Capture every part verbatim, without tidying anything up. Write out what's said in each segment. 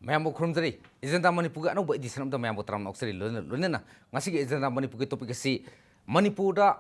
ꯃꯌꯥꯝꯕꯨ ꯈꯨꯔꯨꯝꯖꯔꯤ꯫ ꯑꯦꯖꯦꯟꯗꯥ ꯃꯅꯤꯄꯨꯔꯒꯤ ꯑꯅꯧꯕ edition ꯑꯃꯗ ꯃꯌꯥꯝꯕꯨ ꯇꯔꯥꯝꯅ ꯑꯣꯛꯆꯔꯤ꯫ ꯂꯣꯏꯅ ꯂꯣꯏꯅꯅ ꯉꯁꯤꯒꯤ ꯑꯦꯖꯦꯟꯗꯥ ꯃꯅꯤꯄꯨꯔꯒꯤ topic ꯑꯁꯤ ꯃꯅꯤꯄꯨꯔꯗ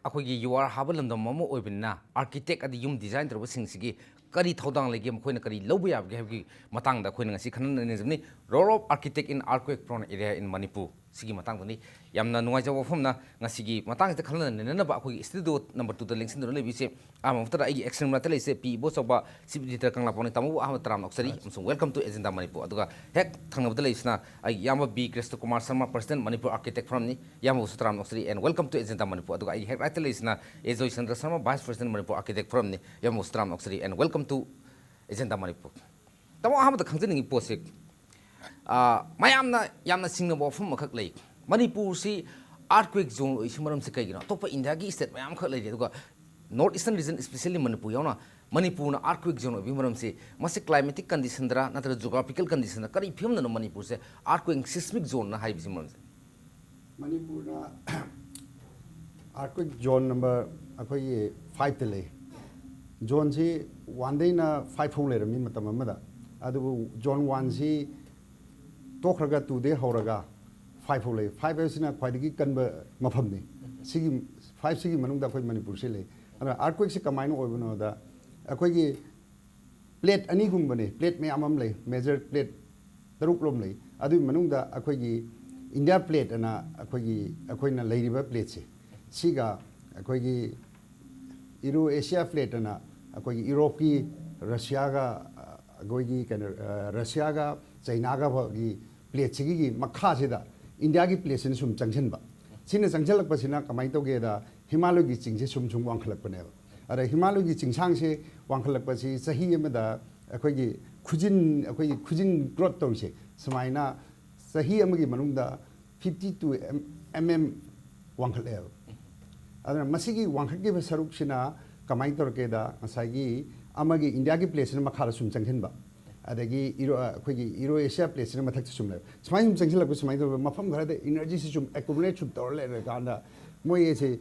ꯑꯩꯈꯣꯏꯒꯤ ꯌꯨꯍꯥꯔ ꯍꯥꯕ ꯂꯝꯗꯝ ꯑꯃ ꯑꯣꯏꯕꯅꯤꯅ architect ꯑꯗꯤ ꯌꯨꯝ design ꯇꯧꯔꯕꯁꯤꯡꯁꯤꯒꯤ ꯀꯔꯤ ꯊꯧꯗꯥꯡ ꯂꯩꯒꯦ, ꯃꯈꯣꯏꯅ ꯀꯔꯤ ꯂꯧꯕ ꯌꯥꯕꯒꯦ ꯍꯥꯏꯕꯒꯤ ꯃꯇꯥꯡꯗ ꯑꯩꯈꯣꯏꯅ ꯉꯁꯤ ꯈꯟꯅ ꯅꯩꯅꯖꯕꯅꯤ꯫ Role of architect in earthquake prone area in Manipur꯫ ꯁꯤꯒꯤ ꯃꯇꯥꯡꯗꯅꯤ꯫ ꯌꯥꯝꯅ ꯅꯨꯡꯉꯥꯏꯖꯕ ꯋꯥꯐꯝꯅ ꯉꯁꯤꯒꯤ ꯃꯇꯥꯡꯁꯤꯗ ꯈꯟꯅ ꯅꯩꯅꯅꯕ ꯑꯩꯈꯣꯏꯒꯤ studio number two ꯗ ꯂꯦꯡꯁꯤꯟꯗꯨꯅ ꯂꯩꯕꯤꯁꯦ ꯑꯍꯥꯟꯕ ꯃꯛꯇꯗ ꯑꯩꯒꯤ ꯑꯦꯛꯁꯟ ꯃꯔꯛꯇ ꯂꯩꯁꯦ ꯄꯤ ꯏꯕꯣꯆꯧꯕ, chief editor ꯀꯪꯂꯥꯄꯥꯎꯅꯤ ꯇꯥꯃꯣꯕꯨ ꯑꯍꯥꯟꯕ ꯇꯔꯥꯝꯅ ꯑꯣꯛꯆꯔꯤ ꯑꯃꯁꯨꯡ welcome to ꯑꯦꯖꯦꯟꯗꯥ ꯃꯅꯤꯄꯨꯔ꯫ ꯑꯗꯨꯒ ꯍꯦꯛ ꯊꯪꯅꯕꯗ ꯂꯩꯁꯤꯅ ꯑꯩꯒꯤ ꯏꯌꯥꯝꯕ B Krishna Kumar Sharma, president Manipur Architect Forum ꯅꯤ꯫ ꯏꯌꯥꯝꯕꯕꯨꯁꯨ ꯇꯔꯥꯝꯅ ꯑꯣꯛꯆꯔꯤ and welcome to agenda Manipur. ꯑꯗꯨꯒ ꯑꯩꯒꯤ ꯍꯦꯛ right ꯇ ꯂꯩꯁꯤꯅ ꯑꯦ Joychandra Sharma, vice president Manipur Architect Forum ꯅꯤ꯫ ꯏꯌꯥꯝꯕꯕꯨꯁꯨ ꯇꯔꯥꯝꯅ ꯑꯣꯛꯆꯔꯤ and welcome to agenda Manipur. ꯇꯥꯃꯣ, ꯑꯍꯥꯟꯕꯗ ꯈꯪꯖꯅꯤꯡꯉꯤ ꯄꯣꯠꯁꯦ, ꯑ, ꯃꯌꯥꯝꯅ ꯌꯥꯝꯅ ꯆꯤꯡꯅꯕ ꯋꯥꯐꯝ ꯑꯃꯈꯛ ꯂꯩ꯫ ꯃꯅꯤꯄꯨꯔꯁꯤ earthquake zone ꯑꯣꯏꯁꯤ ꯃꯔꯝꯁꯤ ꯀꯩꯒꯤꯅꯣ? ꯑꯇꯣꯞꯄ ꯏꯟꯗꯤꯌꯥꯒꯤ state ꯃꯌꯥꯝ ꯈꯛ ꯂꯩꯔꯤ, ꯑꯗꯨꯒ North Eastern region, especially Manipur ꯌꯥꯎꯅ, ꯃꯅꯤꯄꯨꯔꯅ earthquake zone ꯑꯣꯏꯕꯒꯤ ꯃꯔꯝꯁꯤ ꯃꯁꯤ climatic condition ꯗꯔ ꯅꯠꯇ꯭ꯔꯒ geographical condition ꯗ ꯀꯔꯤ ꯐꯤꯕꯝꯗꯅꯣ ꯃꯅꯤꯄꯨꯔꯁꯦ earthquake seismic zone ꯅ ꯍꯥꯏꯔꯤꯕꯁꯤ ꯃꯔꯝꯁꯦ? ꯃꯅꯤꯄꯨꯔꯅ earthquake zone number ꯑꯩꯈꯣꯏꯒꯤ five ꯇ ꯂꯩ꯫ Zone ꯁꯤ one ꯗꯩꯅ five ꯐꯥꯎ ꯂꯩꯔꯝꯃꯤ ꯃꯇꯝ ꯑꯃꯗ, ꯑꯗꯨꯕꯨ zone one ꯁꯤ ꯇꯣꯛꯈ꯭ꯔꯒ two ꯗꯩ ꯍꯧꯔꯒ five ꯐꯥꯎ ꯂꯩ꯫ Five ꯍꯥꯏꯕꯁꯤꯅ ꯈ꯭ꯋꯥꯏꯗꯒꯤ ꯀꯟꯕ ꯃꯐꯝꯅꯤ꯫ ꯁꯤꯒꯤ five ꯁꯤꯒꯤ ꯃꯅꯨꯡꯗ ꯑꯩꯈꯣꯏ ꯃꯅꯤꯄꯨꯔꯁꯤ ꯂꯩ꯫ ꯑꯗꯨꯅ earthquake ꯁꯤ ꯀꯃꯥꯏꯅ ꯑꯣꯏꯕꯅꯣꯗ, ꯑꯩꯈꯣꯏꯒꯤ plate ꯑꯅꯤꯒꯨꯝꯕꯅꯤ, plate ꯃꯌꯥꯝ ꯑꯃ ꯂꯩ, major plate ꯇꯔꯨꯛ ꯂꯣꯝ ꯂꯩ꯫ ꯑꯗꯨꯒꯤ ꯃꯅꯨꯡꯗ ꯑꯩꯈꯣꯏꯒꯤ India plate ꯑꯅ ꯑꯩꯈꯣꯏꯒꯤ, ꯑꯩꯈꯣꯏꯅ ꯂꯩꯔꯤꯕ plate ꯁꯦ, ꯁꯤꯒ ꯑꯩꯈꯣꯏꯒꯤ Euro Asia plate ꯑꯅ ꯑꯩꯈꯣꯏꯒꯤ Europe ꯀꯤ Russia ꯒ, ꯑ, ꯑꯩꯈꯣꯏꯒꯤ ꯀꯩꯅꯣ, ꯑ, Russia ꯒ China ꯒ ꯐꯥꯎꯒꯤ plate ꯁꯤꯒꯤ ꯃꯈꯥꯁꯤꯗ India ꯒꯤ plate ꯁꯤꯅ ꯁꯨꯝ ꯆꯪꯁꯤꯟꯕ꯫ ꯁꯤꯅ ꯆꯪꯁꯤꯜꯂꯛꯄꯁꯤꯅ ꯀꯃꯥꯏꯅ ꯇꯧꯒꯦꯗ, ꯍꯤꯃꯥꯂꯣꯏꯒꯤ ꯆꯤꯡꯁꯦ ꯁꯨꯝ ꯁꯨꯝ ꯋꯥꯡꯈꯠꯂꯛꯄꯅꯦꯕ꯫ ꯑꯗ ꯍꯤꯃꯥꯂꯣꯏꯒꯤ ꯆꯤꯡꯁꯥꯡꯁꯦ ꯋꯥꯡꯈꯠꯂꯛꯄꯁꯤ ꯆꯍꯤ ꯑꯃꯗ ꯑꯩꯈꯣꯏꯒꯤ ꯈꯨꯖꯤꯟ, ꯑꯩꯈꯣꯏꯒꯤ ꯈꯨꯖꯤꯟ growth ꯇꯧꯔꯤꯁꯦ, ꯁꯨꯃꯥꯏꯅ ꯆꯍꯤ ꯑꯃꯒꯤ ꯃꯅꯨꯡꯗ fifty to mm ꯋꯥꯡꯈꯠꯂꯛꯑꯦꯕ꯫ ꯑꯗꯨꯅ ꯃꯁꯤꯒꯤ ꯋꯥꯡꯈꯠꯈꯤꯕ ꯁꯔꯨꯛꯁꯤꯅ ꯀꯃꯥꯏꯅ ꯇꯧꯔꯛꯀꯦꯗ, ꯉꯁꯥꯏꯒꯤ ꯑꯃꯒꯤ India ꯒꯤ plate ꯁꯤꯅ ꯃꯈꯥꯗ ꯁꯨꯝ ꯆꯪꯁꯤꯟꯕ, ꯑꯗꯒꯤ Euro, ꯑꯩꯈꯣꯏꯒꯤ Euro Asia plate ꯁꯤꯅ ꯃꯊꯛꯇ ꯁꯨꯝ ꯂꯩꯕ, ꯁꯨꯃꯥꯏꯅ ꯁꯨꯝ ꯆꯪꯁꯤꯜꯂꯛꯄ, ꯁꯨꯃꯥꯏꯅ ꯇꯧꯔꯒ ꯃꯐꯝ ꯈꯔꯗ energy ꯁꯤ ꯁꯨꯝ accumulate ꯁꯨꯝ ꯇꯧꯔ ꯂꯩꯔꯀꯥꯟꯗ, ꯃꯣꯏ ꯑꯁꯦ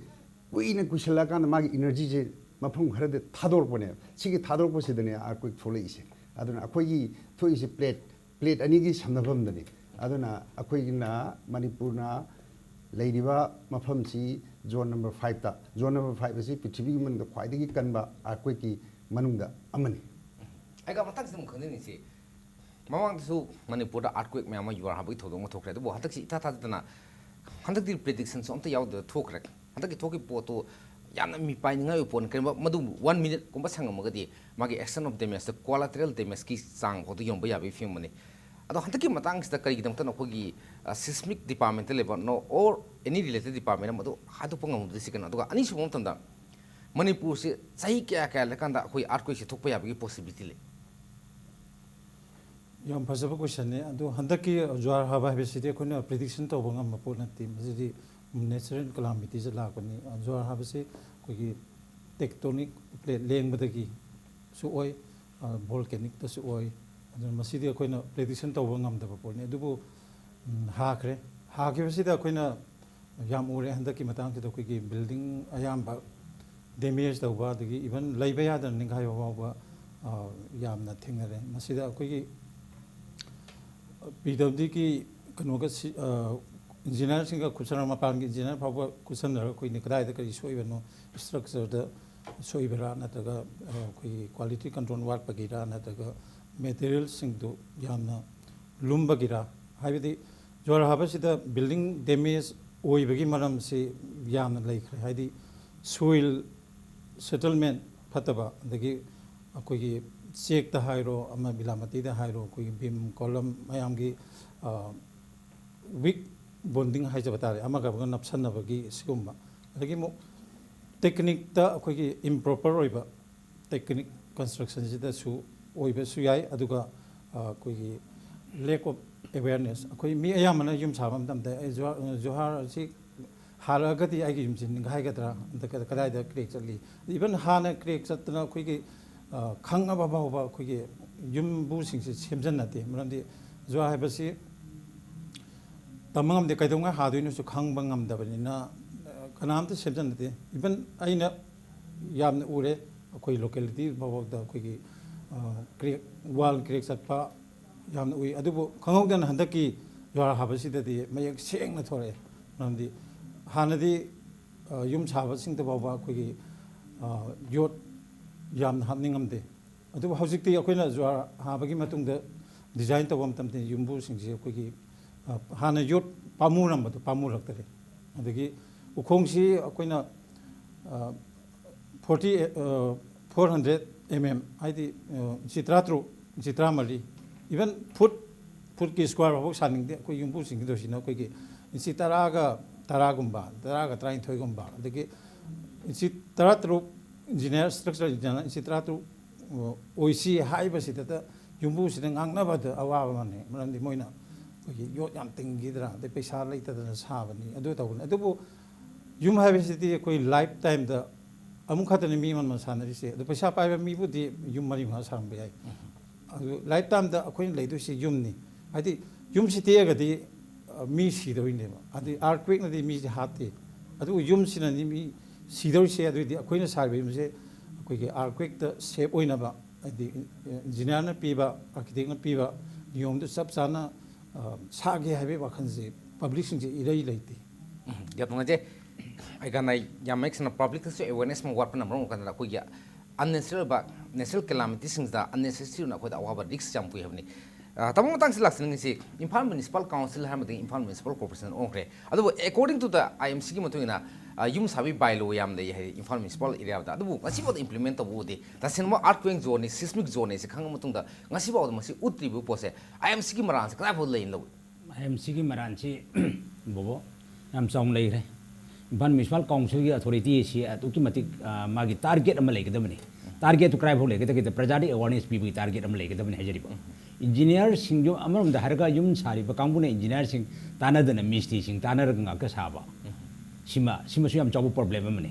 ꯀꯨꯏꯅ ꯀꯨꯏꯁꯜꯂꯛꯑꯀꯥꯟꯗ ꯃꯥꯒꯤ energy ꯁꯦ ꯃꯐꯝ ꯈꯔꯗ ꯊꯥꯗꯣꯔꯛꯄꯅꯦꯕ꯫ ꯁꯤꯒꯤ ꯊꯥꯗꯣꯔꯛꯄꯁꯤꯗꯅꯦ earthquake ꯊꯣꯛꯂꯛꯏꯁꯦ꯫ ꯑꯗꯨꯅ ꯑꯩꯈꯣꯏꯒꯤ ꯊꯣꯛꯏꯁꯦ plate ꯄ꯭ꯂꯦꯠ ꯑꯅꯤꯒꯤ ꯁꯝꯅꯐꯝꯗꯅꯤ꯫ ꯑꯗꯨꯅ ꯑꯩꯈꯣꯏꯒꯤꯅ, ꯃꯅꯤꯄꯨꯔꯅ ꯂꯩꯔꯤꯕ ꯃꯐꯝꯁꯤ ꯖꯣꯟ ꯅꯝꯕꯔ ꯐꯥꯏꯚꯇ, ꯖꯣꯟ ꯅꯝꯕꯔ ꯐꯥꯏꯚ ꯑꯁꯤ ꯄ꯭ꯔꯤꯊꯤꯕꯤꯒꯤ ꯃꯅꯨꯡꯗ ꯈ꯭ꯋꯥꯏꯗꯒꯤ ꯀꯟꯕ ꯑꯥꯔꯠꯀ꯭ꯋꯦꯛꯀꯤ ꯃꯅꯨꯡꯗ ꯑꯃꯅꯤ꯫ ꯑꯩꯒ ꯃꯊꯪꯁꯤꯗ ꯑꯃꯨꯛ ꯈꯪꯅꯤꯡꯉꯤꯁꯤ, ꯃꯃꯥꯡꯗꯁꯨ ꯃꯅꯤꯄꯨꯔꯗ ꯑꯥꯔꯠꯀ꯭ꯋꯦꯛ ꯃꯌꯥꯝ ꯑꯃ, ꯌꯨꯍꯥꯔ ꯍꯥꯕꯒꯤ ꯊꯧꯗꯣꯛ ꯑꯃ ꯊꯣꯛꯈ꯭ꯔꯦ, ꯑꯗꯨꯕꯨ ꯍꯟꯗꯛꯁꯤ ꯏꯊꯥ ꯊꯥꯖꯗꯅ ꯍꯟꯗꯛꯇꯤ ꯄ꯭ꯔꯤꯗꯤꯛꯁꯟꯁꯨ ꯑꯝꯇ ꯌꯥꯎꯗꯅ ꯊꯣꯛꯈ꯭ꯔꯦ꯫ ꯍꯟꯗꯛꯀꯤ ꯊꯣꯛꯈꯤꯕ ꯄꯣꯠꯇꯨ ꯌꯥꯝꯅ ꯃꯤꯄꯥꯏꯅꯤꯡꯉꯥꯏ ꯑꯣꯏꯕ ꯄꯣꯠꯅꯤ꯫ ꯀꯔꯤꯒꯨꯝꯕ ꯃꯗꯨ ꯋꯥꯟ ꯃꯤꯅꯤꯠꯀꯨꯝꯕ ꯁꯪꯉꯝꯃꯒꯗꯤ ꯃꯥꯒꯤ ꯑꯦꯛꯁꯟ ꯑꯣꯐ ꯗꯦꯃꯦꯖꯇ ꯀꯣꯂꯥꯇꯔꯦꯜ ꯗꯦꯃꯦꯖꯀꯤ ꯆꯥꯡ ꯐꯥꯎꯗ ꯌꯣꯟꯕ ꯌꯥꯕꯒꯤ ꯐꯤꯕꯝꯅꯤ꯫ ꯑꯗꯣ ꯍꯟꯗꯛꯀꯤ ꯃꯇꯥꯡꯁꯤꯗ ꯀꯔꯤꯒꯤꯗꯃꯛꯇꯅ ꯑꯩꯈꯣꯏꯒꯤ ꯁꯤꯁꯃꯤꯛ ꯗꯤꯄꯥꯔꯠꯃꯦꯟꯇ ꯂꯩꯕ, no, or any related department ꯑꯃ ꯑꯗꯨ ꯍꯥꯏꯗꯣꯛꯄ ꯉꯝꯍꯧꯗ꯭ꯔꯤꯁꯤ ꯀꯩꯅꯣ? ꯑꯗꯨꯒ ꯑꯅꯤꯁꯨꯕ ꯃꯇꯝꯗ ꯃꯅꯤꯄꯨꯔꯁꯤ ꯆꯍꯤ ꯀꯌꯥ ꯀꯌꯥ ꯂꯩꯔꯀꯥꯟꯗ ꯑꯩꯈꯣꯏ ꯑꯥꯔꯠꯀ꯭ꯋꯦꯛꯁꯤ ꯊꯣꯛꯄ ꯌꯥꯕꯒꯤ ꯄꯣꯁꯤꯕꯤꯂꯤꯇꯤ ꯂꯩ? ꯌꯥꯝ ꯐꯖꯕ ꯀꯣꯏꯁꯟꯅꯦ꯫ ꯑꯗꯣ ꯍꯟꯗꯛꯀꯤ ꯖ꯭ꯋꯥꯔ ꯍꯥꯕ ꯍꯥꯏꯕꯁꯤꯗꯤ ꯑꯩꯈꯣꯏꯅ ꯄ꯭ꯔꯤꯗꯤꯛꯁꯟ ꯇꯧꯕ ꯉꯝꯕ ꯄꯣꯠ ꯅꯠꯇꯦ꯫ ꯃꯁꯤꯗꯤ ꯅꯦꯆꯔꯦꯜ ꯀꯂꯥꯃꯤꯇꯤꯁꯦ ꯂꯥꯛꯄꯅꯤ꯫ ꯖ꯭ꯋꯥꯔ ꯍꯥꯕꯁꯤ ꯑꯩꯈꯣꯏꯒꯤ ꯇꯦꯛꯇꯣꯅꯤꯛ ꯄ꯭ꯂꯦꯠ ꯂꯦꯡꯕꯗꯒꯤꯁꯨ ꯑꯣꯏ, ꯚꯣꯜꯀꯦꯅꯤꯛꯇꯁꯨ ꯑꯣꯏ꯫ ꯑꯗꯨꯅ ꯃꯁꯤꯗꯤ ꯑꯩꯈꯣꯏꯅ ꯄ꯭ꯔꯤꯗꯤꯛꯁꯟ ꯇꯧꯕ ꯉꯝꯗꯕ ꯄꯣꯠꯅꯤ꯫ ꯑꯗꯨꯕꯨ ꯎꯝ, ꯍꯥꯈ꯭ꯔꯦ꯫ ꯍꯥꯈꯤꯕꯁꯤꯗ ꯑꯩꯈꯣꯏꯅ ꯌꯥꯝ ꯎꯔꯦ ꯍꯟꯗꯛꯀꯤ ꯃꯇꯥꯡꯁꯤꯗ꯫ ꯑꯩꯈꯣꯏꯒꯤ ꯕꯤꯜꯗꯤꯡ ꯑꯌꯥꯝꯕ ꯗꯦꯃꯦꯖ ꯇꯧꯕ, ꯑꯗꯒꯤ ꯏꯚꯟ ꯂꯩꯕ ꯌꯥꯗꯅ ꯅꯤꯡꯈꯥꯏꯕ ꯐꯥꯎꯕ, ꯑ, ꯌꯥꯝꯅ ꯊꯦꯡꯅꯔꯦ꯫ ꯃꯁꯤꯗ ꯑꯩꯈꯣꯏꯒꯤ ꯄꯤ ꯗꯕ꯭ꯂꯤꯎ ꯗꯤꯒꯤ ꯀꯩꯅꯣꯒ ꯁꯤ-, ꯑ, ꯏꯟꯖꯤꯅꯤꯌꯥꯔꯁꯤꯡꯒ ꯈꯨꯠꯁꯝꯅ, ꯃꯄꯥꯟꯒꯤ ꯏꯟꯖꯤꯅꯤꯌꯥꯔ ꯐꯥꯎꯕ ꯈꯨꯠꯁꯝꯅꯔꯒ ꯑꯩꯈꯣꯏꯅ ꯀꯗꯥꯏꯗ ꯀꯔꯤ ꯁꯣꯛꯏꯕꯅꯣ, ꯏꯁꯇ꯭ꯔꯛꯆꯔꯗ ꯁꯣꯛꯏꯕꯔꯥ, ꯅꯠꯇ꯭ꯔꯒ, ꯑ, ꯑꯩꯈꯣꯏꯒꯤ ꯀ꯭ꯋꯥꯂꯤꯇꯤ ꯀꯟꯇ꯭ꯔꯣꯜ ꯋꯥꯠꯄꯒꯤꯔꯥ, ꯅꯠꯇ꯭ꯔꯒ ꯃꯦꯇꯔꯤꯌꯦꯜꯁꯤꯡꯗꯨ ꯌꯥꯝꯅ ꯂꯨꯝꯕꯒꯤꯔꯥ? ꯍꯥꯏꯕꯗꯤ ꯖ꯭ꯋꯥꯔ ꯍꯥꯕꯁꯤꯗ ꯕꯤꯜꯗꯤꯡ ꯗꯦꯃꯦꯖ ꯑꯣꯏꯕꯒꯤ ꯃꯔꯝꯁꯤ ꯌꯥꯝꯅ ꯂꯩꯈ꯭ꯔꯦ꯫ ꯍꯥꯏꯗꯤ ꯁꯣꯏꯜ ꯁꯦꯇꯜꯃꯦꯟ ꯐꯠꯇꯕ, ꯑꯗꯒꯤ ꯑꯩꯈꯣꯏꯒꯤ ꯆꯦꯛꯇ ꯍꯥꯏꯔꯣ, ꯑꯃ ꯕꯤꯂꯥꯃꯇꯤꯗ ꯍꯥꯏꯔꯣ, ꯑꯩꯈꯣꯏꯒꯤ ꯕꯤꯝ ꯀꯣꯂꯝ ꯃꯌꯥꯝꯒꯤ, ꯑ, ꯋꯤꯛ ꯕꯣꯟꯗꯤꯡ ꯍꯥꯏꯖꯕ ꯇꯥꯔꯦ, ꯑꯃꯒ ꯑꯃꯒ ꯅꯞꯁꯟꯅꯕꯒꯤ ꯁꯤꯒꯨꯝꯕ꯫ ꯑꯗꯒꯤ ꯑꯃꯨꯛ ꯇꯦꯛꯅꯤꯛꯇ ꯑꯩꯈꯣꯏꯒꯤ ꯏꯝꯄ꯭ꯔꯣꯄꯔ ꯑꯣꯏꯕ ꯇꯦꯛꯅꯤꯛ ꯀꯟꯁꯇ꯭ꯔꯛꯁꯟꯁꯤꯗꯁꯨ ꯑꯣꯏꯕꯁꯨ ꯌꯥꯏ꯫ ꯑꯗꯨꯒ, ꯑ, ꯑꯩꯈꯣꯏꯒꯤ lack of awareness, ꯑꯩꯈꯣꯏ ꯃꯤ ꯑꯌꯥꯝꯕꯅ ꯌꯨꯝ ꯁꯥꯕ ꯃꯇꯝꯗ ꯑꯩ ꯖꯨꯍꯥ-, ꯖꯨꯍꯥꯔ ꯑꯁꯤ ꯍꯥꯜꯂꯛꯑꯒꯗꯤ ꯑꯩꯒꯤ ꯌꯨꯝꯁꯤ ꯅꯤꯡꯈꯥꯏꯒꯗ꯭ꯔꯥ, ꯅꯠꯇ꯭ꯔꯒ ꯀꯗꯥꯏꯗ ꯀ꯭ꯔꯦꯛ ꯆꯠꯂꯤ, ꯏꯚꯟ ꯍꯥꯟꯅ ꯀ꯭ꯔꯦꯛ ꯆꯠꯇꯅ ꯑꯩꯈꯣꯏꯒꯤ, ꯑ, ꯈꯪꯉꯕ ꯐꯥꯎꯕ ꯑꯩꯈꯣꯏꯒꯤ ꯌꯨꯝꯕꯨꯁꯤꯡꯁꯤ ꯁꯦꯝꯖꯟꯅꯗꯦ꯫ ꯃꯔꯝꯗꯤ ꯖꯨꯍꯥꯔ ꯍꯥꯏꯕꯁꯤ ꯇꯝꯕ ꯉꯝꯗꯦ, ꯀꯩꯗꯧꯉꯩ ꯍꯥꯗꯣꯏꯅꯣꯁꯨ ꯈꯪꯕ ꯉꯝꯗꯕꯅꯤꯅ, ꯑ, ꯀꯅꯥꯝꯇ ꯁꯦꯝꯖꯟꯅꯗꯦ꯫ ꯏꯚꯟ ꯑꯩꯅ ꯌꯥꯝꯅ ꯎꯔꯦ, ꯑꯩꯈꯣꯏ ꯂꯣꯀꯦꯂꯤꯇꯤ ꯐꯥꯎꯕꯗ ꯑꯩꯈꯣꯏꯒꯤ, ꯑ, ꯀ꯭ꯔꯦꯛ, ꯋꯥꯜ ꯀ꯭ꯔꯦꯛ ꯆꯠꯄ, ꯌꯥꯝꯅ ꯎꯏ꯫ ꯑꯗꯨꯕꯨ ꯈꯪꯍꯧꯗꯅ ꯍꯟꯗꯛꯀꯤ ꯖꯨꯍꯥꯔ ꯍꯥꯕꯁꯤꯗꯗꯤ ꯃꯌꯦꯛ ꯁꯦꯡꯅ ꯊꯣꯔꯛꯑꯦ꯫ ꯃꯔꯝꯗꯤ ꯍꯥꯟꯅꯗꯤ, ꯑ, ꯌꯨꯝ ꯁꯥꯕꯁꯤꯡꯗ ꯐꯥꯎꯕ ꯑꯩꯈꯣꯏꯒꯤ, ꯑ, ꯌꯣꯠ ꯌꯥꯝꯅ ꯍꯥꯞꯅꯤꯡꯉꯝꯗꯦ꯫ ꯑꯗꯨꯕꯨ ꯍꯧꯖꯤꯛꯇꯤ ꯑꯩꯈꯣꯏꯅ ꯖꯨꯍꯥꯔ ꯍꯥꯕꯒꯤ ꯃꯇꯨꯡꯗ design ꯇꯧꯕ ꯃꯇꯝꯗ ꯌꯨꯝꯕꯨꯁꯤꯡꯁꯤ ꯑꯩꯈꯣꯏꯒꯤ, ꯑ, ꯍꯥꯟꯅ ꯌꯣꯠ ꯄꯥꯝꯃꯨꯔꯝꯕꯗꯣ ꯄꯥꯝꯃꯨꯔꯛꯇꯔꯦ꯫ ꯑꯗꯒꯤ ꯎꯈꯣꯡꯁꯤ ꯑꯩꯈꯣꯏꯅ, ꯑ, forty, ꯑ, four hundred M M, ꯍꯥꯏꯗꯤ, ꯑ, ꯏꯟꯆꯤ ꯇꯔꯥꯇꯔꯨꯛ, ꯏꯟꯆꯤ ꯇꯔꯥꯃꯔꯤ, even foot, footꯀꯤ square ꯐꯥꯎ ꯁꯥꯅꯤꯡꯗꯦ꯫ ꯑꯩꯈꯣꯏ ꯌꯨꯝꯕꯨꯁꯤꯡꯒꯤꯗꯣ ꯁꯤꯅ ꯑꯩꯈꯣꯏꯒꯤ ꯏꯟꯆꯤ ꯇꯔꯥꯒ ꯇꯔꯥꯒꯨꯝꯕ, ꯇꯔꯥꯒ ꯇꯔꯥꯅꯤꯊꯣꯏꯒꯨꯝꯕ, ꯑꯗꯒꯤ ꯏꯟꯆꯤ ꯇꯔꯥꯇꯔꯨꯛ engineer, structural engineer ꯏꯟꯆꯤ ꯇꯔꯥꯇꯔꯨꯛ, ꯑ, ꯑꯣꯏꯁꯤ ꯍꯥꯏꯕꯁꯤꯗ ꯌꯨꯝꯕꯨꯁꯤꯅ ꯉꯥꯡꯅꯕꯗ ꯑꯋꯥꯕ ꯑꯃꯅꯤ꯫ ꯃꯔꯝꯗꯤ ꯃꯣꯏꯅ ꯑꯩꯈꯣꯏꯒꯤ ꯌꯣꯠ ꯌꯥꯝ ꯇꯤꯡꯈꯤꯗ꯭ꯔꯥ, ꯑꯗꯩ ꯄꯩꯁꯥ ꯂꯩꯇꯗꯅ ꯁꯥꯕꯅꯤ, ꯑꯗꯨ ꯇꯧꯕꯅꯤ꯫ ꯑꯗꯨꯕꯨ ꯌꯨꯝ ꯍꯥꯏꯕꯁꯤꯗꯤ ꯑꯩꯈꯣꯏ lifetimeꯗ ꯑꯃꯨꯛ ꯈꯛꯇꯅꯤ ꯃꯤ ꯑꯃꯅ ꯁꯥꯟꯅꯔꯤꯁꯦ꯫ ꯑꯗꯣ ꯄꯩꯁꯥ ꯄꯥꯏꯕ ꯃꯤꯕꯨꯗꯤ ꯌꯨꯝ ꯃꯔꯤ ꯃꯉꯥ ꯁꯥꯔꯝꯕ ꯌꯥꯏ꯫ ꯑꯗꯨ lifetimeꯗ ꯑꯩꯈꯣꯏꯅ ꯂꯩꯗꯣꯏꯁꯦ ꯌꯨꯝꯅꯤ꯫ ꯍꯥꯏꯗꯤ ꯌꯨꯝꯁꯤ ꯇꯦꯛꯑꯒꯗꯤ, ꯑ, ꯃꯤ ꯁꯤꯗꯧꯔꯤꯅꯦꯕ꯫ ꯑꯗꯩ earthquakeꯅꯗꯤ ꯃꯤꯁꯦ ꯍꯥꯠꯇꯦ꯫ ꯑꯗꯨꯕꯨ ꯌꯨꯝꯁꯤꯅꯅꯤ ꯃꯤ ꯁꯤꯗꯧꯔꯤꯁꯦ꯫ ꯑꯗꯨꯏꯗꯤ ꯑꯩꯈꯣꯏꯅ ꯁꯥꯔꯤꯕ ꯌꯨꯝꯁꯦ ꯑꯩꯈꯣꯏꯒꯤ earthquakeꯇ safe ꯑꯣꯏꯅꯕ, ꯍꯥꯏꯗꯤ engineerꯅ ꯄꯤꯕ, architectꯅ ꯄꯤꯕ ꯅꯤꯌꯣꯝꯗꯨ ꯆꯞ ꯆꯥꯅ, ꯑ, ꯁꯥꯒꯦ ꯍꯥꯏꯕꯒꯤ ꯋꯥꯈꯜꯁꯦ publicꯁꯤꯡꯁꯦ ꯏꯔꯩ ꯂꯩꯇꯦ꯫ ꯎꯝ, ꯌꯥꯝ ꯅꯨꯡꯉꯥꯏꯖꯩ꯫ ꯑꯩ ꯀꯥꯟꯅ ꯌꯥꯝ ꯃꯌꯦꯛ ꯁꯦꯡꯅ publicꯇꯁꯨ awareness ꯑꯃ ꯋꯥꯠꯄꯅ ꯃꯔꯝ ꯑꯣꯏꯔꯀꯥꯟꯗ ꯑꯩꯈꯣꯏꯒꯤ unnecessary ꯑꯣꯏꯕ natural calamityꯁꯤꯡꯁꯤꯗ unnecessary ꯑꯣꯏꯅ ꯑꯩꯈꯣꯏꯗ ꯑꯋꯥꯕ risk ꯌꯥꯝ ꯄꯨꯏ ꯍꯥꯏꯕꯅꯤ꯫ ꯑ, ꯇꯥꯃꯣ, ꯃꯇꯥꯡꯁꯤ ꯂꯥꯛꯆꯅꯤꯡꯉꯤꯁꯤ, ꯏꯝꯐꯥꯜ Municipal Council ꯍꯥꯏꯔ ꯃꯇꯨꯡ ꯏꯝꯐꯥꯜ Municipal Corporation ꯑꯣꯟꯈ꯭ꯔꯦ꯫ ꯑꯗꯨꯕꯨ according to the IMCꯒꯤ ꯃꯇꯨꯡ ꯏꯟꯅ, ꯑ, ꯌꯨꯝ ꯁꯥꯕꯒꯤ bylaw ꯌꯥꯝ ꯂꯩ ꯍꯥꯏ ꯏꯝꯐꯥꯜ Municipal areaꯗ꯫ ꯑꯗꯨꯕꯨ ꯉꯁꯤꯐꯥꯎꯗ implement ꯇꯧꯕ ꯎꯗꯦ꯫ ꯇꯁꯦꯡꯅꯃꯛ earthquake zoneꯅꯤ, seismic zoneꯅꯤ ꯁꯤ ꯈꯪꯉ ꯃꯇꯨꯡꯗ ꯉꯁꯤꯐꯥꯎꯗ ꯃꯁꯤ ꯎꯠꯇ꯭ꯔꯤꯕ ꯄꯣꯠꯁꯦ IMCꯒꯤ ꯃꯔꯥꯜꯁꯦ ꯀꯗꯥꯏꯐꯥꯎ ꯂꯩꯅ ꯂꯧꯏ? IMCꯒꯤ ꯃꯔꯥꯜꯁꯤ ꯕꯣꯕꯣ ꯌꯥꯝ ꯆꯥꯎꯅ ꯂꯩꯈ꯭ꯔꯦ꯫ ꯏꯝꯐꯥꯜ Municipal Councilꯒꯤ authority ꯑꯁꯤ ꯑꯗꯨꯛꯀꯤ ꯃꯇꯤꯛ, ꯑ, ꯃꯥꯒꯤ target ꯑꯃ ꯂꯩꯒꯗꯕꯅꯤ꯫ Targetꯇꯨ ꯀꯗꯥꯏꯐꯥꯎ ꯂꯩꯒꯗꯒꯦꯗ ꯄ꯭ꯔꯖꯥꯗ awareness ꯄꯤꯕꯒꯤ target ꯑꯃ ꯂꯩꯒꯗꯕꯅꯤ ꯍꯥꯏꯖꯔꯤꯕ꯫ Engineerꯁꯤꯡ ꯌꯨꯝ ꯑꯃꯔꯣꯝꯗ ꯍꯥꯏꯔꯒ ꯌꯨꯝ ꯁꯥꯔꯤꯕ ꯀꯥꯡꯕꯨꯅ engineerꯁꯤꯡ ꯇꯥꯟꯅꯗꯅ ꯃꯤꯁꯇ꯭ꯔꯤꯁꯤꯡ ꯇꯥꯟꯅꯔꯒ ꯉꯥꯛꯇ ꯁꯥꯕ꯫ ꯁꯤꯃ, ꯁꯤꯃꯁꯨ ꯌꯥꯝ ꯆꯥꯎꯕ problem ꯑꯃꯅꯤ꯫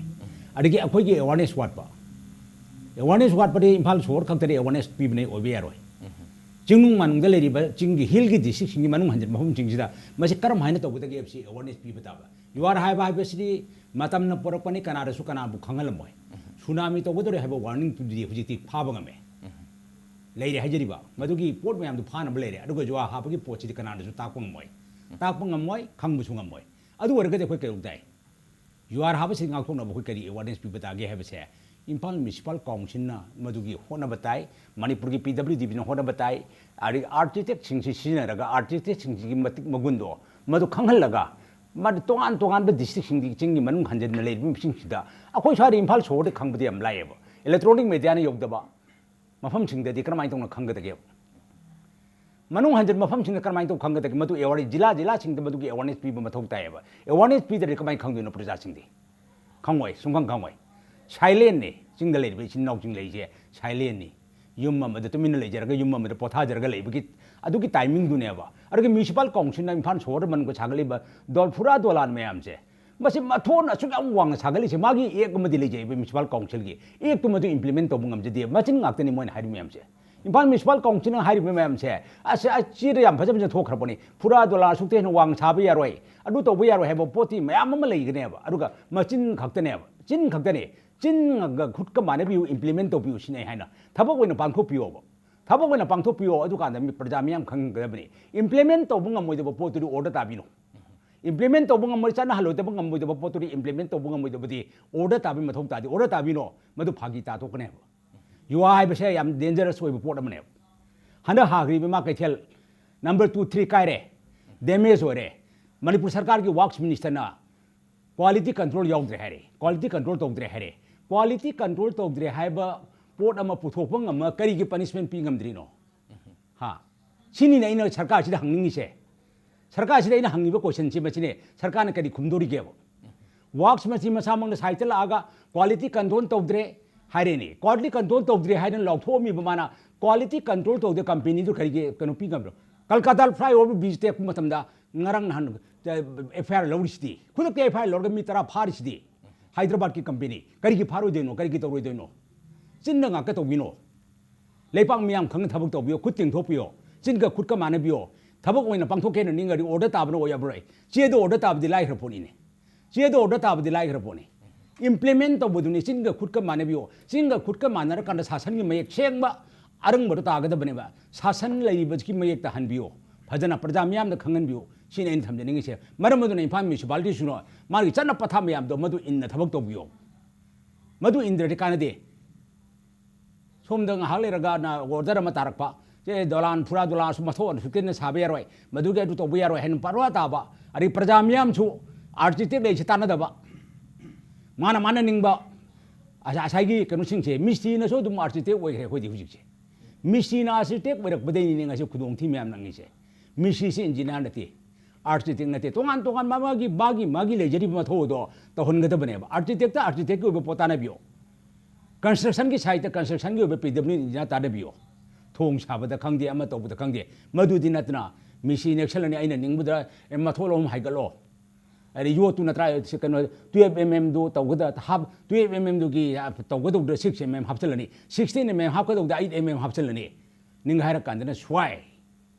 ꯑꯗꯒꯤ ꯑꯩꯈꯣꯏꯒꯤ awareness ꯋꯥꯠꯄ꯫ Awareness ꯋꯥꯠꯄꯗꯤ ꯏꯝꯐꯥꯜ ꯁꯣꯍꯣꯔ ꯈꯛꯇꯗꯤ awareness ꯄꯤꯕꯅ ꯑꯣꯏꯕ ꯌꯥꯔꯣꯏ꯫ ꯆꯤꯡꯅꯨꯡ ꯃꯥꯅꯨꯡꯗ ꯂꯩꯔꯤꯕ ꯆꯤꯡꯒꯤ hillꯒꯤ districtꯁꯤꯡꯒꯤ ꯃꯅꯨꯡ ꯍꯟꯖꯤꯟꯕ ꯃꯐꯝꯁꯤꯡꯁꯤꯗ ꯃꯁꯤ ꯀꯔꯝ ꯍꯥꯏꯅ ꯇꯧꯒꯗꯒꯦ ꯍꯥꯏꯕꯁꯤ awareness ꯄꯤꯕ ꯇꯥꯕ꯫ ꯖꯨꯍꯥꯔ ꯍꯥꯏꯕ ꯍꯥꯏꯕꯁꯤꯗꯤ ꯃꯇꯝꯅ ꯄꯣꯔꯛꯄꯅꯤ, ꯀꯅꯥꯗꯁꯨ ꯀꯅꯥꯕꯨ ꯈꯪꯍꯜꯂꯝꯃꯣꯏ꯫ Tsunami ꯇꯧꯒꯗꯧꯔꯦ ꯍꯥꯏꯕ warning ꯄꯤꯕꯗꯤ ꯍꯧꯖꯤꯛꯇꯤ ꯐꯥꯕ ꯉꯝꯃꯦ꯫ ꯂꯩꯔꯦ ꯍꯥꯏꯖꯔꯤꯕ ꯃꯗꯨꯒꯤ ꯄꯣꯠ ꯃꯌꯥꯝꯗꯨ ꯐꯥꯅꯕ ꯂꯩꯔꯦ꯫ ꯑꯗꯨꯒ ꯖꯨꯋꯥ ꯍꯥꯞꯄꯒꯤ ꯄꯣꯠꯁꯤꯗꯤ ꯀꯅꯥꯅꯁꯨ ꯇꯥꯛꯄ ꯉꯝꯃꯣꯏ, ꯇꯥꯛꯄ ꯉꯝꯃꯣꯏ, ꯈꯪꯕꯁꯨ ꯉꯝꯃꯣꯏ꯫ ꯑꯗꯨ ꯑꯣꯏꯔꯒꯗꯤ ꯑꯩꯈꯣꯏ ꯀꯩꯗꯧ ꯇꯥꯏ? ꯖꯨꯋꯥꯔ ꯍꯥꯞꯄꯁꯤ ꯉꯥꯛꯊꯣꯛꯅꯕ ꯑꯩꯈꯣꯏ ꯀꯔꯤ awareness ꯄꯤꯕ ꯇꯥꯒꯦ ꯍꯥꯏꯕꯁꯦ, ꯏꯝꯐꯥꯜ ꯃ꯭ꯌꯨꯅꯤꯁꯤꯄꯥꯜ ꯀꯥꯎꯟꯁꯤꯜꯅ ꯃꯗꯨꯒꯤ ꯍꯣꯠꯅꯕ ꯇꯥꯏ, ꯃꯅꯤꯄꯨꯔꯒꯤ ꯄꯤ ꯗꯕ꯭ꯂꯤꯎ ꯗꯤꯕꯤꯅ ꯍꯣꯠꯅꯕ ꯇꯥꯏ, ꯑꯗꯒꯤ ꯑꯥꯔꯀꯤꯇꯦꯛꯁꯤꯡꯁꯤ ꯁꯤꯖꯤꯟꯅꯔꯒ ꯑꯥꯔꯀꯤꯇꯦꯛꯁꯤꯡꯁꯤꯒꯤ ꯃꯇꯤꯛ ꯃꯒꯨꯟꯗꯣ ꯃꯗꯨ ꯈꯪꯍꯜꯂꯒ, ꯃꯗꯨ ꯇꯣꯉꯥꯟ ꯇꯣꯉꯥꯟꯕ ꯗꯤꯁꯇ꯭ꯔꯤꯛꯁꯤꯡꯗꯤ ꯆꯤꯡꯒꯤ ꯃꯅꯨꯡ ꯍꯟꯖꯤꯟꯅ ꯂꯩꯔꯤꯕꯁꯤꯡꯁꯤꯗ ꯑꯩꯈꯣꯏ ꯁ꯭ꯋꯥꯏꯗ ꯏꯝꯐꯥꯜ ꯁꯣꯍꯣꯔꯗ ꯈꯪꯕꯗꯤ ꯌꯥꯝ ꯂꯥꯏꯌꯦꯕ꯫ ꯏꯂꯦꯛꯇ꯭ꯔꯣꯅꯤꯛ ꯃꯦꯗꯤꯌꯥꯅ ꯌꯧꯗꯕ ꯃꯐꯝꯁꯤꯡꯗꯗꯤ ꯀꯔꯝꯍꯥꯏꯅ ꯇꯧꯅ ꯈꯪꯒꯗꯒꯦ? ꯃꯅꯨꯡ ꯍꯟꯖꯤꯟ ꯃꯐꯝꯁꯤꯡꯗ ꯀꯔꯝꯍꯥꯏꯅ ꯇꯧ ꯈꯪꯒꯗꯒꯦ? ꯃꯗꯨ ꯑꯦꯋꯥꯔꯅꯦꯁ, ꯖꯤꯂꯥ ꯖꯤꯂꯥꯁꯤꯡꯗ ꯃꯗꯨꯒꯤ ꯑꯦꯋꯥꯔꯅꯦꯁ ꯄꯤꯕ ꯃꯊꯧ ꯇꯥꯏꯌꯦꯕ꯫ ꯑꯦꯋꯥꯔꯅꯦꯁ ꯄꯤꯗ꯭ꯔꯗꯤ ꯀꯃꯥꯏꯅ ꯈꯪꯗꯣꯏꯅꯣ ꯄ꯭ꯔꯖꯥꯁꯤꯡꯗꯤ? ꯈꯪꯉꯣꯏ, ꯁꯨꯡꯈꯪ ꯈꯪꯉꯣꯏ꯫ ꯁꯥꯏꯂꯦꯟꯅꯤ꯫ ꯆꯤꯡꯗ ꯂꯩꯔꯤꯕ ꯏꯆꯤꯟ ꯏꯅꯥꯎꯁꯤꯡ ꯂꯩꯔꯤꯁꯦ ꯁꯥꯏꯂꯦꯟꯅꯤ꯫ ꯌꯨꯝ ꯑꯃꯗ ꯇꯨꯃꯤꯟꯅ ꯂꯩꯖꯔꯒ, ꯌꯨꯝ ꯑꯃꯗ ꯄꯣꯊꯥꯖꯔꯒ ꯂꯩꯕꯒꯤ ꯑꯗꯨꯒꯤ ꯇꯥꯏꯃꯤꯡꯗꯨꯅꯦꯕ꯫ ꯑꯗꯨꯒ ꯃ꯭ꯌꯨꯅꯤꯁꯤꯄꯥꯜ ꯀꯥꯎꯟꯁꯤꯜꯅ ꯏꯝꯐꯥꯜ ꯁꯣꯍꯣꯔꯗ ꯃꯅꯨꯡꯗ ꯁꯥꯒꯠꯂꯤꯕ ꯗꯣꯜ, ꯐꯨꯔꯥ ꯗꯣꯂꯥꯟ ꯃꯌꯥꯝꯁꯦ, ꯃꯁꯤ ꯃꯊꯣꯟ ꯑꯁꯨꯛ ꯌꯥꯝ ꯋꯥꯡꯅ ꯁꯥꯒꯠꯂꯤꯁꯦ, ꯃꯥꯒꯤ ꯑꯦꯛ ꯑꯃꯗꯤ ꯂꯩꯖꯩꯕ ꯃ꯭ꯌꯨꯅꯤꯁꯤꯄꯥꯜ ꯀꯥꯎꯟꯁꯤꯜꯒꯤ꯫ ꯑꯦꯛꯇꯨ ꯃꯗꯨ ꯏꯝꯄ꯭ꯂꯤꯃꯦꯟ ꯇꯧꯕ ꯉꯝꯖꯗꯦ꯫ ꯃꯆꯤꯟ ꯉꯥꯛꯇꯅꯤ ꯃꯣꯏꯅ ꯍꯥꯏꯔꯤ ꯃꯌꯥꯝꯁꯦ꯫ ꯏꯝꯐꯥꯜ ꯃ꯭ꯌꯨꯅꯤꯁꯤꯄꯥꯜ ꯀꯥꯎꯟꯁꯤꯜꯅ ꯍꯥꯏꯔꯤꯕ ꯃꯌꯥꯝꯁꯦ, ꯑꯁ, ꯑꯁ, ꯆꯦꯗ ꯌꯥꯝ ꯐꯖ ꯐꯖꯅ ꯊꯣꯛꯈ꯭ꯔꯕꯅꯤ, ꯐꯨꯔꯥ ꯗꯣꯂꯥꯟ ꯑꯁꯨꯛꯇ ꯍꯦꯟꯅ ꯋꯥꯡꯅ ꯁꯥꯕ ꯌꯥꯔꯣꯏ, ꯑꯗꯨ ꯇꯧꯕ ꯌꯥꯔꯣꯏ ꯍꯥꯏꯕ ꯄꯣꯠꯇꯤ ꯃꯌꯥꯝ ꯑꯃ ꯂꯩꯒꯅꯦꯕ꯫ ꯑꯗꯨꯒ ꯃꯆꯤꯟ ꯈꯛꯇꯅꯦꯕ, ꯆꯤꯟ ꯈꯛꯇꯅꯦ꯫ ꯆꯤꯟꯒ ꯈꯨꯠꯀ ꯃꯥꯟꯅꯕꯤꯌꯨ, ꯏꯝꯄ꯭ꯂꯤꯃꯦꯟ ꯇꯧꯕꯤꯌꯨ ꯁꯤꯅꯦ ꯑꯩ ꯍꯥꯏꯅ꯫ ꯊꯕꯛ ꯑꯣꯏꯅ ꯄꯥꯡꯊꯣꯛꯄꯤꯌꯣꯕ꯫ ꯊꯕꯛ ꯑꯣꯏꯅ ꯄꯥꯡꯊꯣꯛꯄꯤꯌꯣ, ꯑꯗꯨꯀꯥꯟꯗ ꯃꯤ, ꯄ꯭ꯔꯖꯥ ꯃꯤꯌꯥꯝ ꯈꯪꯒꯗꯕꯅꯤ꯫ ꯏꯝꯄ꯭ꯂꯤꯃꯦꯟ ꯇꯧꯕ ꯉꯝꯃꯣꯏꯗꯕ ꯄꯣꯠꯇꯨꯗꯤ ꯑꯣꯔꯗꯔ ꯇꯥꯕꯤꯅꯣ꯫ ꯏꯝꯄ꯭ꯂꯤꯃꯦꯟ ꯇꯧꯕ ꯉꯝꯃꯣꯏ, ꯆꯠꯅꯍꯜꯂꯣꯏꯗꯕ ꯉꯝꯃꯣꯏꯗꯕ ꯄꯣꯠꯇꯨꯗꯤ ꯏꯝꯄ꯭ꯂꯤꯃꯦꯟ ꯇꯧꯕ ꯉꯝꯃꯣꯏꯗꯕꯗꯤ ꯑꯣꯔꯗꯔ ꯇꯥꯕꯒꯤ ꯃꯊꯧ ꯇꯥꯗꯦ꯫ ꯑꯣꯔꯗꯔ ꯇꯥꯕꯤꯅꯣ, ꯃꯗꯨ ꯐꯥꯒꯤ ꯇꯥꯊꯣꯛꯀꯅꯦꯕ꯫ ꯖꯨꯋꯥ ꯍꯥꯏꯕꯁꯦ ꯌꯥꯝ ꯗꯦꯟꯖꯔꯁ ꯑꯣꯏꯕ ꯄꯣꯠ ꯑꯃꯅꯦꯕ꯫ ꯍꯟꯗꯛ ꯍꯥꯈ꯭ꯔꯤꯕ ꯏꯃꯥ ꯀꯩꯊꯦꯜ ꯅꯝꯕꯔ ꯇꯨ, ꯊ꯭ꯔꯤ ꯀꯥꯏꯔꯦ, ꯗꯦꯃꯦꯖ ꯑꯣꯏꯔꯦ꯫ ꯃꯅꯤꯄꯨꯔ ꯁꯔꯀꯥꯔꯒꯤ ꯋꯥꯔꯛꯁ ꯃꯤꯅꯤꯁꯇꯔꯅ ꯀ꯭ꯋꯥꯂꯤꯇꯤ ꯀꯟꯇ꯭ꯔꯣꯜ ꯌꯥꯎꯗ꯭ꯔꯦ ꯍꯥꯏꯔꯦ꯫ ꯀ꯭ꯋꯥꯂꯤꯇꯤ ꯀꯟꯇ꯭ꯔꯣꯜ ꯇꯧꯗ꯭ꯔꯦ ꯍꯥꯏꯔꯦ꯫ ꯀ꯭ꯋꯥꯂꯤꯇꯤ ꯀꯟꯇ꯭ꯔꯣꯜ ꯇꯧꯗ꯭ꯔꯦ ꯍꯥꯏꯕ ꯄꯣꯠ ꯑꯃ ꯄꯨꯊꯣꯛꯄ ꯉꯝꯃ ꯀꯔꯤꯒꯤ ꯄꯅꯤꯁꯃꯦꯟ ꯄꯤ ꯉꯝꯗ꯭ꯔꯤꯅꯣ? ꯍꯥ? ꯁꯤꯅꯤꯅꯦ ꯑꯩꯅ ꯁꯔꯀꯥꯔꯁꯤꯗ ꯍꯪꯅꯤꯡꯉꯤꯁꯦ꯫ ꯁꯔꯀꯥꯔꯁꯤꯗ ꯑꯩꯅ ꯍꯪꯉꯤꯕ ꯀꯣꯏꯁꯟꯁꯤ ꯃꯁꯤꯅꯦ, ꯁꯔꯀꯥꯔꯅ ꯀꯔꯤ ꯈꯨꯝꯗꯣꯔꯤꯒꯦꯕ? ꯋꯥꯔꯛꯁ ꯃꯁꯤ ꯃꯁꯥꯃꯛꯅ ꯁꯥꯏꯠꯇ ꯂꯥꯛꯑꯒ ꯀ꯭ꯋꯥꯂꯤꯇꯤ ꯀꯟꯇ꯭ꯔꯣꯜ ꯇꯧꯗ꯭ꯔꯦ ꯍꯥꯏꯔꯦꯅꯦ꯫ ꯀ꯭ꯋꯥꯂꯤꯇꯤ ꯀꯟꯇ꯭ꯔꯣꯜ ꯇꯧꯗ꯭ꯔꯦ ꯍꯥꯏꯗꯅ ꯂꯥꯎꯊꯣꯛꯑꯝꯃꯤꯕ ꯃꯥꯅ ꯀ꯭ꯋꯥꯂꯤꯇꯤ ꯀꯟꯇ꯭ꯔꯣꯜ ꯇꯧꯗꯦ ꯀꯝꯄꯦꯅꯤꯗꯨ ꯀꯔꯤꯒꯤ ꯀꯩꯅꯣ ꯄꯤ ꯉꯝꯕ꯭ꯔꯣ? ꯀꯜꯀꯇꯥ ꯐ꯭ꯂꯥꯏ ꯑꯣꯚꯔ ꯕ꯭ꯔꯤꯖ ꯇꯦꯛꯄ ꯃꯇꯝꯗ ꯉꯔꯥꯡ ꯅꯍꯥꯟ ꯑꯦꯐ ꯑꯥꯏ ꯑꯥꯔ ꯂꯧꯔꯤꯁꯤꯗꯤ, ꯈꯨꯗꯛꯇ ꯑꯦꯐ ꯑꯥꯏ ꯑꯥꯔ ꯂꯧꯔꯒ ꯃꯤ ꯇꯔꯥ ꯐꯥꯔꯤꯁꯤꯗꯤ, ꯍꯥꯏꯗ꯭ꯔꯕꯥꯗꯀꯤ ꯀꯝꯄꯦꯅꯤ꯫ ꯀꯔꯤꯒꯤ ꯐꯥꯔꯣꯏꯗꯣꯏꯅꯣ? ꯀꯔꯤꯒꯤ ꯇꯧꯔꯣꯏꯗꯣꯏꯅꯣ? ꯆꯤꯟꯗ ꯉꯥꯛꯇ ꯇꯧꯕꯤꯅꯣ꯫ ꯂꯩꯄꯥꯛ ꯃꯤꯌꯥꯝ ꯈꯪꯅ ꯊꯕꯛ ꯇꯧꯕꯤꯌꯣ꯫ ꯈꯨꯠ ꯇꯤꯡꯊꯣꯛꯄꯤꯌꯣ꯫ ꯆꯤꯟꯒ ꯈꯨꯠꯀ ꯃꯥꯟꯅꯕꯤꯌꯣ꯫ ꯊꯕꯛ ꯑꯣꯏꯅ ꯄꯥꯡꯊꯣꯛꯀꯦꯅ ꯅꯤꯡꯉꯗꯤ ꯑꯣꯔꯗꯔ ꯇꯥꯕꯅ ꯑꯣꯏ ꯌꯥꯕ꯭ꯔꯣꯏ? ꯆꯦꯗ ꯑꯣꯔꯗꯔ ꯇꯥꯕꯗꯤ ꯂꯥꯏꯈ꯭ꯔ ꯄꯣꯠꯅꯤꯅꯦ꯫ ꯆꯦꯗ ꯑꯣꯔꯗꯔ ꯇꯥꯕꯗꯤ ꯂꯥꯏꯈ꯭ꯔ ꯄꯣꯠꯅꯤ꯫ ꯏꯝꯄ꯭ꯂꯤꯃꯦꯟ ꯇꯧꯕꯗꯨꯅꯤ ꯆꯤꯟꯒ ꯈꯨꯠꯀ ꯃꯥꯟꯅꯕꯤꯌꯣ꯫ ꯆꯤꯟꯒ ꯈꯨꯠꯀ ꯃꯥꯟꯅꯔꯀꯥꯟꯗ ꯁꯥꯁꯟꯒꯤ ꯃꯌꯦꯛ ꯁꯦꯡꯕ ꯑꯔꯪꯕꯗꯣ ꯇꯥꯒꯗꯕꯅꯦꯕ꯫ ꯁꯥꯁꯟ ꯂꯩꯔꯤꯕꯁꯤꯒꯤ ꯃꯌꯦꯛꯇ ꯍꯟꯕꯤꯌꯨ, ꯐꯖꯅ ꯄ꯭ꯔꯖꯥ ꯃꯤꯌꯥꯝꯗ ꯈꯪꯍꯟꯕꯤꯌꯨ, ꯁꯤꯅꯤ ꯑꯩꯅ ꯊꯝꯖꯅꯤꯡꯉꯤꯁꯦ꯫ ꯃꯔꯝ ꯑꯗꯨꯅ ꯏꯝꯐꯥꯜ ꯃ꯭ꯌꯨꯅꯤꯁꯤꯄꯥꯂꯤꯇꯤꯁꯤꯅ ꯃꯥꯒꯤ ꯆꯠꯅ ꯄꯊꯥꯞ ꯃꯌꯥꯝꯗꯣ ꯃꯗꯨ ꯏꯟꯅ ꯊꯕꯛ ꯇꯧꯕꯤꯌꯨ꯫ ꯃꯗꯨ ꯏꯟꯗ꯭ꯔꯗꯤ ꯀꯥꯟꯅꯗꯦ꯫ ꯁꯣꯝꯗ ꯉꯥꯏꯍꯥꯛ ꯂꯩꯔꯒ ꯑꯣꯔꯗꯔ ꯑꯃ ꯇꯥꯔꯛꯄ, ꯁꯦ ꯗꯣꯂꯥꯟ ꯐꯨꯔꯥ ꯗꯣꯂꯥꯟꯁꯨ ꯃꯊꯣꯟ ꯑꯁꯨꯛꯇꯦꯟꯅ ꯁꯥꯕ ꯌꯥꯔꯣꯏ, ꯃꯗꯨꯒꯤ ꯑꯗꯨ ꯇꯧꯕ ꯌꯥꯔꯣꯏ ꯍꯥꯏꯅ ꯄꯔꯋꯥ ꯇꯥꯕ, ꯑꯗꯩ ꯄ꯭ꯔꯖꯥ ꯃꯤꯌꯥꯝꯁꯨ ꯑꯥꯔꯀꯤꯇꯦꯛ ꯂꯩꯁꯦ ꯇꯥꯟꯅꯗꯕ, ꯃꯥꯅ ꯃꯥꯅ ꯅꯤꯡꯕ ꯉꯁꯥꯏꯒꯤ ꯀꯩꯅꯣꯁꯤꯡꯁꯦ, ꯃꯤꯁꯇ꯭ꯔꯤꯅꯁꯨ ꯑꯗꯨꯝ ꯑꯥꯔꯀꯤꯇꯦꯛ ꯑꯣꯏꯈ꯭ꯔꯦ ꯑꯩꯈꯣꯏꯗꯤ ꯍꯧꯖꯤꯛꯁꯦ꯫ ꯃꯤꯁꯇ꯭ꯔꯤꯅ ꯑꯥꯔꯀꯤꯇꯦꯛ ꯑꯣꯏꯔꯛꯄꯗꯩꯅꯤꯅꯦ ꯉꯁꯤ ꯈꯨꯗꯣꯡꯊꯤ ꯃꯌꯥꯝ ꯅꯪꯉꯤꯁꯦ꯫ ꯃꯤꯁꯇ꯭ꯔꯤꯁꯤ ꯏꯟꯖꯤꯅꯤꯌꯥꯔ ꯅꯠꯇꯦ, ꯑꯥꯔꯀꯤꯇꯦꯛ ꯅꯠꯇꯦ, ꯇꯣꯉꯥꯟ ꯇꯣꯉꯥꯟꯕ ꯃꯥꯒꯤ ꯃꯥꯒꯤ ꯃꯥꯒꯤ ꯂꯩꯖꯔꯤꯕ ꯃꯊꯧ ꯑꯗꯣ ꯇꯧꯍꯟꯒꯗꯕꯅꯦꯕ꯫ ꯑꯥꯔꯀꯤꯇꯦꯛꯇ ꯑꯥꯔꯀꯤꯇꯦꯛꯀꯤ ꯑꯣꯏꯕ ꯄꯣꯠ ꯇꯥꯟꯅꯕꯤꯌꯣ, ꯀꯟꯁꯇ꯭ꯔꯛꯁꯟꯒꯤ ꯁꯥꯏꯠꯇ ꯀꯟꯁꯇ꯭ꯔꯛꯁꯟꯒꯤ ꯑꯣꯏꯕ ꯄꯤ ꯗꯕ꯭ꯂꯤꯌꯨ ꯏꯟꯖꯤꯅꯤꯌꯥꯔ ꯇꯥꯟꯅꯕꯤꯌꯣ꯫ ꯊꯣꯡ ꯁꯥꯕꯗ ꯈꯪꯗꯦ, ꯑꯃ ꯇꯧꯕꯗ ꯈꯪꯗꯦ, ꯃꯗꯨꯗꯤ ꯅꯠꯇꯅ ꯃꯤꯁꯇ꯭ꯔꯤ ꯅꯦꯛꯁꯜꯂꯅꯤ, ꯑꯩꯅ ꯅꯤꯡꯕꯗ, "ꯑꯦ, ꯃꯊꯣꯜ ꯑꯍꯨꯝ ꯍꯥꯏꯒꯠꯂꯣ", ꯑꯗꯩ ꯌꯣꯠꯇꯨ ꯅꯠꯇ꯭ꯔꯥ, ꯀꯩꯅꯣ, ꯇꯨꯌꯦꯜꯞ ꯑꯦꯝ ꯑꯦꯝꯗꯨ ꯇꯧꯒꯗ ꯍꯥꯞ ꯇꯨꯌꯦꯜꯞ ꯑꯦꯝ ꯑꯦꯝꯗꯨꯒꯤ ꯇꯧꯒꯗꯧꯗ ꯁꯤꯛꯁ ꯑꯦꯝ ꯑꯦꯝ ꯍꯥꯞꯆꯤꯜꯂꯅꯤ, ꯁꯤꯛꯁꯇꯤꯟ ꯑꯦꯝ ꯑꯦꯝ ꯍꯥꯞꯀꯗꯧꯗ ꯑꯩꯠ ꯑꯦꯝ ꯑꯦꯝ ꯍꯥꯞꯆꯤꯜꯂꯅꯤ꯫ ꯅꯤꯡ ꯍꯥꯏꯔ ꯀꯥꯟꯗꯅ ꯁ꯭ꯋꯥꯏ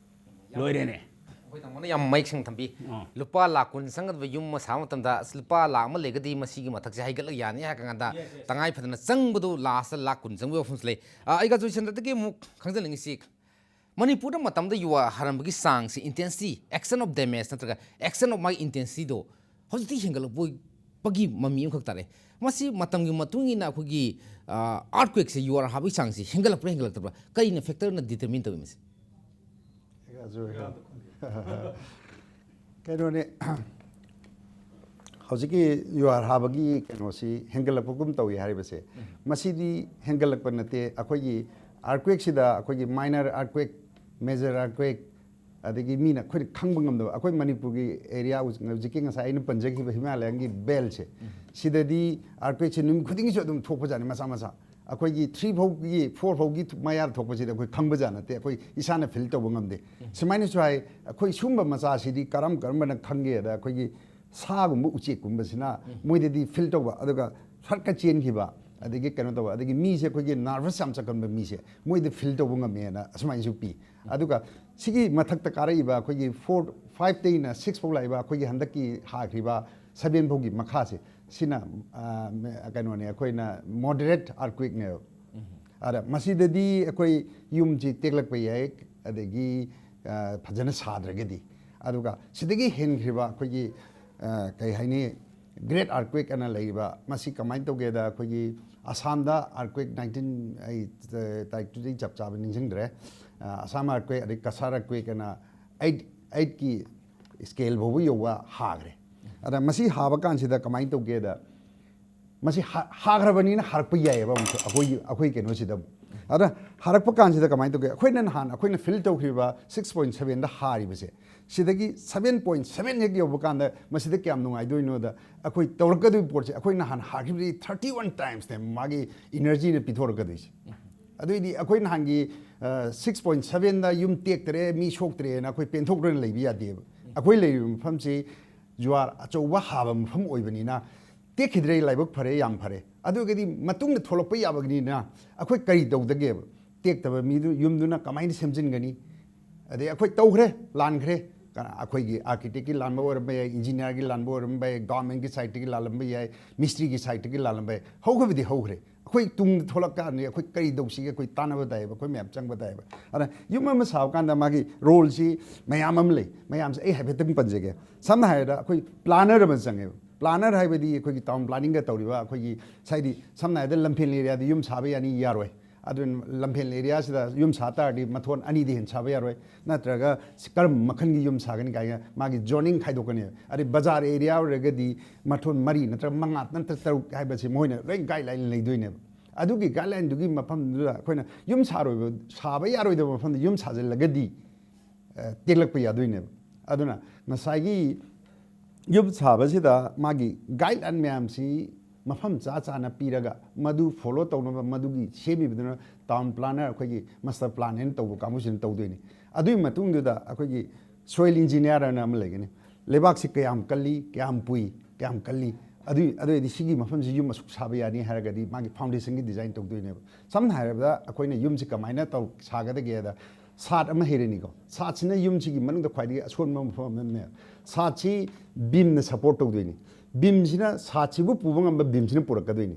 ꯂꯣꯏꯔꯦꯅꯦ꯫ ꯑꯩꯈꯣꯏ ꯇꯥꯃꯣꯅ ꯌꯥꯝ ꯃꯌꯦꯛ ꯁꯦꯡꯅ ꯊꯝꯕꯤ꯫ ꯑꯥ꯫ ꯂꯨꯄꯥ ꯂꯥꯛ ꯀꯨꯟ ꯆꯪꯒꯗꯕ ꯌꯨꯝ ꯑꯃ ꯁꯥꯕ ꯃꯇꯝꯗ, "ꯑꯁ, ꯂꯨꯄꯥ ꯂꯥꯛ ꯑꯃ ꯂꯩꯔꯒꯗꯤ ꯃꯁꯤꯒꯤ ꯃꯊꯛꯁꯦ ꯍꯩꯒꯠꯂꯒ ꯌꯥꯅꯤ" ꯍꯥꯏꯔ ꯀꯥꯟꯗ, ꯇꯉꯥꯏ ꯐꯗꯅ ꯆꯪꯕꯗꯨ ꯂꯥꯁꯇ ꯂꯥꯛ ꯀꯨꯟ ꯆꯪꯕꯒꯤ ꯋꯥꯐꯝꯁꯨ ꯂꯩ꯫ ꯑꯥ, ꯑꯩ ꯒ꯭ꯔꯦꯖꯨꯑꯦꯁꯟꯗꯒꯤ ꯑꯃꯨꯛ ꯈꯪꯖꯅꯤꯡꯉꯤꯁꯤ, ꯃꯅꯤꯄꯨꯔꯗ ꯃꯇꯝꯗ ꯌꯨ ꯑꯥꯔ ꯍꯥꯔꯝꯕꯒꯤ ꯆꯥꯡꯁꯤ, intensity, action of damage ꯅꯠꯇ꯭ꯔꯒ action of ꯃꯥꯒꯤ intensity ꯗꯣ ꯍꯧꯖꯤꯛꯇꯤ ꯍꯦꯟꯒꯠꯂꯛꯄꯒꯤ ꯃꯃꯤ ꯑꯃꯈꯛ ꯇꯥꯔꯛꯑꯦ꯫ ꯃꯁꯤ ꯃꯇꯝꯒꯤ ꯃꯇꯨꯡ ꯏꯟꯅ ꯑꯩꯈꯣꯏꯒꯤ, ꯑꯥ, earthquake ꯁꯦ, ꯌꯨ ꯑꯥꯔ ꯍꯥꯕꯒꯤ ꯆꯥꯡꯁꯤ ꯍꯦꯟꯒꯠꯂꯛꯄ꯭ꯔꯥ ꯍꯦꯟꯒꯠꯂꯛꯇꯕ꯭ꯔꯥ, ꯀꯔꯤꯅ factor ꯅ determine ꯇꯧꯏ ꯃꯁꯤ? ꯀꯩꯅꯣꯅꯦ, ꯍꯧꯖꯤꯛꯀꯤ ꯌꯨ ꯑꯥꯔ ꯍꯥꯕꯒꯤ ꯀꯩꯅꯣꯁꯤ ꯍꯦꯟꯒꯠꯂꯛꯄꯒꯨꯝ ꯇꯧꯏ ꯍꯥꯏꯔꯤꯕꯁꯦ, ꯃꯁꯤꯗꯤ ꯍꯦꯟꯒꯠꯂꯛꯄ ꯅꯠꯇꯦ꯫ ꯑꯩꯈꯣꯏꯒꯤ earthquake ꯁꯤꯗ ꯑꯩꯈꯣꯏꯒꯤ minor earthquake, major earthquake, ꯑꯗꯒꯤ ꯃꯤꯅ ꯑꯩꯈꯣꯏꯅ ꯈꯪꯕ ꯉꯝꯗꯕ, ꯑꯩꯈꯣꯏ ꯃꯅꯤꯄꯨꯔꯒꯤ area ꯍꯧꯖꯤꯛꯀꯤ ꯉꯁꯥꯏ ꯑꯩꯅ ꯄꯟꯖꯈꯤꯕ ꯍꯤꯃꯥꯂꯌꯥꯒꯤ belt ꯁꯦ, ꯁꯤꯗꯗꯤ earthquake ꯁꯦ ꯅꯨꯃꯤꯠ ꯈꯨꯗꯤꯡꯒꯤꯁꯨ ꯑꯗꯨꯝ ꯊꯣꯛꯄꯖꯥꯠꯅꯤ, ꯃꯆꯥ ꯃꯆꯥ꯫ ꯑꯩꯈꯣꯏꯒꯤ three ꯐꯥꯎꯒꯤ, four ꯐꯥꯎꯒꯤ ꯃꯌꯥꯗ ꯊꯣꯛꯄꯁꯤꯗꯤ ꯑꯩꯈꯣꯏ ꯈꯪꯕꯖꯥꯠ ꯅꯠꯇꯦ, ꯑꯩꯈꯣꯏ ꯏꯁꯥꯅ feel ꯇꯧꯕ ꯉꯝꯗꯦ꯫ ꯁꯨꯃꯥꯏꯅꯁꯨ ꯍꯥꯏ, ꯑꯩꯈꯣꯏ ꯁꯨꯝꯕ ꯃꯆꯥꯁꯤꯗꯤ ꯀꯔꯝ ꯀꯔꯝꯕꯅ ꯈꯪꯒꯦꯗ, ꯑꯩꯈꯣꯏꯒꯤ ꯁꯥꯒꯨꯝꯕ, ꯎꯆꯦꯛꯀꯨꯝꯕꯁꯤꯅ ꯃꯣꯏꯗꯗꯤ feel ꯇꯧꯕ, ꯑꯗꯨꯒ ꯁꯠꯀ ꯆꯦꯟꯈꯤꯕ, ꯑꯗꯒꯤ ꯀꯩꯅꯣ ꯇꯧꯕ, ꯑꯗꯒꯤ ꯃꯤꯁꯦ, ꯑꯩꯈꯣꯏꯒꯤ nervous ꯌꯥꯝ ꯆꯠꯀꯟꯕ ꯃꯤꯁꯦ, ꯃꯣꯏꯗ feel ꯇꯧꯕ ꯉꯝꯃꯦꯅ ꯑꯁꯨꯃꯥꯏꯅꯁꯨ ꯄꯤ꯫ ꯑꯗꯨꯒ ꯁꯤꯒꯤ ꯃꯊꯛꯇ ꯀꯥꯔꯛꯏꯕ ꯑꯩꯈꯣꯏꯒꯤ four, five ꯇꯩꯅ six ꯐꯥꯎ ꯂꯥꯛꯏꯕ ꯑꯩꯈꯣꯏꯒꯤ ꯍꯟꯗꯛꯀꯤ ꯍꯥꯈ꯭ꯔꯤꯕ seven ꯐꯥꯎꯒꯤ ꯃꯈꯥꯁꯦ, ꯁꯤꯅ, ꯑ, ꯃꯦ-, ꯀꯩꯅꯣꯅꯦ, ꯑꯩꯈꯣꯏꯅ moderate earthquake ꯅꯦꯕ꯫ ꯑꯗ ꯃꯁꯤꯗꯗꯤ ꯑꯩꯈꯣꯏ ꯌꯨꯝꯁꯤ ꯇꯦꯛꯂꯛꯄ ꯌꯥꯏ, ꯑꯗꯒꯤ ꯑ, ꯐꯖꯅ ꯁꯥꯗ꯭ꯔꯒꯗꯤ꯫ ꯑꯗꯨꯒ ꯁꯤꯗꯒꯤ ꯍꯦꯟꯈ꯭ꯔꯤꯕ ꯑꯩꯈꯣꯏꯒꯤ ꯑ, ꯀꯩ ꯍꯥꯏꯅꯤ, great earthquake ꯑꯅ ꯂꯩꯔꯤꯕ, ꯃꯁꯤ ꯀꯃꯥꯏꯅ ꯇꯧꯒꯦꯗ, ꯑꯩꯈꯣꯏꯒꯤ ꯑꯁꯥꯝꯗ earthquake nineteen, ꯑꯩ ꯑ, ꯇꯥꯔꯤꯛꯇꯨꯗꯤ ꯆꯞ ꯆꯥꯕ ꯅꯤꯡꯁꯤꯡꯗ꯭ꯔꯦ, ꯑ, ꯑꯁꯥꯝ earthquake ꯑꯗꯩ ꯀꯁꯥꯔ earthquake ꯑꯅ ꯑꯩꯠ ꯑꯩꯠꯀꯤ ꯁ꯭ꯀꯦꯜ ꯐꯥꯎꯕ ꯌꯧꯕ ꯍꯥꯈ꯭ꯔꯦ꯫ ꯑꯗ ꯃꯁꯤ ꯍꯥꯕ ꯀꯥꯟꯁꯤꯗ ꯀꯃꯥꯏꯅ ꯇꯧꯒꯦꯗ, ꯃꯁꯤ ꯍꯥ- ꯍꯥꯈ꯭ꯔꯕꯅꯤꯅ ꯍꯥꯔꯛꯄ ꯌꯥꯏꯑꯕ ꯑꯃꯨꯛꯁꯨ ꯑꯩꯈꯣꯏꯒꯤ, ꯑꯩꯈꯣꯏ ꯀꯩꯅꯣꯁꯤꯗ ꯑꯃꯨꯛ꯫ ꯑꯗ ꯍꯥꯔꯛꯄ ꯀꯥꯟꯁꯤꯗ ꯀꯃꯥꯏꯅ ꯇꯧꯒꯦ? ꯑꯩꯈꯣꯏꯅ ꯅꯍꯥꯟ ꯑꯩꯈꯣꯏꯅ ꯐꯤꯜ ꯇꯧꯈ꯭ꯔꯤꯕ six point sevenꯗ ꯍꯥꯔꯤꯕꯁꯦ, ꯁꯤꯗꯒꯤ seven point seven ꯍꯦꯛ ꯌꯧꯕ ꯀꯥꯟꯗ ꯃꯁꯤꯗ ꯀꯌꯥꯝ ꯅꯨꯡꯉꯥꯏꯗꯣꯏꯅꯣꯗ, ꯑꯩꯈꯣꯏ ꯇꯧꯔꯛꯀꯗꯣꯏꯕ ꯄꯣꯠꯁꯦ, ꯑꯩꯈꯣꯏ ꯅꯍꯥꯟ ꯍꯥꯔꯈꯤꯕꯗꯒꯤ thirty one timesꯅꯦ ꯃꯥꯒꯤ ꯏꯅꯔꯖꯤꯅ ꯄꯤꯊꯣꯔꯛꯀꯗꯣꯏꯁꯦ꯫ ꯑꯗꯨꯏꯗꯤ ꯑꯩꯈꯣꯏ ꯅꯍꯥꯟꯒꯤ six point sevenꯗ ꯌꯨꯝ ꯇꯦꯛꯇ꯭ꯔꯦ, ꯃꯤ ꯁꯣꯛꯇ꯭ꯔꯦꯅ ꯑꯩꯈꯣꯏ ꯄꯦꯟꯊꯣꯛꯇ꯭ꯔꯦꯅ ꯂꯩꯕ ꯌꯥꯗꯦꯕ꯫ ꯑꯩꯈꯣꯏ ꯂꯩꯔꯤꯕ ꯃꯐꯝꯁꯤ ꯖꯨꯋꯥꯔ ꯑꯆꯧꯕ ꯍꯥꯕ ꯃꯐꯝ ꯑꯣꯏꯕꯅꯤꯅ, ꯇꯦꯛꯈꯤꯗ꯭ꯔꯦ, ꯂꯥꯏꯕꯛ ꯐꯔꯦ, ꯌꯥꯝ ꯐꯔꯦ꯫ ꯑꯗꯨ ꯑꯣꯏꯔꯒꯗꯤ ꯃꯇꯨꯡꯗ ꯊꯣꯛꯂꯛꯄ ꯌꯥꯕꯅꯤꯅ ꯑꯩꯈꯣꯏ ꯀꯔꯤ ꯇꯧꯗꯒꯦꯕ? ꯇꯦꯛꯇꯕ ꯃꯤꯗꯨ, ꯌꯨꯝꯗꯨꯅ ꯀꯃꯥꯏꯅ ꯁꯦꯝꯖꯤꯟꯒꯅꯤ? ꯑꯗꯩ ꯑꯩꯈꯣꯏ ꯇꯧꯈ꯭ꯔꯦ, ꯂꯥꯟꯈ꯭ꯔꯦ꯫ ꯀꯅꯥ, ꯑꯩꯈꯣꯏꯒꯤ architectꯀꯤ ꯂꯥꯟꯕ ꯑꯣꯏꯔꯝꯕ ꯌꯥꯏ, engineerꯒꯤ ꯂꯥꯟꯕ ꯑꯣꯏꯔꯝꯕ ꯌꯥꯏ, governmentꯀꯤ sideꯇꯒꯤ ꯂꯥꯜꯂꯝꯕ ꯌꯥꯏ, ꯃꯤꯁꯇ꯭ꯔꯤꯒꯤ sideꯇꯒꯤ ꯂꯥꯜꯂꯝꯕ ꯌꯥꯏ꯫ ꯍꯧꯈꯤꯕꯗꯤ ꯍꯧꯈ꯭ꯔꯦ꯫ ꯑꯩꯈꯣꯏ ꯇꯨꯡꯗ ꯊꯣꯛꯂꯛꯀꯥꯟꯗ ꯑꯩꯈꯣꯏ ꯀꯔꯤ ꯇꯧꯁꯤꯒꯦ? ꯑꯩꯈꯣꯏ ꯇꯥꯟꯅꯕ ꯇꯥꯏꯌꯦꯕ, ꯑꯩꯈꯣꯏ ꯃꯌꯥꯝ ꯆꯪꯕ ꯇꯥꯏꯌꯦꯕ꯫ ꯑꯗꯨꯅ ꯌꯨꯝ ꯑꯃ ꯁꯥꯕ ꯀꯥꯟꯗ ꯃꯥꯒꯤ roleꯁꯤ ꯃꯌꯥꯝ ꯑꯃ ꯂꯩ꯫ ꯃꯌꯥꯝꯁꯦ ꯑꯩ ꯍꯥꯏꯐꯦꯠꯇꯪ ꯄꯟꯖꯒꯦ꯫ ꯁꯝꯅ ꯍꯥꯏꯔꯕꯗ ꯑꯩꯈꯣꯏ planner ꯑꯃ ꯆꯪꯉꯦꯕ꯫ Planner ꯍꯥꯏꯕꯗꯤ ꯑꯩꯈꯣꯏꯒꯤ town planningꯒ ꯇꯧꯔꯤꯕ ꯑꯩꯈꯣꯏꯒꯤ, ꯍꯥꯏꯗꯤ ꯁꯝꯅ ꯍꯥꯏꯔꯕꯗ ꯂꯝꯐꯦꯜ areaꯗ ꯌꯨꯝ ꯁꯥꯕ ꯌꯥꯅꯤ, ꯌꯥꯔꯣꯏ꯫ ꯑꯗꯨꯅ ꯂꯝꯐꯦꯜ areaꯁꯤꯗ ꯌꯨꯝ ꯁꯥ ꯇꯥꯔꯗꯤ ꯃꯊꯣꯟ ꯑꯅꯤꯗꯤ ꯍꯦꯟꯅ ꯁꯥꯕ ꯌꯥꯔꯣꯏ, ꯅꯠꯇ꯭ꯔꯒ ꯀꯔꯝꯕ ꯃꯈꯜꯒꯤ ꯌꯨꯝ ꯁꯥꯒꯅꯤ ꯀꯥꯏꯅ ꯃꯥꯒꯤ zoning ꯈꯥꯏꯗꯣꯛꯀꯅꯤ꯫ ꯑꯗꯩ ꯕꯖꯥꯔ area ꯑꯣꯏꯔꯒꯗꯤ ꯃꯊꯣꯟ ꯃꯔꯤ ꯅꯠꯇ꯭ꯔꯒ ꯃꯉꯥ ꯅꯠꯇ꯭ꯔꯒ ꯇꯔꯨꯛ ꯍꯥꯏꯕꯁꯤ ꯃꯣꯏꯅ ꯂꯣꯏ guideline ꯂꯩꯗꯣꯏꯅꯦꯕ꯫ ꯑꯗꯨꯒꯤ guideline ꯗꯨꯒꯤ ꯃꯐꯝꯗꯨꯗ ꯑꯩꯈꯣꯏꯅ ꯌꯨꯝ ꯁꯥꯔꯣꯏꯕ, ꯁꯥꯕ ꯌꯥꯔꯣꯏꯗꯕ ꯃꯐꯝꯗ ꯌꯨꯝ ꯁꯥꯖꯤꯜꯂꯒꯗꯤ, ꯑ, ꯇꯦꯛꯂꯛꯄ ꯌꯥꯗꯣꯏꯅꯦꯕ꯫ ꯑꯗꯨꯅ ꯉꯁꯥꯏꯒꯤ ꯌꯨꯝ ꯁꯥꯕꯁꯤꯗ ꯃꯥꯒꯤ guideline ꯃꯌꯥꯝꯁꯤ ꯃꯐꯝ ꯆꯥ ꯆꯥꯅ ꯄꯤꯔꯒ ꯃꯗꯨ follow ꯇꯧꯅꯕ ꯃꯗꯨꯒꯤ ꯁꯦꯝꯃꯤꯕꯗꯨꯅ town planner, ꯑꯩꯈꯣꯏꯒꯤ master plan ꯍꯥꯏꯅ ꯇꯧꯕ ꯀꯥꯡꯕꯨꯁꯤꯅ ꯇꯧꯗꯣꯏꯅꯤ꯫ ꯑꯗꯨꯒꯤ ꯃꯇꯨꯡꯗꯨꯗ ꯑꯩꯈꯣꯏꯒꯤ soil engineer ꯑꯅ ꯑꯃ ꯂꯩꯒꯅꯤ꯫ ꯂꯩꯕꯥꯛꯁꯤ ꯀꯌꯥꯝ ꯀꯜꯂꯤ, ꯀꯌꯥꯝ ꯄꯨꯏ, ꯀꯌꯥꯝ ꯀꯜꯂꯤ, ꯑꯗꯨꯏ, ꯑꯗꯨ ꯑꯣꯏꯔꯗꯤ ꯁꯤꯒꯤ ꯃꯐꯝꯁꯤ ꯌꯨꯝ ꯑꯁꯨꯛ ꯁꯥꯕ ꯌꯥꯅꯤ ꯍꯥꯏꯔꯒꯗꯤ ꯃꯥꯒꯤ foundationꯒꯤ design ꯇꯧꯗꯣꯏꯅꯦꯕ꯫ ꯁꯝꯅ ꯍꯥꯏꯔꯕꯗ ꯑꯩꯈꯣꯏꯅ ꯌꯨꯝꯁꯤ ꯀꯃꯥꯏꯅ ꯇꯧ ꯁꯥꯒꯗꯒꯦꯗ, ꯁꯥꯠ ꯑꯃ ꯍꯩꯔꯅꯤꯀꯣ꯫ ꯁꯥꯠꯁꯤꯅ ꯌꯨꯝꯁꯤꯒꯤ ꯃꯅꯨꯡꯗ ꯈ꯭ꯋꯥꯏꯗꯒꯤ ꯑꯁꯣꯟꯕ ꯃꯐꯝ ꯑꯃꯅꯦ꯫ ꯁꯥꯠꯁꯤ beamꯅ support ꯇꯧꯗꯣꯏꯅꯤ꯫ Beamꯁꯤꯅ, ꯁꯥꯠꯁꯤꯕꯨ ꯄꯨꯕ ꯉꯝꯕ beamꯁꯤꯅ ꯄꯨꯔꯛꯀꯗꯣꯏꯅꯤ꯫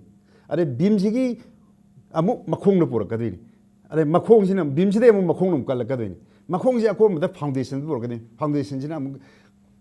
ꯑꯗꯩ beamꯁꯤꯒꯤ ꯑꯃꯨꯛ ꯃꯈꯣꯡꯗ ꯄꯨꯔꯛꯀꯗꯣꯏꯅꯤ꯫ ꯑꯗꯩ ꯃꯈꯣꯡꯁꯤꯅ, ꯕꯤꯝꯁꯤꯗꯩ ꯑꯃꯨꯛ ꯃꯈꯣꯡꯗ ꯑꯃꯨꯛ ꯀꯜꯂꯛꯀꯗꯣꯏꯅꯤ꯫ ꯃꯈꯣꯡꯁꯤ ꯑꯀꯣꯟꯕꯗ ꯐꯥꯎꯟꯗꯦꯁꯟꯗ ꯄꯨꯔꯛꯀꯗꯣꯏꯅꯤ, ꯐꯥꯎꯟꯗꯦꯁꯟꯁꯤꯅ ꯑꯃꯨꯛ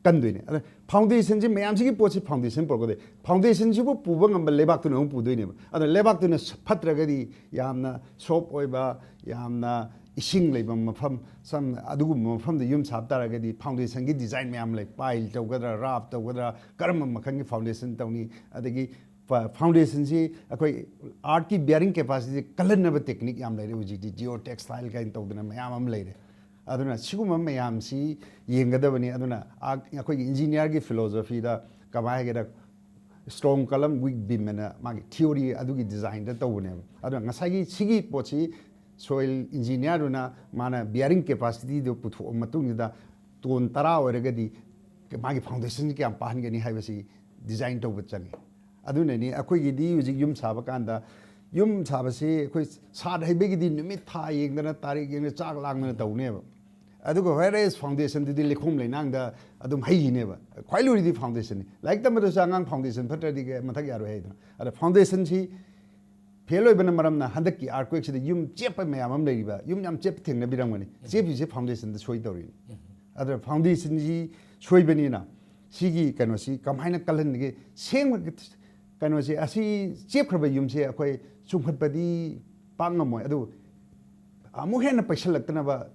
ꯀꯟꯗꯣꯏꯅꯤ꯫ ꯑꯗ ꯐꯥꯎꯟꯗꯦꯁꯟꯁꯤ, ꯃꯌꯥꯝꯁꯤꯒꯤ ꯄꯣꯠꯁꯤ ꯐꯥꯎꯟꯗꯦꯁꯟ ꯄꯨꯔꯛꯀꯗꯣꯏ꯫ ꯐꯥꯎꯟꯗꯦꯁꯟꯁꯤꯕꯨ ꯄꯨꯕ ꯉꯝꯕ ꯂꯩꯕꯥꯛꯇꯨꯅ ꯑꯃꯨꯛ ꯄꯨꯗꯣꯏꯅꯦꯕ꯫ ꯑꯗꯣ ꯂꯩꯕꯥꯛꯇꯨꯅ ꯐꯠꯇ꯭ꯔꯒꯗꯤ, ꯌꯥꯝꯅ ꯁꯣꯞ ꯑꯣꯏꯕ, ꯌꯥꯝꯅ ꯏꯁꯤꯡ ꯂꯩꯕ ꯃꯐꯝ, ꯁꯝ-, ꯑꯗꯨꯒꯨꯝꯕ ꯃꯐꯝꯗ ꯌꯨꯝ ꯁꯥꯕ ꯇꯥꯔꯒꯗꯤ ꯐꯥꯎꯟꯗꯦꯁꯟꯒꯤ ꯗꯤꯖꯥꯏꯟ ꯃꯌꯥꯝ ꯂꯩ꯫ ꯄꯥꯏꯜ ꯇꯧꯒꯗ꯭ꯔꯥ, ꯔꯥꯞ ꯇꯧꯒꯗ꯭ꯔꯥ, ꯀꯔꯝꯕ ꯃꯈꯜꯒꯤ ꯐꯥꯎꯟꯗꯦꯁꯟ ꯇꯧꯅꯤ, ꯑꯗꯒꯤ ꯐ-, ꯐꯥꯎꯟꯗꯦꯁꯟꯁꯤ ꯑꯩꯈꯣꯏ ꯑꯥꯔꯠꯀꯤ ꯕꯤꯌꯥꯔꯤꯡ ꯀꯦꯄꯥꯁꯤꯇꯤ ꯀꯜꯍꯟꯅꯕ ꯇꯦꯛꯅꯤꯛ ꯌꯥꯝ ꯂꯩꯔꯦ ꯍꯧꯖꯤꯛꯇꯤ, ꯖꯤꯑꯣ ꯇꯦꯛꯁꯇꯥꯏꯜ ꯀꯥꯏꯅ ꯇꯧꯗꯅ ꯃꯌꯥꯝ ꯑꯃ ꯂꯩꯔꯦ꯫ ꯑꯗꯨꯅ ꯁꯤꯒꯨꯝꯕ ꯃꯌꯥꯝꯁꯤ ꯌꯦꯡꯒꯗꯕꯅꯤ꯫ ꯑꯗꯨꯅ ꯑꯥꯔꯠ, ꯑꯩꯈꯣꯏꯒꯤ ꯏꯟꯖꯤꯅꯤꯌꯥꯔꯒꯤ ꯐꯤꯂꯣꯁꯣꯐꯤꯗ ꯀꯃꯥꯏꯅ ꯍꯥꯏꯒꯦꯗ, ꯁ꯭ꯇ꯭ꯔꯣꯡ ꯀꯂꯝ, ꯋꯤꯛ ꯕꯤꯝ ꯑꯅ ꯃꯥꯒꯤ ꯊꯤꯑꯣꯔꯤ ꯑꯗꯨꯒꯤ ꯗꯤꯖꯥꯏꯟꯗ ꯇꯧꯕꯅꯦꯕ꯫ ꯑꯗꯨꯅ ꯉꯁꯥꯏꯒꯤ ꯁꯤꯒꯤ ꯄꯣꯠꯁꯤ ꯁꯣꯏꯜ ꯏꯟꯖꯤꯅꯤꯌꯥꯔꯗꯨꯅ ꯃꯥꯅ ꯕꯤꯌꯥꯔꯤꯡ ꯀꯦꯄꯥꯁꯤꯇꯤꯗꯨ ꯄꯨꯊꯣꯛꯑ ꯃꯇꯨꯡꯁꯤꯗ ꯇꯣꯟ ꯇꯔꯥ ꯑꯣꯏꯔꯒꯗꯤ ꯃꯥꯒꯤ ꯐꯥꯎꯟꯗꯦꯁꯟꯁꯤ ꯀꯌꯥꯝ ꯄꯥꯍꯟꯒꯅꯤ ꯍꯥꯏꯕꯁꯤ ꯗꯤꯖꯥꯏꯟ ꯇꯧꯕ ꯆꯪꯉꯤ꯫ ꯑꯗꯨꯅꯅꯤ ꯑꯩꯈꯣꯏꯒꯤꯗꯤ ꯍꯧꯖꯤꯛ ꯌꯨꯝ ꯁꯥꯕ ꯀꯥꯟꯗ, ꯌꯨꯝ ꯁꯥꯕꯁꯤ ꯑꯩꯈꯣꯏ ꯁꯥꯠ ꯍꯩꯕꯒꯤꯗꯤ ꯅꯨꯃꯤꯠ ꯊꯥ ꯌꯦꯡꯗꯅ, ꯇꯥꯔꯤꯛ ꯌꯦꯡꯗꯅ, ꯆꯥꯛ ꯂꯥꯡꯗꯅ ꯇꯧꯅꯦꯕ꯫ ꯑꯗꯨꯒ whereas ꯐꯥꯎꯟꯗꯦꯁꯟꯗꯨꯗꯤ ꯂꯩꯈꯣꯝ ꯂꯩꯅꯥꯡꯗ ꯑꯗꯨꯝ ꯍꯩꯈꯤꯅꯦꯕ꯫ ꯈ꯭ꯋꯥꯏ ꯂꯨꯔꯤꯗꯤ ꯐꯥꯎꯟꯗꯦꯁꯟꯅꯤ꯫ ꯂꯥꯏꯔꯤꯛ ꯇꯝꯕꯗꯁꯨ ꯑꯉꯥꯡ ꯐꯥꯎꯟꯗꯦꯁꯟ ꯐꯠꯇ꯭ꯔꯗꯤ ꯀꯩ-, ꯃꯊꯛ ꯌꯥꯔꯣꯏ ꯍꯥꯏꯗꯅ꯫ ꯑꯗ ꯐꯥꯎꯟꯗꯦꯁꯟꯁꯤ ꯐꯦꯜ ꯑꯣꯏꯕꯅ ꯃꯔꯝꯅ ꯍꯟꯗꯛꯀꯤ ꯑꯥꯔꯠꯀ꯭ꯋꯦꯛꯁꯤꯗ ꯌꯨꯝ ꯆꯦꯞꯄ ꯃꯌꯥꯝ ꯑꯃ ꯂꯩꯔꯤꯕ, ꯌꯨꯝ ꯌꯥꯝ ꯆꯦꯞꯄ ꯊꯦꯡꯅꯕꯤꯔꯝꯒꯅꯤ꯫ ꯆꯦꯞꯄꯤꯁꯦ ꯐꯥꯎꯟꯗꯦꯁꯟꯗ ꯁꯣꯏ ꯇꯧꯔꯤꯅꯤ꯫ ꯑꯗꯨꯅ ꯐꯥꯎꯟꯗꯦꯁꯟꯁꯤ ꯁꯣꯏꯕꯅꯤꯅ ꯁꯤꯒꯤ ꯀꯩꯅꯣꯁꯤ ꯀꯃꯥꯏꯅ ꯀꯜꯍꯟꯒꯦ? ꯁꯦꯡꯕ ꯀꯩꯅꯣꯁꯤ, ꯑꯁꯤ ꯆꯦꯞꯈ꯭ꯔꯕ ꯌꯨꯝꯁꯦ ꯑꯩꯈꯣꯏ ꯆꯨꯝꯈꯠꯄꯗꯤ ꯄꯥꯛ ꯉꯝꯃꯣꯏ, ꯑꯗꯨ ꯑꯃꯨꯛ ꯍꯦꯟꯅ ꯄꯩꯁꯜꯂꯛꯇꯅꯕ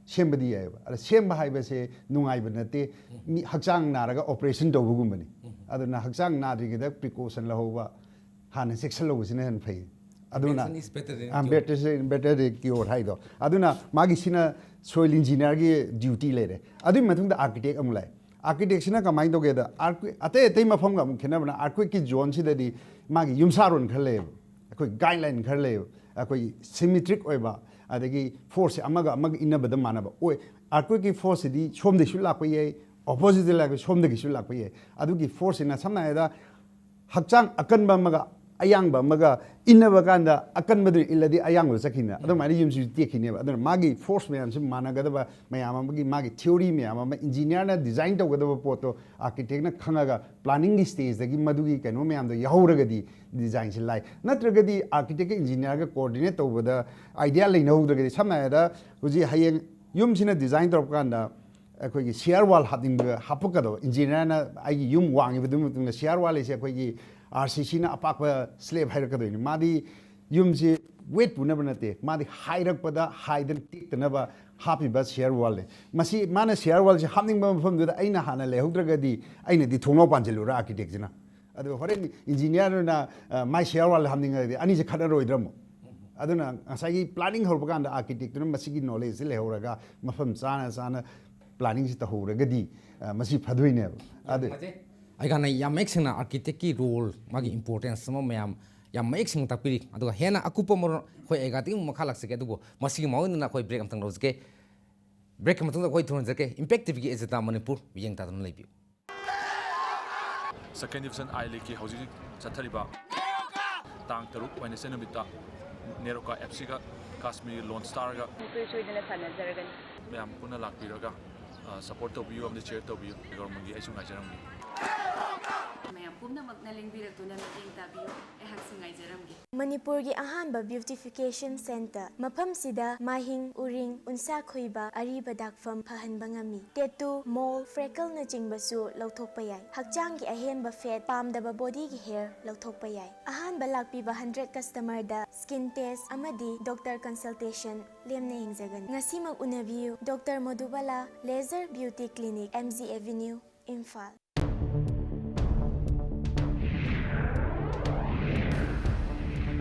ꯁꯦꯝꯕꯗꯤ ꯌꯥꯏꯑꯕ꯫ ꯑꯗ ꯁꯦꯝꯕ ꯍꯥꯏꯕꯁꯦ ꯅꯨꯡꯉꯥꯏꯕ ꯅꯠꯇꯦ, ꯃꯤ ꯍꯛꯆꯥꯡ ꯅꯥꯔꯒ ꯑꯣꯄꯔꯦꯁꯟ ꯇꯧꯕꯒꯨꯝꯕꯅꯤ꯫ ꯑꯗꯨꯅ ꯍꯛꯆꯥꯡ ꯅꯥꯗ꯭ꯔꯤꯉꯩꯗ ꯄ꯭ꯔꯤꯀꯣꯁꯟ ꯂꯧꯍꯧꯕ, ꯍꯥꯟꯅ ꯆꯦꯛꯁꯤꯜꯍꯧꯕꯁꯤꯅ ꯍꯦꯟꯅ ꯐꯩ꯫ ꯑꯗꯨꯅ Prevention is better than cure. Better, better than cure ꯍꯥꯏꯗꯣ꯫ ꯑꯗꯨꯅ ꯃꯥꯒꯤ ꯁꯤꯅ ꯁꯣꯏꯜ ꯏꯟꯖꯤꯅꯤꯌꯥꯔꯒꯤ ꯗ꯭ꯌꯨꯇꯤ ꯂꯩꯔꯦ꯫ ꯑꯗꯨꯒꯤ ꯃꯊꯪꯗ ꯑꯥꯔꯀꯤꯇꯦꯛ ꯑꯃꯨꯛ ꯂꯥꯛꯑꯦ꯫ ꯑꯥꯔꯀꯤꯇꯦꯛꯁꯤꯅ ꯀꯃꯥꯏꯅ ꯇꯧꯒꯦꯗ, ꯑꯥꯔꯀꯤ-, ꯑꯇꯩ ꯑꯇꯩ ꯃꯐꯝꯒ ꯑꯃꯨꯛ ꯈꯦꯠꯅꯕꯅ, ꯑꯥꯔꯀ꯭ꯋꯦꯛꯀꯤ ꯖꯣꯟꯁꯤꯗꯗꯤ ꯃꯥꯒꯤ ꯌꯨꯝꯁꯥꯔꯣꯟ ꯈꯔ ꯂꯩꯌꯦꯕ, ꯑꯩꯈꯣꯏ ꯒꯥꯏꯗꯂꯥꯏꯟ ꯈꯔ ꯂꯩꯌꯦꯕ, ꯑꯩꯈꯣꯏꯒꯤ ꯁꯤꯃꯤꯇ꯭ꯔꯤꯛ ꯑꯣꯏꯕ, ꯑꯗꯒꯤ ꯐꯣꯔꯁꯁꯦ ꯑꯃꯒ ꯑꯃꯒ ꯏꯟꯅꯕꯗ ꯃꯥꯟꯅꯕ ꯑꯣꯏ꯫ ꯑꯥꯔꯀ꯭ꯋꯦꯛꯀꯤ ꯐꯣꯔꯁꯁꯤꯗꯤ ꯁꯣꯝꯗꯒꯤꯁꯨ ꯂꯥꯛꯄ ꯌꯥꯏ, ꯑꯣꯄꯣꯖꯤꯠꯇ ꯂꯥꯛꯄ, ꯁꯣꯝꯗꯒꯤꯁꯨ ꯂꯥꯛꯄ ꯌꯥꯏ꯫ ꯑꯗꯨꯒꯤ ꯐꯣꯔꯁꯁꯤꯅ ꯁꯝꯅ ꯍꯥꯏꯔꯕꯗ ꯍꯛꯆꯥꯡ ꯑꯀꯟꯕ ꯑꯃꯒ ꯑꯌꯥꯡꯕ ꯑꯃꯒ ꯏꯟꯅꯕ ꯀꯥꯟꯗ ꯑꯀꯟꯕꯗꯨꯅ ꯏꯜꯂꯗꯤ ꯑꯌꯥꯡꯕꯗ ꯆꯠꯈꯤꯅꯦ, ꯑꯗꯨꯃꯥꯏꯅ ꯌꯨꯝꯁꯤꯁꯨ ꯇꯦꯛꯈꯤꯅꯦꯕ꯫ ꯑꯗꯨꯅ ꯃꯥꯒꯤ ꯐꯣꯔꯁ ꯃꯌꯥꯝꯁꯤ ꯃꯥꯟꯅꯒꯗꯕ ꯃꯌꯥꯝ ꯑꯃꯒꯤ, ꯃꯥꯒꯤ ꯊꯤꯑꯣꯔꯤ ꯃꯌꯥꯝ ꯑꯃ, ꯏꯟꯖꯤꯅꯤꯌꯥꯔꯅ ꯗꯤꯖꯥꯏꯟ ꯇꯧꯒꯗꯕ ꯄꯣꯠꯇꯣ ꯑꯥꯔꯀꯤꯇꯦꯛꯅ ꯈꯪꯉꯒ ꯄ꯭ꯂꯥꯅꯤꯡꯒꯤ ꯁ꯭ꯇꯦꯖꯇꯒꯤ ꯃꯗꯨꯒꯤ ꯀꯩꯅꯣ ꯃꯌꯥꯝꯗꯣ ꯌꯥꯎꯍꯧꯔꯒꯗꯤ ꯗꯤꯖꯥꯏꯟꯁꯤ ꯂꯥꯏ꯫ ꯅꯠꯇ꯭ꯔꯒꯗꯤ ꯑꯥꯔꯀꯤꯇꯦꯛꯀ ꯏꯟꯖꯤꯅꯤꯌꯥꯔꯒ ꯀꯣꯑꯣꯔꯗꯤꯅꯦꯠ ꯇꯧꯕꯗ ꯑꯥꯏꯗꯤꯌꯥ ꯂꯩꯅꯍꯧꯗ꯭ꯔꯒꯗꯤ, ꯁꯝꯅ ꯍꯥꯏꯔꯕꯗ ꯍꯧꯖꯤꯛ ꯍꯌꯦꯡ ꯌꯨꯝꯁꯤꯅ ꯗꯤꯖꯥꯏꯟ ꯇꯧꯔꯛꯄ ꯀꯥꯟꯗ ꯑꯩꯈꯣꯏꯒꯤ ꯁꯤꯌꯥꯔ ꯋꯥꯜ ꯍꯥꯞꯅꯤꯡꯕ, ꯍꯥꯞꯄꯛꯀꯗꯕ, ꯏꯟꯖꯤꯅꯤꯌꯥꯔꯅ ꯑꯩꯒꯤ ꯌꯨꯝ ꯋꯥꯡꯉꯤꯕꯗꯨꯒꯤ ꯃꯇꯨꯡꯗ ꯁꯤꯌꯥꯔ ꯋꯥꯜ ꯍꯥꯏꯁꯦ ꯑꯩꯈꯣꯏꯒꯤ ꯑꯥꯔ ꯁꯤ ꯁꯤꯅ ꯑꯄꯥꯛꯄ ꯁ꯭ꯂꯦꯕ ꯍꯥꯏꯔꯛꯀꯗꯣꯏꯅꯤ꯫ ꯃꯥꯗꯤ ꯌꯨꯝꯁꯤ ꯋꯦꯠ ꯄꯨꯅꯕ ꯅꯠꯇꯦ, ꯃꯥꯗꯤ ꯍꯥꯏꯔꯛꯄꯗ ꯍꯥꯏꯗꯅ ꯇꯦꯛꯇꯅꯕ ꯍꯥꯞꯄꯤꯕ ꯁꯤꯌꯥꯔ ꯋꯥꯜꯅꯤ꯫ ꯃꯁꯤ ꯃꯥꯅ ꯁꯤꯌꯥꯔ ꯋꯥꯜꯁꯤ ꯍꯥꯞꯅꯤꯡꯕ ꯃꯐꯝꯗꯨꯗ ꯑꯩꯅ ꯍꯥꯟꯅ ꯂꯩꯍꯧꯗ꯭ꯔꯒꯗꯤ ꯑꯩꯅꯗꯤ ꯊꯣꯡꯅꯥꯎ ꯄꯥꯟꯁꯤꯜꯂꯨꯔꯥ ꯑꯥꯔꯀꯤꯇꯦꯛꯁꯤꯅ꯫ ꯑꯗꯨꯒ ꯍꯣꯔꯦꯟ ꯏꯟꯖꯤꯅꯤꯌꯥꯔꯗꯨꯅ, ꯑ, ꯃꯥꯏ ꯁꯤꯌꯥꯔ ꯋꯥꯜ ꯍꯥꯞꯅꯤꯡꯉꯒꯗꯤ ꯑꯅꯤꯁꯦ ꯈꯠꯅꯔꯣꯏꯗ꯭ꯔꯥ ꯑꯃꯨꯛ? ꯑꯗꯨꯅ ꯉꯁꯥꯏꯒꯤ ꯄ꯭ꯂꯥꯅꯤꯡ ꯍꯧꯔꯛꯄ ꯀꯥꯟꯗ ꯑꯥꯔꯀꯤꯇꯦꯛꯇꯨꯅ ꯃꯁꯤꯒꯤ ꯅꯣꯂꯦꯖꯁꯤ ꯂꯩꯍꯧꯔꯒ ꯃꯐꯝ ꯆꯥꯅ ꯆꯥꯅ ꯄ꯭ꯂꯥꯅꯤꯡꯁꯤ ꯇꯧꯍꯧꯔꯒꯗꯤ, ꯑ, ꯃꯁꯤ ꯐꯗꯣꯏꯅꯦꯕ꯫ ꯑꯗꯨ ꯐꯖꯩ꯫ ꯑꯩꯒꯥꯅ ꯌꯥꯝ ꯃꯌꯦꯛ ꯁꯦꯡꯅ ꯑꯥꯔꯀꯤꯇꯦꯛꯀꯤ ꯔꯣꯜ, ꯃꯥꯒꯤ ꯏꯝꯄꯣꯔꯇꯦꯟꯁ ꯑꯃ ꯃꯌꯥꯝ ꯌꯥꯝ ꯃꯌꯦꯛ ꯁꯦꯡꯅ ꯇꯥꯛꯄꯤꯔꯤ꯫ ꯑꯗꯨꯒ ꯍꯦꯟꯅ ꯑꯀꯨꯞꯄ ꯃꯔꯣꯜ ꯑꯩꯈꯣꯏ ꯑꯩꯒꯥꯗꯒꯤ ꯑꯃꯨꯛ ꯃꯈꯥ ꯂꯥꯛꯆꯒꯦ, ꯑꯗꯨꯕꯨ ꯃꯁꯤꯒꯤ ꯃꯃꯥꯡ ꯑꯣꯏꯅ ꯑꯩꯈꯣꯏ ꯕ꯭ꯔꯦꯛ ꯑꯃꯇꯪ ꯂꯧꯖꯒꯦ꯫ ꯕ꯭ꯔꯦꯛꯀꯤ ꯃꯇꯨꯡꯗ ꯑꯩꯈꯣꯏ ꯊꯨꯡꯍꯟꯖꯔꯛꯀꯦ꯫ ꯏꯝꯄꯦꯛ ꯇꯤꯚꯤꯒꯤ ꯑꯦꯖꯦꯟꯗꯥ ꯃꯅꯤꯄꯨꯔ ꯃꯤꯠꯌꯦꯡ ꯇꯥꯗꯨꯅ ꯂꯩꯕꯤꯌꯨ꯫ ꯁꯦꯀꯦꯟ ꯗꯤꯕꯤꯖꯟ ꯑꯥꯏ ꯂꯤꯒꯀꯤ ꯍꯧꯖꯤꯛ ꯆꯠꯊꯔꯤꯕ ꯇꯥꯡ ꯇꯔꯨꯛ ꯋꯦꯅꯁꯗꯦ ꯅꯨꯃꯤꯠꯇ ꯅꯦꯔꯣꯀꯥ ꯑꯦꯐ ꯁꯤꯒ ꯀꯥꯁꯃꯤꯔ ꯂꯣꯟ ꯁ꯭ꯇꯥꯔꯒ ꯁꯣꯏ ꯁꯣꯏꯗꯅ ꯁꯥꯟꯅꯖꯔꯒꯅꯤ꯫ ꯃꯌꯥꯝ ꯄꯨꯟꯅ ꯂꯥꯛꯄꯤꯔꯒ ꯁꯄꯣꯔꯠ ꯇꯧꯕꯤꯌꯨ ꯑꯃꯗꯤ ꯆꯤꯌꯔ ꯇꯧꯕꯤꯌꯨ꯫ ꯒꯣꯔꯃꯟꯒꯤ ꯑꯩꯁꯨ ꯉꯥꯏꯖꯔꯝꯒꯦ꯫ ꯃꯌꯥꯝ ꯄꯨꯝꯅꯃꯛꯅ ꯂꯦꯡꯕꯤꯔꯛꯇꯨꯅ ꯃꯤꯠꯌꯦꯡ ꯇꯥꯕꯤꯌꯨ꯫ ꯑꯩꯍꯥꯛꯁꯨ ꯉꯥꯏꯖꯔꯝꯒꯦ꯫ ꯃꯅꯤꯄꯨꯔꯒꯤ ꯑꯍꯥꯟꯕ ꯕ꯭ꯌꯨꯇꯤꯐꯤꯀꯦꯁꯟ ꯁꯦꯟꯇꯔ꯫ ꯃꯐꯝꯁꯤꯗ ꯃꯥꯏꯍꯤꯡ, ꯎꯔꯤꯡ, ꯎꯟꯁꯥ ꯈꯣꯏꯕ, ꯑꯔꯤꯕ ꯗꯥꯛꯐꯝ ꯐꯍꯟꯕ ꯉꯝꯃꯤ꯫ ꯇꯦꯇꯨ, ꯃꯣꯜ, ꯐ꯭ꯔꯦꯀꯜꯅꯆꯤꯡꯕꯁꯨ ꯂꯧꯊꯣꯛꯄ ꯌꯥꯏ꯫ ꯍꯛꯆꯥꯡꯒꯤ ꯑꯍꯦꯟꯕ ꯐꯦꯠ, ꯄꯥꯝꯗꯕ ꯕꯣꯗꯤꯒꯤ ꯍꯦꯌꯔ ꯂꯧꯊꯣꯛꯄ ꯌꯥꯏ꯫ ꯑꯍꯥꯟꯕ ꯂꯥꯛꯄꯤꯕ ꯍꯟꯗ꯭ꯔꯦꯠ ꯀꯁꯇꯃꯔꯗ ꯁ꯭ꯀꯤꯟ ꯇꯦꯁ ꯑꯃꯗꯤ ꯗꯣꯛꯇꯔ ꯀꯟꯁꯜꯇꯦꯁꯟ ꯂꯦꯝꯅ ꯌꯦꯡꯖꯒꯅꯤ꯫ ꯉꯁꯤꯃꯛ ꯎꯅꯕꯤꯌꯨ꯫ Doctor Modubala laser beauty clinic, M G avenue, Imphal.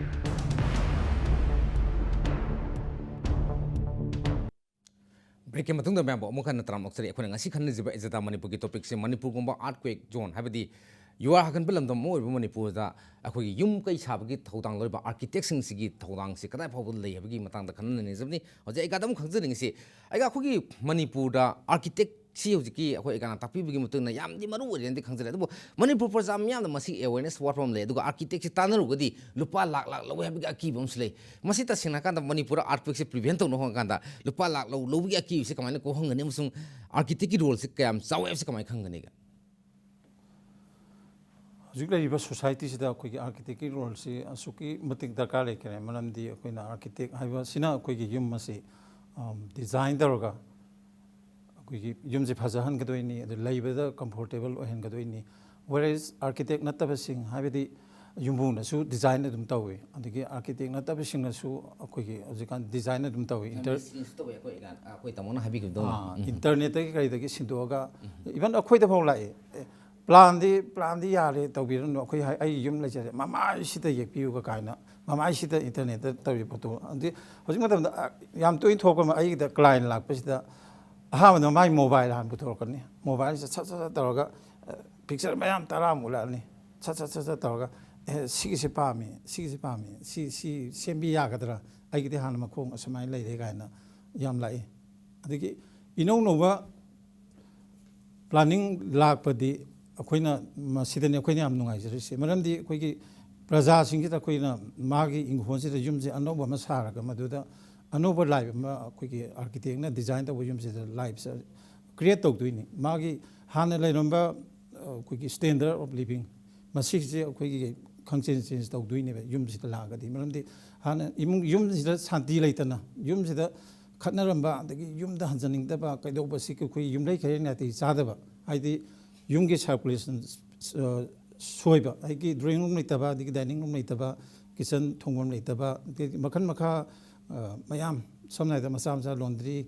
ꯕ꯭ꯔꯦꯛꯀꯤ ꯃꯇꯨꯡꯗ ꯃꯌꯥꯝꯕꯨ ꯑꯃꯨꯛ ꯍꯟꯅ ꯇꯔꯥꯝꯅ ꯑꯣꯛꯆꯔꯤ꯫ ꯑꯩꯈꯣꯏꯅ ꯉꯁꯤ ꯈꯟꯅꯖꯕ ꯑꯦꯖꯦꯟꯗꯥ ꯃꯅꯤꯄꯨꯔꯒꯤ ꯇꯣꯄꯤꯛꯁꯦ ꯃꯅꯤꯄꯨꯔꯒꯨꯝꯕ ꯑꯥꯔꯠꯀ꯭ꯋꯦꯛ ꯖꯣꯟ, ꯍꯥꯏꯕꯗꯤ ꯌꯨ ꯑꯥꯔ ꯍꯥꯀꯟꯕ ꯂꯝꯗꯝ ꯑꯃ ꯑꯣꯏꯔꯤꯕ ꯃꯅꯤꯄꯨꯔꯗ ꯑꯩꯈꯣꯏꯒꯤ ꯌꯨꯝ ꯀꯩ ꯁꯥꯕꯒꯤ ꯊꯧꯗꯥꯡ ꯂꯧꯔꯤꯕ ꯑꯥꯔꯀꯤꯇꯦꯛꯁꯤꯡꯁꯤꯒꯤ ꯊꯧꯗꯥꯡꯁꯤ ꯀꯗꯥꯏ ꯐꯥꯎꯕ ꯂꯩ ꯍꯥꯏꯕꯒꯤ ꯃꯇꯥꯡꯗ ꯈꯟꯅ ꯅꯩꯅꯖꯕꯅꯤ꯫ ꯍꯧꯖꯤꯛ ꯑꯩꯒꯥꯗ ꯑꯃꯨꯛ ꯈꯪꯖꯅꯤꯡꯉꯤꯁꯤ, ꯑꯩꯒꯥ, ꯑꯩꯈꯣꯏꯒꯤ ꯃꯅꯤꯄꯨꯔꯗ ꯑꯥꯔꯀꯤꯇꯦꯛ ꯁꯤ ꯍꯧꯖꯤꯛꯀꯤ ꯑꯩꯈꯣꯏ ꯑꯦꯀꯥꯅ ꯇꯥꯛꯄꯤꯕꯒꯤ ꯃꯇꯨꯡ ꯏꯟꯅ ꯌꯥꯝꯗꯤ ꯃꯔꯨ ꯑꯣꯏꯔꯦꯅꯗꯤ ꯈꯪꯖꯔꯦ꯫ ꯑꯗꯨꯕꯨ ꯃꯅꯤꯄꯨꯔ ꯄ꯭ꯔꯖꯥ ꯃꯤꯌꯥꯝꯗ ꯃꯁꯤ awareness ꯋꯥꯠꯄ ꯑꯃ ꯂꯩ꯫ ꯑꯗꯨꯒ ꯑꯥꯔꯀꯤꯇꯦꯛꯁꯤ ꯇꯥꯟꯅꯔꯨꯒꯗꯤ ꯂꯨꯄꯥ ꯂꯥꯛ ꯂꯥꯛ ꯂꯧꯏ ꯍꯥꯏꯕꯒꯤ ꯑꯀꯤꯕ ꯑꯃꯁꯨ ꯂꯩ꯫ ꯃꯁꯤ ꯇꯁꯦꯡꯅ ꯍꯥꯏꯔꯀꯥꯟꯗ ꯃꯅꯤꯄꯨꯔꯗ earthquakeꯁꯦ prevent ꯇꯧꯅꯕ ꯍꯣꯠꯅꯀꯥꯟꯗ ꯂꯨꯄꯥ ꯂꯥꯛ ꯂꯧ ꯂꯧꯕꯒꯤ ꯑꯀꯤꯕꯁꯤ ꯀꯃꯥꯏꯅ ꯀꯣꯛꯍꯟꯒꯅꯤ ꯑꯃꯁꯨꯡ ꯑꯥꯔꯀꯤꯇꯦꯛꯀꯤ roleꯁꯤ ꯀꯌꯥꯝ ꯆꯥꯎꯋꯦ ꯍꯥꯏꯕꯁꯤ ꯀꯃꯥꯏꯅ ꯈꯪꯒꯅꯤꯒ? ꯍꯧꯖꯤꯛ ꯂꯩꯔꯤꯕ societyꯁꯤꯗ ꯑꯩꯈꯣꯏꯒꯤ ꯑꯥꯔꯀꯤꯇꯦꯛꯀꯤ roleꯁꯤ ꯑꯁꯨꯛꯀꯤ ꯃꯇꯤꯛ ꯗꯔꯀꯥꯔ ꯂꯩꯈ꯭ꯔꯦ꯫ ꯃꯔꯝꯗꯤ ꯑꯩꯈꯣꯏꯅ ꯑꯥꯔꯀꯤꯇꯦꯛ ꯍꯥꯏꯕꯁꯤꯅ ꯑꯩꯈꯣꯏꯒꯤ ꯌꯨꯝ ꯑꯁꯤ, ꯑꯝ, design ꯇꯧꯔꯒ ꯑꯩꯈꯣꯏꯒꯤ ꯌꯨꯝꯁꯦ ꯐꯖꯍꯟꯒꯗꯣꯏꯅꯤ, ꯑꯗꯨ ꯂꯩꯕꯗ comfortable ꯑꯣꯏꯍꯟꯒꯗꯣꯏꯅꯤ꯫ Whereas architect ꯅꯠꯇꯕꯁꯤꯡ, ꯍꯥꯏꯕꯗꯤ ꯌꯨꯝꯕꯨꯅꯁꯨ design ꯑꯗꯨꯝ ꯇꯧꯏ, ꯑꯗꯒꯤ architect ꯅꯠꯇꯕꯁꯤꯡꯅꯁꯨ ꯑꯩꯈꯣꯏꯒꯤ ꯍꯧꯖꯤꯛꯀꯥꯟ design ꯑꯗꯨꯝ ꯇꯧꯏ꯫ Inter- ꯃꯤꯁꯇ꯭ꯔꯤꯁꯨ ꯇꯧꯋꯦ ꯑꯩꯈꯣꯏ ꯑꯦꯀꯥ-, ꯑꯩꯈꯣꯏ ꯇꯥꯃꯣꯅ ꯍꯥꯏꯕꯤꯈꯤꯕꯗꯧꯅ꯫ ꯑꯥ, ꯎꯝ꯫ Internetꯇꯒꯤ ꯀꯔꯤꯗꯒꯤ ꯁꯤꯟꯗꯣꯛꯑꯒ, even ꯑꯩꯈꯣꯏꯗ ꯐꯥꯎ ꯂꯥꯛꯑꯦ꯫ ꯑꯦ, planꯗꯤ, planꯗꯤ ꯌꯥꯔꯦ, ꯇꯧꯕꯤꯔꯅꯨ, ꯑꯩꯈꯣꯏ ꯍꯥꯏ-, ꯑꯩ ꯌꯨꯝ ꯂꯩꯖꯔꯦ, ꯃꯃꯥꯏꯁꯤꯗ ꯌꯦꯛꯄꯤꯌꯨꯒ ꯀꯥꯏꯅ, ꯃꯃꯥꯏꯁꯤꯗ internetꯇ ꯇꯧꯔꯤ ꯐꯣꯇꯣ꯫ ꯑꯗꯨꯗꯤ ꯍꯧꯖꯤꯛ ꯃꯇꯝꯗ, ꯑ, ꯌꯥꯝ ꯇꯣꯏꯅ ꯊꯣꯛꯄ ꯑꯃ, ꯑꯩꯒꯤꯗ client ꯂꯥꯛꯄꯁꯤꯗ ꯑꯍꯥꯟꯕꯗ ꯃꯥꯏ mobile ꯍꯥꯟꯅ ꯄꯨꯊꯣꯔꯛꯀꯅꯤ꯫ Mobileꯁꯤꯗ ꯁꯠ ꯁꯠ ꯁꯠ ꯇꯧꯔꯒ, ꯑ, picture ꯃꯌꯥꯝ ꯇꯔꯥꯃꯨꯛ ꯎꯠꯂꯛꯑꯅꯤ꯫ ꯁꯠ ꯁꯠ ꯁꯠ ꯁꯠ ꯇꯧꯔꯒ, "ꯑꯦ, ꯁꯤꯒꯤꯁꯦ ꯄꯥꯝꯃꯤ, ꯁꯤꯒꯤꯁꯦ ꯄꯥꯝꯃꯤ, ꯁꯤ, ꯁꯤ ꯁꯦꯝꯕꯤ ꯌꯥꯒꯗ꯭ꯔꯥ? ꯑꯩꯒꯤꯗꯤ ꯍꯥꯟꯅ ꯃꯈꯣꯡ ꯑꯁꯨꯃꯥꯏꯅ ꯂꯩꯔꯦ" ꯀꯥꯏꯅ ꯌꯥꯝ ꯂꯥꯛꯏ꯫ ꯑꯗꯒꯤ ꯏꯅꯧ ꯅꯧꯕ planning ꯂꯥꯛꯄꯗꯤ ꯑꯩꯈꯣꯏꯅ, ꯃꯁꯤꯗꯅꯤ ꯑꯩꯈꯣꯏꯅ ꯌꯥꯝ ꯅꯨꯡꯉꯥꯏꯖꯔꯤꯁꯦ꯫ ꯃꯔꯝꯗꯤ ꯑꯩꯈꯣꯏꯒꯤ ꯄ꯭ꯔꯖꯥꯁꯤꯡꯁꯤꯗ ꯑꯩꯈꯣꯏꯅ ꯃꯥꯒꯤ ꯏꯪꯈꯣꯜꯁꯤꯗ ꯌꯨꯝꯁꯦ ꯑꯅꯧꯕ ꯑꯃ ꯁꯥꯔꯒ, ꯃꯗꯨꯗ ꯑꯅꯧꯕ life ꯑꯃ ꯑꯩꯈꯣꯏꯒꯤ architectꯅ design ꯇꯧꯕ ꯌꯨꯝꯁꯤꯗ lifeꯁꯦ create ꯇꯧꯗꯣꯏꯅꯤ꯫ ꯃꯥꯒꯤ ꯍꯥꯟꯅ ꯂꯩꯔꯝꯕ, ꯑ, ꯑꯩꯈꯣꯏꯒꯤ standard of living, ꯃꯁꯤꯁꯦ ꯑꯩꯈꯣꯏꯒꯤ ꯈꯪꯆꯦꯟ change ꯇꯧꯗꯣꯏꯅꯦꯕ ꯌꯨꯝꯁꯤꯗ ꯂꯥꯛꯑꯒꯗꯤ꯫ ꯃꯔꯝꯗꯤ ꯍꯥꯟꯅ ꯏꯃꯨꯡ, ꯌꯨꯝꯁꯤꯗ ꯁꯥꯟꯇꯤ ꯂꯩꯇꯅ, ꯌꯨꯝꯁꯤꯗ ꯈꯠꯅꯔꯝꯕ, ꯑꯗꯒꯤ ꯌꯨꯝꯗ ꯍꯟꯖꯅꯤꯡꯗꯕ ꯀꯩꯗꯧꯕꯁꯤ ꯑꯩꯈꯣꯏ ꯌꯨꯝꯂꯩ ꯀꯩꯔꯩ ꯅꯥꯇꯩ ꯆꯥꯗꯕ, ꯍꯥꯏꯗꯤ ꯌꯨꯝꯒꯤ circulation, ꯑ, ꯁꯣꯏꯕ, ꯑꯩꯒꯤ drawing room ꯂꯩꯇꯕ, ꯑꯗꯒꯤ dining room ꯂꯩꯇꯕ, kitchen ꯊꯣꯡꯐꯝ ꯂꯩꯇꯕ, ꯑꯗꯒꯤ ꯃꯈꯜ ꯃꯈꯥ, ꯑ, ꯃꯌꯥꯝ, ꯁꯝꯅ ꯍꯥꯏꯔꯕꯗ ꯃꯆꯥ ꯃꯆꯥ laundry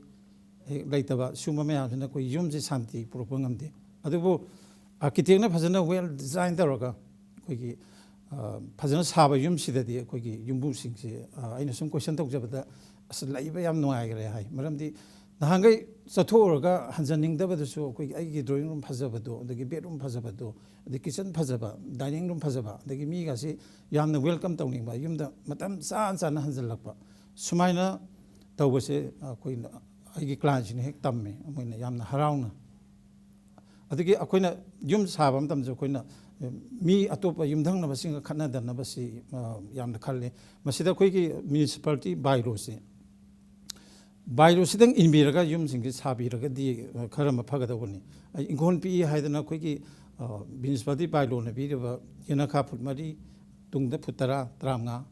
ꯍꯦꯛ ꯂꯩꯇꯕ, ꯁꯤꯒꯨꯝꯕ ꯃꯌꯥꯝꯁꯤꯅ ꯑꯩꯈꯣꯏ ꯌꯨꯝꯁꯤ ꯁꯥꯟꯇꯤ ꯄꯨꯔꯛꯄ ꯉꯝꯗꯦ꯫ ꯑꯗꯨꯕꯨ architectꯅ ꯐꯖꯅ well design ꯇꯧꯔꯒ ꯑꯩꯈꯣꯏꯒꯤ, ꯑ, ꯐꯖꯅ ꯁꯥꯕ ꯌꯨꯝꯁꯤꯗꯗꯤ ꯑꯩꯈꯣꯏꯒꯤ ꯌꯨꯝꯕꯨꯁꯤꯡꯁꯦ, ꯑ, ꯑꯩꯅ ꯁꯨꯝ question ꯇꯧꯖꯕꯗ, "ꯑꯁ, ꯂꯩꯕ ꯌꯥꯝ ꯅꯨꯡꯉꯥꯏꯈ꯭ꯔꯦ" ꯍꯥꯏ꯫ ꯃꯔꯝꯗꯤ ꯅꯍꯥꯟꯈꯩ ꯆꯠꯊꯣꯛꯎꯔꯒ ꯍꯟꯖꯅꯤꯡꯗꯕꯗꯁꯨ ꯑꯩꯈꯣꯏꯒꯤ ꯑꯩꯒꯤ drawing room ꯐꯖꯕꯗꯣ, ꯑꯗꯒꯤ bedroom ꯐꯖꯕꯗꯣ, ꯑꯗꯩ kitchen ꯐꯖꯕ, dining room ꯐꯖꯕ, ꯑꯗꯒꯤ ꯃꯤꯒꯁꯤ ꯌꯥꯝꯅ welcome ꯇꯧꯅꯤꯡꯕ, ꯌꯨꯝꯗ ꯃꯇꯝ ꯆꯥ ꯆꯥꯅ ꯍꯟꯖꯜꯂꯛꯄ, ꯁꯨꯃꯥꯏꯅ ꯇꯧꯕꯁꯦ ꯑꯩꯈꯣꯏꯅ ꯑꯩꯒꯤ ꯀ꯭ꯂꯥꯏꯟꯁꯤꯡꯅ ꯍꯦꯛ ꯇꯝꯃꯦ, ꯃꯣꯏꯅ ꯌꯥꯝꯅ ꯍꯔꯥꯎꯅ꯫ ꯑꯗꯒꯤ ꯑꯩꯈꯣꯏꯅ ꯌꯨꯝ ꯁꯥꯕ ꯃꯇꯝꯗꯁꯨ ꯑꯩꯈꯣꯏꯅ, ꯑ, ꯃꯤ ꯑꯇꯣꯞꯄ ꯌꯨꯝꯊꯪꯅꯕꯁꯤꯡꯒ ꯈꯠꯅꯗꯅꯕꯁꯤ, ꯑ, ꯌꯥꯝꯅ ꯈꯜꯂꯤ꯫ ꯃꯁꯤꯗ ꯑꯩꯈꯣꯏꯒꯤ ꯃ꯭ꯌꯨꯅꯤꯁꯤꯄꯥꯂꯤꯇꯤ ꯕꯥꯏꯂꯣꯁꯦ, ꯕꯥꯏꯂꯣꯁꯤꯗꯪ ꯏꯟꯕꯤꯔꯒ ꯌꯨꯝꯁꯤꯡꯁꯤ ꯁꯥꯕꯤꯔꯒꯗꯤ, ꯑ, ꯈꯔ ꯑꯃ ꯐꯒꯗꯧꯕꯅꯤ꯫ ꯑꯩ ꯏꯪꯈꯣꯜ ꯄꯤꯛꯏ ꯍꯥꯏꯗꯅ ꯑꯩꯈꯣꯏꯒꯤ, ꯑ, ꯃ꯭ꯌꯨꯅꯤꯁꯤꯄꯥꯂꯤꯇꯤ ꯕꯥꯏꯂꯣꯅ ꯄꯤꯔꯤꯕ ꯌꯦꯅꯈꯥ ꯐꯨꯠ ꯃꯔꯤ, ꯇꯨꯡꯗ ꯐꯨꯠ ꯇꯔꯥ, ꯇꯔꯥꯃꯉꯥ,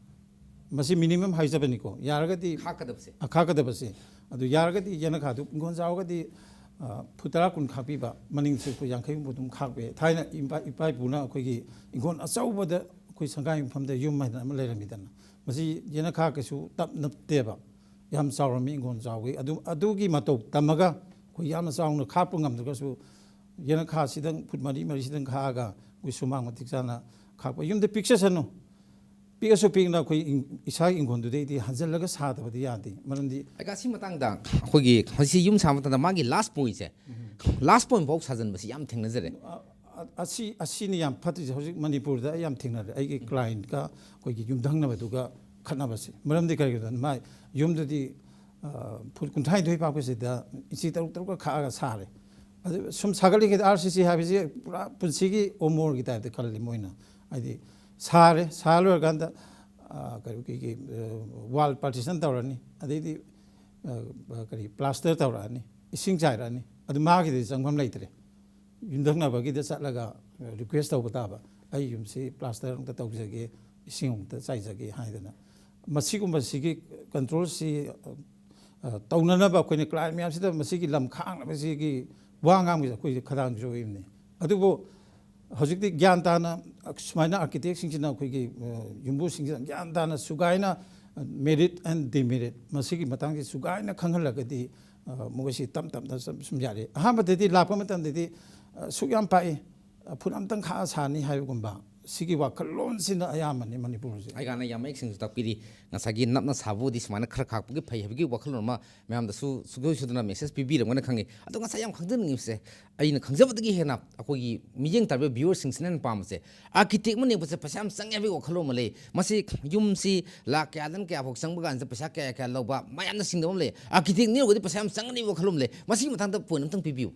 ꯃꯁꯤ ꯃꯤꯅꯤꯃꯝ ꯍꯥꯏꯖꯕꯅꯤꯀꯣ꯫ ꯌꯥꯔꯒꯗꯤ ꯈꯥꯛꯀꯗꯕꯁꯦ꯫ ꯑ, ꯈꯥꯛꯀꯗꯕꯁꯦ꯫ ꯑꯗꯨ ꯌꯥꯔꯒꯗꯤ ꯌꯦꯅꯈꯥꯗꯨ ꯏꯪꯈꯣꯜ ꯆꯥꯎꯔꯒꯗꯤ, ꯑ, ꯐꯨꯠ ꯇꯔꯥ, ꯀꯨꯟ ꯈꯥꯛꯄꯤꯕ, ꯃꯅꯤꯡꯁꯨ ꯐꯨꯠ ꯌꯥꯡꯈꯩ ꯍꯨꯝꯐꯨ ꯑꯗꯨꯝ ꯈꯥꯛꯄ ꯌꯥꯏ꯫ ꯊꯥꯏꯅ ꯏꯄꯥ, ꯏꯄꯥ ꯏꯄꯨꯅ ꯑꯩꯈꯣꯏꯒꯤ ꯏꯪꯈꯣꯜ ꯑꯆꯧꯕꯗ ꯑꯩꯈꯣꯏ ꯁꯪꯒꯥꯏ ꯃꯐꯝꯗ ꯌꯨꯝ ꯍꯥꯏꯗꯅ ꯑꯃ ꯂꯩꯔꯝꯃꯤꯗꯅ, ꯃꯁꯤ ꯌꯦꯅꯈꯥ ꯀꯩꯁꯨ ꯇꯞ ꯅꯞꯇꯦꯕ, ꯌꯥꯝ ꯆꯥꯎꯔꯝꯃꯤ, ꯏꯪꯈꯣꯜ ꯆꯥꯎꯕꯒꯤ꯫ ꯑꯗꯨ, ꯑꯗꯨꯒꯤ ꯃꯇꯧ ꯇꯝꯃꯒ ꯑꯩꯈꯣꯏ ꯌꯥꯝꯅ ꯆꯥꯎꯅ ꯈꯥꯛꯄ ꯉꯝꯗ꯭ꯔꯒꯁꯨ ꯌꯦꯅꯈꯥꯁꯤꯗꯪ ꯐꯨꯠ ꯃꯔꯤ, ꯃꯔꯤꯁꯤꯗꯪ ꯈꯥꯛꯑꯒ ꯑꯩꯈꯣꯏ ꯁꯨꯃꯥꯡ ꯃꯇꯤꯛ ꯆꯥꯅ ꯈꯥꯛꯄ, ꯌꯨꯝꯗ ꯄꯤꯛꯆꯁꯅꯨ, ꯄꯤꯛꯑꯁꯨ ꯄꯤꯛꯅ ꯑꯩꯈꯣꯏ ꯏꯪ-, ꯏꯁꯥꯒꯤ ꯏꯪꯈꯣꯜꯗꯨꯗꯩꯗꯤ ꯍꯟꯖꯤꯜꯂꯒ ꯁꯥꯗꯕꯗꯤ ꯌꯥꯗꯦ꯫ ꯃꯔꯝꯗꯤ ꯑꯩꯒ ꯁꯤ ꯃꯇꯥꯡꯗ ꯑꯩꯈꯣꯏꯒꯤ ꯃꯁꯤ ꯌꯨꯝ ꯁꯥꯕ ꯃꯇꯝꯗ ꯃꯥꯒꯤ ꯂꯥꯁ ꯄꯣꯏꯟꯁꯦ, ꯂꯥꯁ ꯄꯣꯏꯟ ꯐꯥꯎ ꯁꯥꯖꯟꯕꯁꯤ ꯌꯥꯝ ꯊꯦꯡꯅꯖꯔꯦ꯫ ꯑ-, ꯑ-, ꯑꯁꯤ, ꯑꯁꯤꯅ ꯌꯥꯝ ꯐꯠꯇ꯭ꯔꯤꯁꯦ꯫ ꯍꯧꯖꯤꯛ ꯃꯅꯤꯄꯨꯔꯗ ꯑꯩ ꯌꯥꯝ ꯊꯦꯡꯅꯔꯦ꯫ ꯑꯩꯒꯤ ꯀ꯭ꯂꯥꯏꯟꯠꯀ ꯑꯩꯈꯣꯏꯒꯤ ꯌꯨꯝꯊꯪꯅꯕꯗꯨꯒ ꯈꯠꯅꯕꯁꯦ꯫ ꯃꯔꯝꯗꯤ ꯀꯔꯤꯒꯤꯅꯣꯗ ꯃꯥꯏ ꯌꯨꯝꯗꯨꯗꯤ, ꯑ, ꯐꯨꯠ ꯀꯨꯟꯊ꯭ꯔꯥꯅꯤꯊꯣꯏ ꯄꯥꯛꯄꯁꯤꯗ ꯏꯟꯆꯤ ꯇꯔꯨꯛ ꯇꯔꯨꯛꯀ ꯈꯥꯛꯑꯒ ꯁꯥꯔꯦ꯫ ꯑꯗꯨ ꯁꯨꯝ ꯁꯥꯒꯠꯂꯤꯉꯩꯗ ꯑꯥꯔ ꯁꯤ ꯁꯤ ꯍꯥꯏꯕꯁꯤ ꯄꯨꯔꯥ ꯄꯨꯟꯁꯤꯒꯤ ꯑꯣꯃꯣꯔꯒꯤ ꯇꯥꯏꯞꯇ ꯈꯜꯂꯤ ꯃꯣꯏꯅ꯫ ꯍꯥꯏꯗꯤ ꯁꯥꯔꯦ, ꯁꯥ ꯂꯣꯏꯔꯀꯥꯟꯗ, ꯑ, ꯀꯔꯤ, ꯀꯩ, ꯀꯩ, ꯑ, ꯋꯥꯜ ꯄꯥꯔꯇꯤꯁꯟ ꯇꯧꯔꯅꯤ, ꯑꯗꯩꯗꯤ, ꯑ, ꯀꯔꯤ, ꯄ꯭ꯂꯥꯁꯇꯔ ꯇꯧꯔꯛꯑꯅꯤ, ꯏꯁꯤꯡ ꯆꯥꯏꯔꯛꯑꯅꯤ, ꯑꯗꯨ ꯃꯥꯒꯤꯗꯤ ꯆꯪꯐꯝ ꯂꯩꯇ꯭ꯔꯦ꯫ ꯌꯨꯝꯊꯪꯅꯕꯒꯤꯗ ꯆꯠꯂꯒ ꯔꯤꯀ꯭ꯋꯦꯁ ꯇꯧꯕ ꯇꯥꯕ, "ꯑꯩ ꯌꯨꯝꯁꯤ ꯄ꯭ꯂꯥꯁꯇꯔ ꯑꯝꯇ ꯇꯧꯖꯒꯦ, ꯏꯁꯤꯡ ꯑꯃꯨꯛꯇ ꯆꯥꯏꯖꯒꯦ" ꯍꯥꯏꯗꯅ꯫ ꯃꯁꯤꯒꯨꯝꯕꯁꯤꯒꯤ ꯀꯟꯇ꯭ꯔꯣꯜꯁꯤ, ꯑ, ꯑ, ꯇꯧꯅꯅꯕ ꯑꯩꯈꯣꯏꯅ ꯀ꯭ꯂꯥꯏꯟꯠ ꯃꯌꯥꯝꯁꯤꯗ ꯃꯁꯤꯒꯤ ꯂꯝ ꯈꯥꯡꯅꯕꯁꯤꯒꯤ ꯋꯥ ꯉꯥꯡꯕꯁꯤ ꯑꯩꯈꯣꯏꯁꯦ ꯈꯗꯥꯡ ꯆꯣꯛꯏꯕꯅꯤ꯫ ꯑꯗꯨꯕꯨ ꯍꯧꯖꯤꯛꯇꯤ ꯒ꯭ꯌꯥꯟ ꯇꯥꯅ, ꯁꯨꯃꯥꯏꯅ ꯑꯥꯔꯀꯤꯇꯦꯛꯁꯤꯡꯁꯤꯅ ꯑꯩꯈꯣꯏꯒꯤ, ꯑ, ꯌꯨꯝꯕꯨꯁꯤꯡꯁꯤꯅ ꯒ꯭ꯌꯥꯟ ꯇꯥꯅ ꯁꯨꯒꯥꯏꯅ, ꯑ, ꯃꯦꯔꯤꯠ ꯑꯦꯟ ꯗꯤꯃꯦꯔꯤꯠ ꯃꯁꯤꯒꯤ ꯃꯇꯥꯡꯁꯤ ꯁꯨꯒꯥꯏꯅ ꯈꯪꯍꯜꯂꯒꯗꯤ, ꯑ, ꯃꯈꯣꯏꯁꯤ ꯇꯞ ꯇꯞꯅ ꯁꯨꯝ, ꯁꯨꯝ ꯌꯥꯔꯦ꯫ ꯑꯍꯥꯟꯕꯗꯗꯤ ꯂꯥꯛꯄ ꯃꯇꯝꯗꯗꯤ, ꯑ, ꯁꯨꯛ ꯌꯥꯝ ꯄꯥꯛꯏ, ꯑ, ꯐꯨꯠ ꯑꯃꯇꯪ ꯈꯥꯛꯑ ꯁꯥꯅꯤ ꯍꯥꯏꯕꯒꯨꯝꯕ, ꯁꯤꯒꯤ ꯋꯥꯈꯜꯂꯣꯟꯁꯤꯅ ꯑꯌꯥꯝꯕꯅꯤ ꯃꯅꯤꯄꯨꯔꯁꯦ꯫ ꯑꯩꯒꯥꯅ ꯌꯥꯝ ꯃꯌꯦꯛ ꯁꯦꯡꯅꯁꯨ ꯇꯥꯛꯄꯤꯔꯤ꯫ ꯉꯁꯥꯏꯒꯤ ꯅꯞꯅ ꯁꯥꯕꯕꯨꯗꯤ ꯁꯨꯃꯥꯏꯅ ꯈꯔ ꯈꯥꯛꯄꯒꯤ ꯐꯩ ꯍꯥꯏꯕꯒꯤ ꯋꯥꯈꯜꯂꯣꯟ ꯑꯃ ꯃꯌꯥꯝꯗꯁꯨ ꯁꯨꯡꯁꯣꯏ ꯁꯣꯏꯗꯅ ꯃꯦꯁꯦꯖ ꯄꯤꯕꯤꯔꯝꯒꯅꯤ ꯈꯪꯉꯤ꯫ ꯑꯗꯣ ꯉꯁꯥꯏ ꯌꯥꯝ ꯈꯪꯖꯅꯤꯡꯉꯤꯕꯁꯦ, ꯑꯩꯅ ꯈꯪꯖꯕꯗꯒꯤ ꯍꯦꯟꯅ ꯑꯩꯈꯣꯏꯒꯤ ꯃꯤꯠꯌꯦꯡ ꯇꯥꯔꯤꯕ ꯚ꯭ꯌꯨꯋꯔꯁꯤꯡꯁꯤꯅ ꯍꯦꯟꯅ ꯄꯥꯝꯕꯁꯦ, ꯑꯥꯔꯀꯤꯇꯦꯛ ꯑꯃ ꯅꯦꯛꯄꯁꯦ ꯄꯩꯁꯥ ꯌꯥꯝ ꯆꯪꯉꯦ ꯍꯥꯏꯕꯒꯤ ꯋꯥꯈꯜꯂꯣꯟ ꯑꯃ ꯂꯩ꯫ ꯃꯁꯤ ꯌꯨꯝꯁꯤ ꯂꯥꯛ ꯀꯌꯥꯗꯅ ꯀꯌꯥ ꯐꯥꯎ ꯆꯪꯕ ꯀꯥꯟꯁꯤꯗ ꯄꯩꯁꯥ ꯀꯌꯥ ꯀꯌꯥ ꯂꯧꯕ ꯃꯌꯥꯝꯅ ꯆꯤꯡꯅꯕ ꯑꯃ ꯂꯩ꯫ ꯑꯥꯔꯀꯤꯇꯦꯛ ꯅꯦꯛꯎꯔꯒꯗꯤ ꯄꯩꯁꯥ ꯌꯥꯝ ꯆꯪꯒꯅꯤ ꯍꯥꯏꯕꯒꯤ ꯋꯥꯈꯜꯂꯣꯟ ꯑꯃ ꯂꯩ꯫ ꯃꯁꯤꯒꯤ ꯃꯇꯥꯡꯗ ꯄꯣꯏꯟ ꯑꯝꯇꯪ ꯄꯤꯕꯤꯌꯨ꯫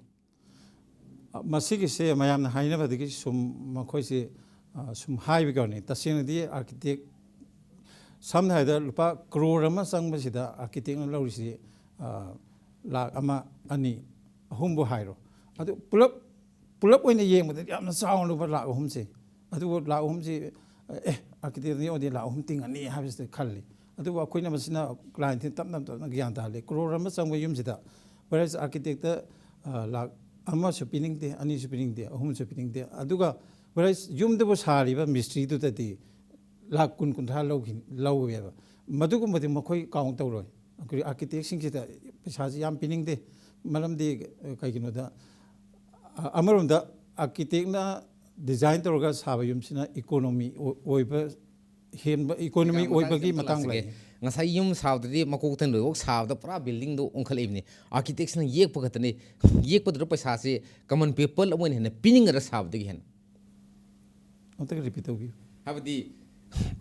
ꯃꯁꯤꯒꯤꯁꯦ ꯃꯌꯥꯝꯅ ꯍꯥꯏꯅꯕꯗꯒꯤ ꯁꯨꯝ ꯃꯈꯣꯏꯁꯦ, ꯑ, ꯁꯨꯝ ꯍꯥꯏꯕꯒꯤ ꯋꯥꯅꯤ꯫ ꯇꯁꯦꯡꯅꯗꯤ ꯑꯥꯔꯀꯤꯇꯦꯛ, ꯁꯝꯅ ꯍꯥꯏꯔꯕꯗ ꯂꯨꯄꯥ ꯀ꯭ꯔꯣꯔ ꯑꯃ ꯆꯪꯕꯁꯤꯗ ꯑꯥꯔꯀꯤꯇꯦꯛꯅ ꯂꯧꯔꯤꯁꯤ, ꯑ, ꯂꯥꯛ ꯑꯃ, ꯑꯅꯤ, ꯑꯍꯨꯝꯕꯨ ꯍꯥꯏꯔꯣ꯫ ꯑꯗꯨ ꯄꯨꯂꯞ, ꯄꯨꯂꯞ ꯑꯣꯏꯅ ꯌꯦꯡꯕꯗ ꯌꯥꯝꯅ ꯆꯥꯎꯅ ꯂꯨꯄꯥ ꯂꯥꯛ ꯑꯍꯨꯝꯁꯦ꯫ ꯑꯗꯨꯕꯨ ꯂꯥꯛ ꯑꯍꯨꯝꯁꯤ, ꯑꯦ, ꯑꯥꯔꯀꯤꯇꯦꯛꯅ ꯌꯦꯡꯉꯗꯤ ꯂꯥꯛ ꯑꯍꯨꯝ ꯇꯤꯡꯉꯅꯤ ꯍꯥꯏꯕꯁꯤꯗ ꯈꯜꯂꯤ꯫ ꯑꯗꯨꯕꯨ ꯑꯩꯈꯣꯏꯅ ꯃꯁꯤꯅ ꯀ꯭ꯂꯥꯏꯟꯠꯁꯤꯅ ꯇꯞꯅ ꯇꯞꯅ ꯒ꯭ꯌꯥꯟ ꯇꯥꯍꯜꯂꯤ꯫ ꯀ꯭ꯔꯣꯔ ꯑꯃ ꯆꯪꯕ ꯌꯨꯝꯁꯤꯗ, whereas ꯑꯥꯔꯀꯤꯇꯦꯛꯇ, ꯑ, ꯂꯥꯛ ꯑꯃꯁꯨ ꯄꯤꯅꯤꯡꯗꯦ, ꯑꯅꯤꯁꯨ ꯄꯤꯅꯤꯡꯗꯦ, ꯑꯍꯨꯝꯁꯨ ꯄꯤꯅꯤꯡꯗꯦ꯫ ꯑꯗꯨꯒ whereas ꯌꯨꯝꯗꯨꯕꯨ ꯁꯥꯔꯤꯕ ꯃꯤꯁꯇ꯭ꯔꯤꯗꯨꯗꯗꯤ ꯂꯥꯛ ꯀꯨꯟ, ꯀꯨꯟꯊ꯭ꯔꯥ ꯂꯧꯈꯤ-, ꯂꯧꯋꯦꯕ꯫ ꯃꯗꯨꯒꯨꯝꯕꯗꯤ ꯃꯈꯣꯏ ꯀꯥꯎꯟ ꯇꯧꯔꯣꯏ꯫ ꯑꯩꯈꯣꯏ ꯑꯥꯔꯀꯤꯇꯦꯛꯁꯤꯡꯁꯤꯗ ꯄꯩꯁꯥꯁꯤ ꯌꯥꯝ ꯄꯤꯅꯤꯡꯗꯦ꯫ ꯃꯔꯝꯗꯤ, ꯑ, ꯀꯩꯒꯤꯅꯣꯗ, ꯑ, ꯑꯃꯔꯣꯝꯗ ꯑꯥꯔꯀꯤꯇꯦꯛꯅ ꯗꯤꯖꯥꯏꯟ ꯇꯧꯔꯒ ꯁꯥꯕ ꯌꯨꯝꯁꯤꯅ ꯏꯀꯣꯅꯣꯃꯤ ꯑꯣ-, ꯑꯣꯏꯕ ꯍꯦꯟꯕ, ꯏꯀꯣꯅꯣꯃꯤ ꯃꯇꯥꯡꯁꯤꯗ ꯑꯣꯏꯕꯒꯤ ꯑꯝꯇ ꯃꯇꯥꯡ ꯂꯥꯛꯆꯒꯦ꯫ ꯂꯩ꯫ ꯉꯁꯥꯏ ꯌꯨꯝ ꯁꯥꯕꯗꯗꯤ ꯃꯀꯣꯛꯇꯩꯅ ꯂꯣꯏꯐꯥꯎ ꯁꯥꯕꯗ ꯄꯨꯔꯥ ꯕꯤꯜꯗꯤꯡꯗꯣ ꯑꯣꯟꯈꯠꯂꯛꯏꯕꯅꯤ꯫ ꯑꯥꯔꯀꯤꯇꯦꯛꯁꯤꯅ ꯌꯦꯛꯄ ꯈꯛꯇꯅꯤ꯫ ꯌꯦꯛꯄꯗꯨꯗ ꯄꯩꯁꯥꯁꯤ ꯀꯃꯟ ꯄꯤꯄꯜ ꯑꯃ ꯑꯣꯏꯅ ꯍꯦꯟꯅ ꯄꯤꯅꯤꯡꯒꯗ꯭ꯔꯥ ꯁꯥꯕꯗꯒꯤ ꯍꯦꯟꯅ? ꯑꯝꯇꯒ ꯔꯤꯄꯤꯠ ꯇꯧꯕꯤꯌꯨ꯫ ꯍꯥꯏꯕꯗꯤ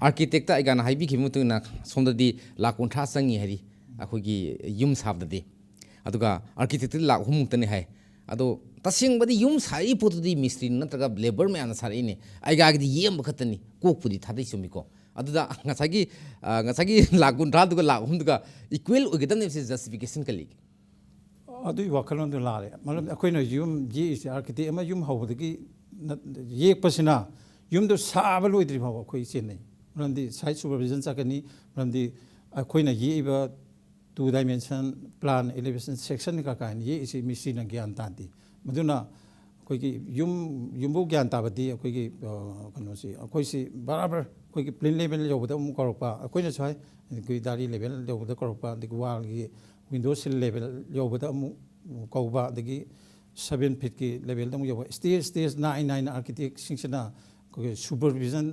ꯑꯥꯔꯀꯤꯇꯦꯛꯇ ꯑꯩꯒꯥꯅ ꯍꯥꯏꯕꯤꯈꯤꯕ ꯃꯇꯨꯡ ꯏꯟꯅ ꯁꯣꯝꯗꯗꯤ ꯂꯥꯛ ꯀꯨꯟꯊ꯭ꯔꯥ ꯆꯪꯉꯤ ꯍꯥꯏꯔꯤ ꯑꯩꯈꯣꯏꯒꯤ ꯌꯨꯝ ꯁꯥꯕꯗꯗꯤ, ꯑꯗꯨꯒ ꯑꯥꯔꯀꯤꯇꯦꯛꯇꯗꯤ ꯂꯥꯛ ꯑꯍꯨꯝꯃꯨꯛꯇꯅꯤ ꯍꯥꯏ꯫ ꯑꯗꯣ ꯇꯁꯦꯡꯕꯗꯤ ꯌꯨꯝ ꯁꯥꯔꯛꯏ ꯄꯣꯠꯇꯨꯗꯤ ꯃꯤꯁꯇ꯭ꯔꯤ ꯅꯠꯇ꯭ꯔꯒ ꯂꯦꯕꯔ ꯃꯌꯥꯝꯅ ꯁꯥꯔꯛꯏꯅꯦ, ꯑꯩꯒꯥꯒꯤꯗꯤ ꯌꯦꯛꯑꯝꯕ ꯈꯛꯇꯅꯤ, ꯀꯣꯛꯄꯨꯗꯤ ꯊꯥꯗꯩ, ꯆꯨꯝꯃꯤꯀꯣ? ꯑꯗꯨꯗ ꯉꯁꯥꯏꯒꯤ, ꯑ, ꯉꯁꯥꯏꯒꯤ ꯂꯥꯛ ꯀꯨꯟꯊ꯭ꯔꯥꯗꯨꯒ ꯂꯥꯛ ꯑꯍꯨꯝꯗꯨꯒ ꯏꯀ꯭ꯋꯦꯜ ꯑꯣꯏꯒꯗꯕꯅꯦꯕꯁꯦ ꯖꯁꯇꯤꯐꯤꯀꯦꯁꯟ ꯀꯔꯤꯒꯤ? ꯑꯗꯨꯒꯤ ꯋꯥꯈꯜꯂꯣꯟꯗꯣ ꯂꯥꯜꯂꯦ꯫ ꯃꯔꯝꯗꯤ ꯑꯩꯈꯣꯏꯅ ꯌꯨꯝ ꯌꯦꯛꯏꯁꯦ, ꯑꯥꯔꯀꯤꯇꯦꯛ ꯑꯃ ꯌꯨꯝ ꯍꯧꯕꯗꯒꯤ ꯅ-, ꯌꯦꯛꯄꯁꯤꯅ ꯌꯨꯝꯗꯣ ꯁꯥꯕ ꯂꯣꯏꯗ꯭ꯔꯤ ꯐꯥꯎꯕ ꯑꯩꯈꯣꯏ ꯆꯦꯟꯅꯩ꯫ ꯃꯔꯝꯗꯤ ꯁꯥꯏꯠ ꯁꯨꯄꯔꯚꯤꯖꯟ ꯆꯠꯀꯅꯤ, ꯃꯔꯝꯗꯤ ꯑꯩꯈꯣꯏꯅ ꯌꯦꯛꯏꯕ ꯇꯨ ꯗꯥꯏꯃꯦꯟꯁꯟ ꯄ꯭ꯂꯥꯟ, ꯑꯦꯂꯤꯚꯦꯁꯟ, ꯁꯦꯛꯁꯟ ꯀꯀꯥꯏꯅ ꯌꯦꯛꯏꯁꯤ ꯃꯤꯁꯇ꯭ꯔꯤꯅ ꯒ꯭ꯌꯥꯟ ꯇꯥꯗꯦ꯫ ꯃꯗꯨꯅ ꯑꯩꯈꯣꯏꯒꯤ ꯌꯨꯝ, ꯌꯨꯝꯕꯨ ꯒ꯭ꯌꯥꯟ ꯇꯥꯕꯗꯤ ꯑꯩꯈꯣꯏꯒꯤ, ꯑ, ꯀꯩꯅꯣꯁꯤ, ꯑꯩꯈꯣꯏꯁꯤ ꯕꯔꯥꯕꯔ ꯑꯩꯈꯣꯏꯒꯤ ꯄ꯭ꯂꯤꯟ ꯂꯦꯚꯦꯜ ꯌꯧꯕꯗ ꯑꯃꯨꯛ ꯀꯧꯔꯛꯄ, ꯑꯩꯈꯣꯏꯅꯁꯨ ꯍꯥꯏ, ꯑꯩꯈꯣꯏ ꯗꯥꯔꯤ ꯂꯦꯚꯦꯜ ꯌꯧꯕꯗ ꯀꯧꯔꯛꯄ, ꯑꯗꯒꯤ ꯋꯥꯜꯒꯤ ꯋꯤꯟꯗꯣ ꯁꯤꯜ ꯂꯦꯚꯦꯜ ꯌꯧꯕꯗ ꯑꯃꯨꯛ ꯀꯧꯕ, ꯑꯗꯒꯤ ꯁꯚꯦꯟ ꯐꯤꯠꯀꯤ ꯂꯦꯚꯦꯜꯗ ꯑꯃꯨꯛ ꯌꯧꯕ, ꯁ꯭ꯇꯦꯖ, ꯁ꯭ꯇꯦꯖ ꯅꯥꯏ ꯅꯥꯏꯅ ꯑꯥꯔꯀꯤꯇꯦꯛꯁꯤꯡꯁꯤꯅ ꯑꯩꯈꯣꯏꯒꯤ ꯁꯨꯄꯔꯚꯤꯖꯟ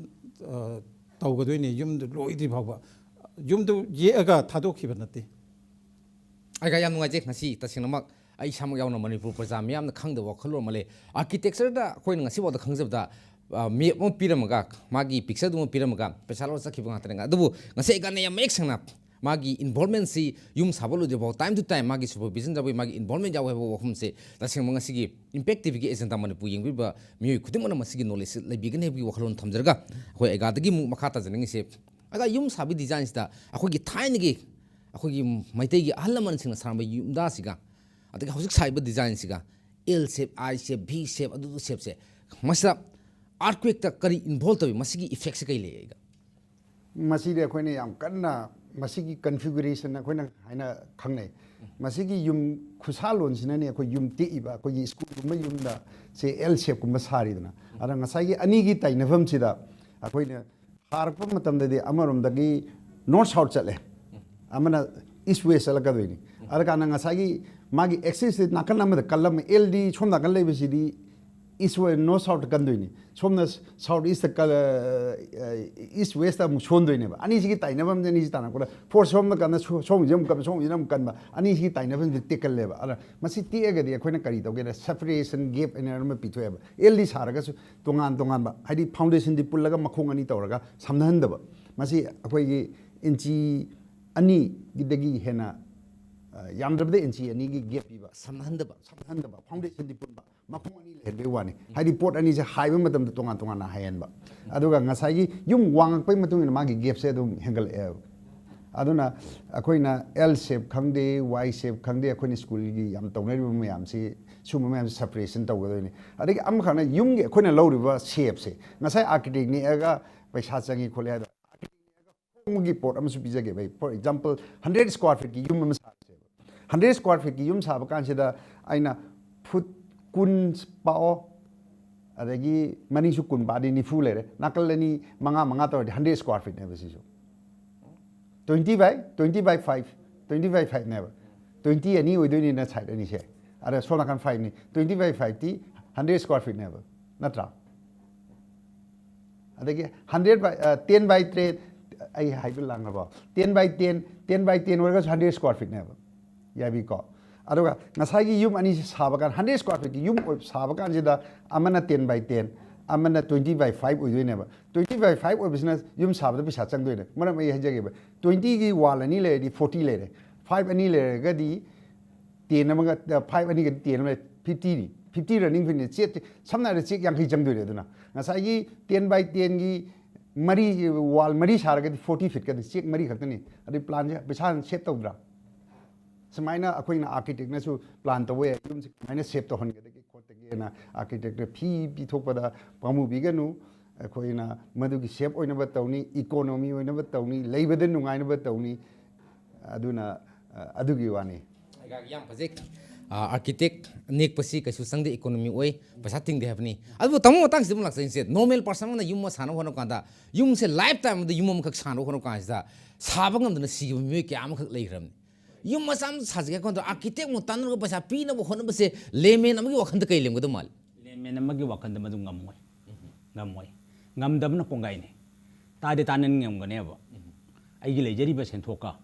ꯇꯧꯒꯗꯣꯏꯅꯦ, ꯌꯨꯝꯗꯨ ꯂꯣꯏꯗ꯭ꯔꯤ ꯐꯥꯎꯕ꯫ ꯌꯨꯝꯗꯨ ꯌꯦꯛꯑꯒ ꯊꯥꯗꯣꯛꯈꯤꯕ ꯅꯠꯇꯦ꯫ ꯑꯩꯒ ꯌꯥꯝ ꯅꯨꯡꯉꯥꯏꯖꯩ꯫ ꯉꯁꯤ ꯇꯁꯦꯡꯅꯃꯛ ꯑꯩ ꯏꯁꯥꯃꯛ ꯌꯥꯎꯅ ꯃꯅꯤꯄꯨꯔ ꯄ꯭ꯔꯖꯥ ꯃꯤꯌꯥꯝꯅ ꯈꯪꯗꯕ ꯋꯥꯈꯜꯂꯣꯟ ꯑꯃ ꯂꯩ꯫ ꯑꯥꯔꯀꯤꯇꯦꯛꯆꯔꯗ ꯑꯩꯈꯣꯏꯅ ꯉꯁꯤꯐꯥꯎꯗ ꯈꯪꯖꯕꯗ ꯃꯦꯞ ꯑꯃ ꯄꯤꯔꯝꯃꯒ, ꯃꯥꯒꯤ ꯄꯤꯛꯆꯔꯗꯨ ꯑꯃ ꯄꯤꯔꯝꯃꯒ ꯄꯩꯁꯥ ꯂꯧꯔ ꯆꯠꯈꯤꯕ ꯉꯥꯛꯇꯅꯦ꯫ ꯑꯗꯨꯕꯨ ꯉꯁꯤ ꯑꯩꯒꯅ ꯌꯥꯝ ꯃꯌꯦꯛ ꯁꯦꯡꯅ ꯃꯥꯒꯤ ꯏꯟꯚꯣꯜꯕꯃꯦꯟꯁꯤ ꯌꯨꯝ ꯁꯥꯕ ꯂꯣꯏꯗ꯭ꯔꯤꯐꯥꯎ time to time ꯃꯥꯒꯤ ꯁꯨꯄꯔꯚꯤꯖꯟ ꯌꯥꯎꯏ, ꯃꯥꯒꯤ ꯏꯟꯚꯣꯜꯕꯃꯦꯟ ꯌꯥꯎꯏ ꯍꯥꯏꯕ ꯋꯥꯐꯝꯁꯦ ꯇꯁꯦꯡꯕ ꯉꯁꯤꯒꯤ ꯏꯝꯄꯦꯛ ꯇꯤꯚꯤꯒꯤ ꯑꯦꯖꯦꯟꯗꯥ ꯃꯅꯤꯄꯨꯔ ꯌꯦꯡꯕꯤꯕ ꯃꯤꯑꯣꯏ ꯈꯨꯗꯤꯡꯃꯛꯅ ꯃꯁꯤꯒꯤ ꯅꯣꯂꯦꯖꯁꯤ ꯂꯩꯕꯤꯒꯅꯤ ꯍꯥꯏꯕꯒꯤ ꯋꯥꯈꯜꯂꯣꯟ ꯊꯝꯖꯔꯒ, ꯑꯩꯈꯣꯏ ꯑꯩꯒꯥꯗꯒꯤ ꯑꯃꯨꯛ ꯃꯈꯥ ꯇꯥꯖꯅꯤꯡꯉꯤꯁꯦ, ꯑꯩꯒꯥ, ꯌꯨꯝ ꯁꯥꯕꯒꯤ ꯗꯤꯖꯥꯏꯟꯁꯤꯗ ꯑꯩꯈꯣꯏꯒꯤ ꯊꯥꯏꯅꯒꯤ ꯑꯩꯈꯣꯏꯒꯤ ꯃꯩꯇꯩꯒꯤ ꯑꯍꯜ ꯂꯃꯟꯁꯤꯡꯅ ꯁꯥꯔꯝꯕ ꯌꯨꯝꯗꯥꯁꯤꯒ ꯑꯗꯒꯤ ꯍꯧꯖꯤꯛ ꯁꯥꯔꯤꯕ ꯗꯤꯖꯥꯏꯟꯁꯤꯒ, L shape, I shape, V shape, ꯑꯗꯨꯗꯨ shapeꯁꯦ, ꯃꯁꯤꯗ ꯑꯥꯔꯠꯀ꯭ꯋꯦꯛꯇ ꯀꯔꯤ ꯏꯟꯚꯣꯜꯕ ꯇꯧꯏ? ꯃꯁꯤꯒꯤ ꯏꯐꯦꯛꯁꯦ ꯀꯔꯤ ꯂꯩ? ꯑꯩꯒꯥ, ꯃꯁꯤꯗꯤ ꯑꯩꯈꯣꯏꯅ ꯌꯥꯝ ꯀꯟꯅ ꯃꯁꯤꯒꯤ ꯀꯟꯐꯤꯒꯨꯔꯦꯁꯟ ꯑꯩꯈꯣꯏꯅ ꯍꯥꯏꯅ ꯈꯪꯅꯩ꯫ ꯃꯁꯤꯒꯤ ꯌꯨꯝ ꯈꯨꯁꯥꯂꯣꯟꯁꯤꯅꯅꯦ ꯑꯩꯈꯣꯏ ꯌꯨꯝ ꯇꯦꯛꯏꯕ, ꯑꯩꯈꯣꯏꯒꯤ ꯁ꯭ꯀꯨꯜꯒꯨꯝꯕ ꯌꯨꯝꯗ ꯁꯦ L shapeꯀꯨꯝꯕ ꯁꯥꯔꯤꯗꯅ꯫ ꯑꯗ ꯉꯁꯥꯏꯒꯤ ꯑꯅꯤꯒꯤ ꯇꯥꯏꯅꯐꯝꯁꯤꯗ ꯑꯩꯈꯣꯏꯅ ꯊꯥꯔꯛꯄ ꯃꯇꯝꯗꯗꯤ ꯑꯃꯔꯣꯝꯗꯒꯤ north south ꯆꯠꯂꯦ, ꯑꯃꯅ east west ꯆꯠꯂꯛꯀꯗꯣꯏꯅꯤ꯫ ꯑꯗ ꯀꯥꯟꯗ ꯉꯁꯥꯏꯒꯤ ꯃꯥꯒꯤ ꯑꯦꯛꯁꯤꯁꯁꯤ ꯅꯥꯀꯟ ꯑꯃꯗ ꯀꯜꯂꯝꯃꯦ, L ꯗꯤ ꯁꯣꯝ ꯅꯥꯀꯟ ꯂꯩꯕꯁꯤꯗꯤ east west, north south ꯀꯟꯗꯣꯏꯅꯤ, ꯁꯣꯝꯅ south east, east west ꯑꯃꯨꯛ ꯁꯣꯟꯗꯣꯏꯅꯦꯕ꯫ ꯑꯅꯤꯁꯤꯒꯤ ꯇꯥꯏꯅꯐꯝꯁꯦ, ꯑꯅꯤꯁꯤ ꯇꯥꯟꯅꯔꯛꯄꯗ ꯐꯣꯔꯁ ꯁꯣꯝꯗ ꯀꯟꯅ ꯁꯣ-, ꯁꯣꯝꯒꯤꯁꯦ ꯑꯃꯨꯛ ꯀꯟꯕ, ꯁꯣꯝꯒꯤꯁꯤꯅ ꯑꯃꯨꯛ ꯀꯟꯕ, ꯑꯅꯤꯁꯤꯒꯤ ꯇꯥꯏꯅꯐꯝꯁꯦ ꯇꯦꯛꯀꯜꯂꯦꯕ꯫ ꯑꯗ ꯃꯁꯤ ꯇꯦꯛꯑꯒꯗꯤ ꯑꯩꯈꯣꯏꯅ ꯀꯔꯤ ꯇꯧꯒꯦꯗ, separation gap ꯍꯥꯏꯅ ꯑꯃ ꯄꯤꯊꯣꯛꯑꯦꯕ꯫ L ꯗꯤ ꯁꯥꯔꯒꯁꯨ ꯇꯣꯉꯥꯟ ꯇꯣꯉꯥꯟꯕ, ꯍꯥꯏꯗꯤ ꯐꯥꯎꯟꯗꯦꯁꯟꯗꯤ ꯄꯨꯜꯂꯒ ꯃꯈꯣꯡ ꯑꯅꯤ ꯇꯧꯔꯒ ꯁꯝꯅꯍꯟꯗꯕ꯫ ꯃꯁꯤ ꯑꯩꯈꯣꯏꯒꯤ ꯏꯟꯆꯤ ꯑꯅꯤꯗꯒꯤ ꯍꯦꯟꯅ, ꯑ, ꯌꯥꯝꯗ꯭ꯔꯕꯗ ꯏꯟꯆꯤ ꯑꯅꯤꯒꯤ ꯒꯦꯞ ꯄꯤꯕ, ꯁꯝꯅꯍꯟꯗꯕ, ꯁꯝꯅꯍꯟꯗꯕ, ꯐꯥꯎꯟꯗꯦꯁꯟꯗꯤ ꯄꯨꯟꯕ, ꯃꯈꯣꯡ ꯑꯅꯤ ꯂꯩꯍꯟꯕꯒꯤ ꯋꯥꯅꯤ꯫ ꯍꯥꯏꯗꯤ ꯄꯣꯠ ꯑꯅꯤꯁꯦ ꯍꯥꯏꯕ ꯃꯇꯝꯗ ꯇꯣꯉꯥꯟ ꯇꯣꯉꯥꯟꯅ ꯍꯥꯏꯍꯟꯕ꯫ ꯑꯗꯨꯒ ꯉꯁꯥꯏꯒꯤ ꯌꯨꯝ ꯋꯥꯡꯉꯛꯄꯒꯤ ꯃꯇꯨꯡ ꯏꯟꯅ ꯃꯥꯒꯤ ꯒꯦꯞꯁꯦ ꯑꯗꯨꯝ ꯍꯦꯟꯒꯠꯂꯛꯑꯦꯕ꯫ ꯑꯗꯨꯅ ꯑꯩꯈꯣꯏꯅ L shape ꯈꯪꯗꯦ, Y shape ꯈꯪꯗꯦ, ꯑꯩꯈꯣꯏꯅ ꯁ꯭ꯀꯨꯜꯒꯤ ꯌꯥꯝ ꯇꯧꯅꯔꯤꯕ ꯃꯌꯥꯝꯁꯤ, ꯁꯨꯝꯕ ꯃꯌꯥꯝꯁꯤ separation ꯇꯧꯒꯗꯣꯏꯅꯤ꯫ ꯑꯗꯒꯤ ꯑꯃꯈꯛꯅ ꯌꯨꯝꯒꯤ ꯑꯩꯈꯣꯏꯅ ꯂꯧꯔꯤꯕ ꯁꯦꯞꯁꯦ, ꯉꯁꯥꯏ ꯑꯥꯔꯀꯤꯇꯦꯛ ꯅꯦꯛꯑꯒ ꯄꯩꯁꯥ ꯆꯪꯉꯤ ꯈꯣꯠꯂꯤ ꯍꯥꯏꯗꯣ, ꯑꯍꯣꯡꯕꯒꯤ ꯄꯣꯠ ꯑꯃꯁꯨ ꯄꯤꯖꯒꯦꯕ ꯑꯩ꯫ For example, hundred square feetꯀꯤ ꯌꯨꯝ ꯑꯃ ꯁꯥꯕꯁꯦꯕ, hundred square feetꯀꯤ ꯌꯨꯝ ꯁꯥꯕ ꯀꯥꯟꯁꯤꯗ ꯑꯩꯅ ꯐꯨꯠ ꯀꯨꯟ ꯄꯥꯛꯑꯣ, ꯑꯗꯒꯤ ꯃꯅꯤꯡꯁꯨ ꯀꯨꯟ ꯄꯥꯛꯑꯗꯤ ꯅꯤꯐꯨ ꯂꯩꯔꯦ, ꯅꯥꯀꯜ ꯑꯅꯤ ꯃꯉꯥ ꯃꯉꯥ ꯇꯧꯔꯗꯤ hundred square feetꯅꯦꯕ ꯁꯤꯁꯨ꯫ Twenty by twenty by five, twenty by fiveꯅꯦꯕ꯫ Twenty ꯑꯅꯤ ꯑꯣꯏꯗꯣꯏꯅꯤꯅ side ꯑꯅꯤꯁꯦ, ꯑꯗ ꯁꯣꯝ ꯅꯥꯀꯟ fiveꯅꯤ, twenty by fiveꯇꯤ hundred square feetꯅꯦꯕ, ꯅꯠꯇ꯭ꯔꯥ? ꯑꯗꯒꯤ hundred by ten by ten, ꯑꯩ ꯍꯥꯏꯕ ꯂꯥꯡꯉꯕꯣ? Ten by ten, ten by ten ꯑꯣꯏꯔꯒꯁꯨ ꯍꯟꯗ꯭ꯔꯦꯠ ꯁ꯭ꯀ꯭ꯋꯥꯔ ꯐꯤꯠꯅꯦꯕ, ꯌꯥꯕꯤꯀꯣ? ꯑꯗꯨꯒ ꯉꯁꯥꯏꯒꯤ ꯌꯨꯝ ꯑꯅꯤꯁꯤ ꯁꯥꯕ ꯀꯥꯟ, ꯍꯟꯗ꯭ꯔꯦꯠ ꯁ꯭ꯀ꯭ꯋꯥꯔ ꯐꯤꯠꯀꯤ ꯌꯨꯝ ꯑꯣꯏ- ꯁꯥꯕ ꯀꯥꯟꯁꯤꯗ ꯑꯃꯅ ꯇꯦꯟ ꯕꯥꯏ ꯇꯦꯟ, ꯑꯃꯅ ꯇ꯭ꯋꯦꯟꯇꯤ ꯕꯥꯏ ꯐꯥꯏꯚ ꯑꯣꯏꯗꯣꯏꯅꯦꯕ꯫ ꯇ꯭ꯋꯦꯟꯇꯤ ꯕꯥꯏ ꯐꯥꯏꯚ ꯑꯣꯏꯕꯁꯤꯅ ꯌꯨꯝ ꯁꯥꯕꯗ ꯄꯩꯁꯥ ꯆꯪꯗꯣꯏꯅꯦ꯫ ꯃꯔꯝ ꯑꯩ ꯍꯥꯏꯖꯒꯦꯕ, ꯇ꯭ꯋꯦꯟꯇꯤꯒꯤ ꯋꯥꯜ ꯑꯅꯤ ꯂꯩꯔꯗꯤ ꯐꯣꯔꯇꯤ ꯂꯩꯔꯦ, ꯐꯥꯏꯚ ꯑꯅꯤ ꯂꯩꯔꯒꯗꯤ ꯇꯦꯟ ꯑꯃꯒ, ꯐꯥꯏꯚ ꯑꯅꯤꯒꯗꯤ ꯇꯦꯟ ꯑꯃ ꯂꯩꯔꯦ, ꯐꯤꯐꯇꯤꯅꯤ꯫ ꯐꯤꯐꯇꯤ ꯔꯟꯅꯤꯡ ꯐꯤꯠꯅꯤ꯫ ꯆꯦꯛ, ꯁꯝꯅ ꯍꯥꯏꯔꯕꯗ ꯆꯦꯛ ꯌꯥꯡꯈꯩ ꯆꯪꯗꯣꯏꯅꯦ꯫ ꯑꯗꯨꯅ ꯉꯁꯥꯏꯒꯤ ꯇꯦꯟ ꯕꯥꯏ ꯇꯦꯟꯒꯤ ꯃꯔꯤ, ꯋꯥꯜ ꯃꯔꯤ ꯁꯥꯔꯒꯗꯤ ꯐꯣꯔꯇꯤ ꯐꯤꯠꯀꯗꯤ ꯆꯦꯛ ꯃꯔꯤ ꯈꯛꯇꯅꯤ꯫ ꯑꯗꯨꯗꯤ ꯄ꯭ꯂꯥꯟꯁꯦ ꯄꯩꯁꯥ ꯁꯦꯞ ꯇꯧꯗ꯭ꯔꯥ? ꯁꯨꯃꯥꯏꯅ ꯑꯩꯈꯣꯏꯅ ꯑꯥꯔꯀꯤꯇꯦꯛꯅꯁꯨ ꯄ꯭ꯂꯥꯟ ꯇꯧꯕ ꯌꯥꯏ, ꯌꯨꯝꯁꯦ ꯀꯃꯥꯏꯅ ꯁꯦꯞ ꯇꯧꯍꯟꯒꯗꯒꯦ ꯈꯣꯠꯇꯒꯦꯅ꯫ ꯑꯥꯔꯀꯤꯇꯦꯛꯇ ꯐꯤ ꯄꯤꯊꯣꯛꯄꯗ ꯄꯥꯝꯃꯨꯕꯤꯒꯅꯨ꯫ ꯑꯩꯈꯣꯏꯅ ꯃꯗꯨꯒꯤ ꯁꯦꯞ ꯑꯣꯏꯅꯕ ꯇꯧꯅꯤ, ꯏꯀꯣꯅꯣꯃꯤ ꯑꯣꯏꯅꯕ ꯇꯧꯅꯤ, ꯂꯩꯕꯗ ꯅꯨꯡꯉꯥꯏꯅꯕ ꯇꯧꯅꯤ꯫ ꯑꯗꯨꯅ, ꯑ, ꯑꯗꯨꯒꯤ ꯋꯥꯅꯤ꯫ ꯌꯥꯝ ꯐꯖꯩ꯫ ꯑꯥꯔꯀꯤꯇꯦꯛ ꯅꯦꯛꯄꯁꯤ ꯀꯩꯁꯨ ꯆꯪꯗꯦ, ꯏꯀꯣꯅꯣꯃꯤ ꯑꯣꯏ, ꯄꯩꯁꯥ ꯇꯤꯡꯗꯦ ꯍꯥꯏꯕꯅꯤ꯫ ꯑꯗꯨꯕꯨ ꯇꯥꯃꯣ, ꯃꯇꯥꯡꯁꯤꯗ ꯑꯃꯨꯛ ꯂꯥꯛꯆꯩꯁꯦ, ꯅꯣꯔꯃꯦꯜ ꯄꯥꯔꯁꯟ ꯑꯃꯅ ꯌꯨꯝ ꯑꯃ ꯁꯥꯟꯅꯕ ꯍꯣꯠꯅꯕ ꯀꯥꯟꯗ, ꯌꯨꯝꯁꯦ ꯂꯥꯏꯐ ꯇꯥꯏꯝ ꯑꯃꯗ ꯌꯨꯝ ꯑꯃꯈꯛ ꯁꯥꯟꯅꯕ ꯍꯣꯠꯅꯕ ꯀꯥꯟꯁꯤꯗ ꯁꯥꯕ ꯉꯝꯗꯅ ꯁꯤꯈꯤꯕ ꯃꯤꯑꯣꯏ ꯀꯌꯥ ꯑꯃꯈꯛ ꯂꯩꯈ꯭ꯔꯕꯅꯤ꯫ ꯌꯨꯝ ꯃꯆꯥ ꯑꯃ ꯁꯥꯖꯒꯦ ꯍꯥꯏꯕ ꯀꯥꯟꯗ ꯑꯥꯔꯀꯤꯇꯦꯛ ꯑꯃꯨꯛ ꯇꯥꯟꯅꯔꯒ ꯄꯩꯁꯥ ꯄꯤꯅꯕ ꯍꯣꯠꯅꯕꯁꯦ ꯂꯦꯃꯦꯟ ꯑꯃꯒꯤ ꯋꯥꯈꯜꯗ ꯀꯩ ꯂꯩꯔꯝꯒꯗꯧ ꯃꯥꯜꯂꯤ? ꯂꯦꯃꯦꯟ ꯑꯃꯒꯤ ꯋꯥꯈꯜꯗ ꯃꯗꯨ ꯉꯝꯃꯣꯏ꯫ ꯉꯝꯃꯣꯏ꯫ ꯉꯝꯗꯕꯅ ꯀꯣꯡꯒꯥꯏꯅꯤ꯫ ꯇꯥꯗꯤ ꯇꯥꯅꯅꯤꯡꯉꯝꯒꯅꯦꯕ꯫ ꯑꯩꯒꯤ ꯂꯩꯖꯔꯤꯕ ꯁꯦꯟꯊꯣꯛꯀ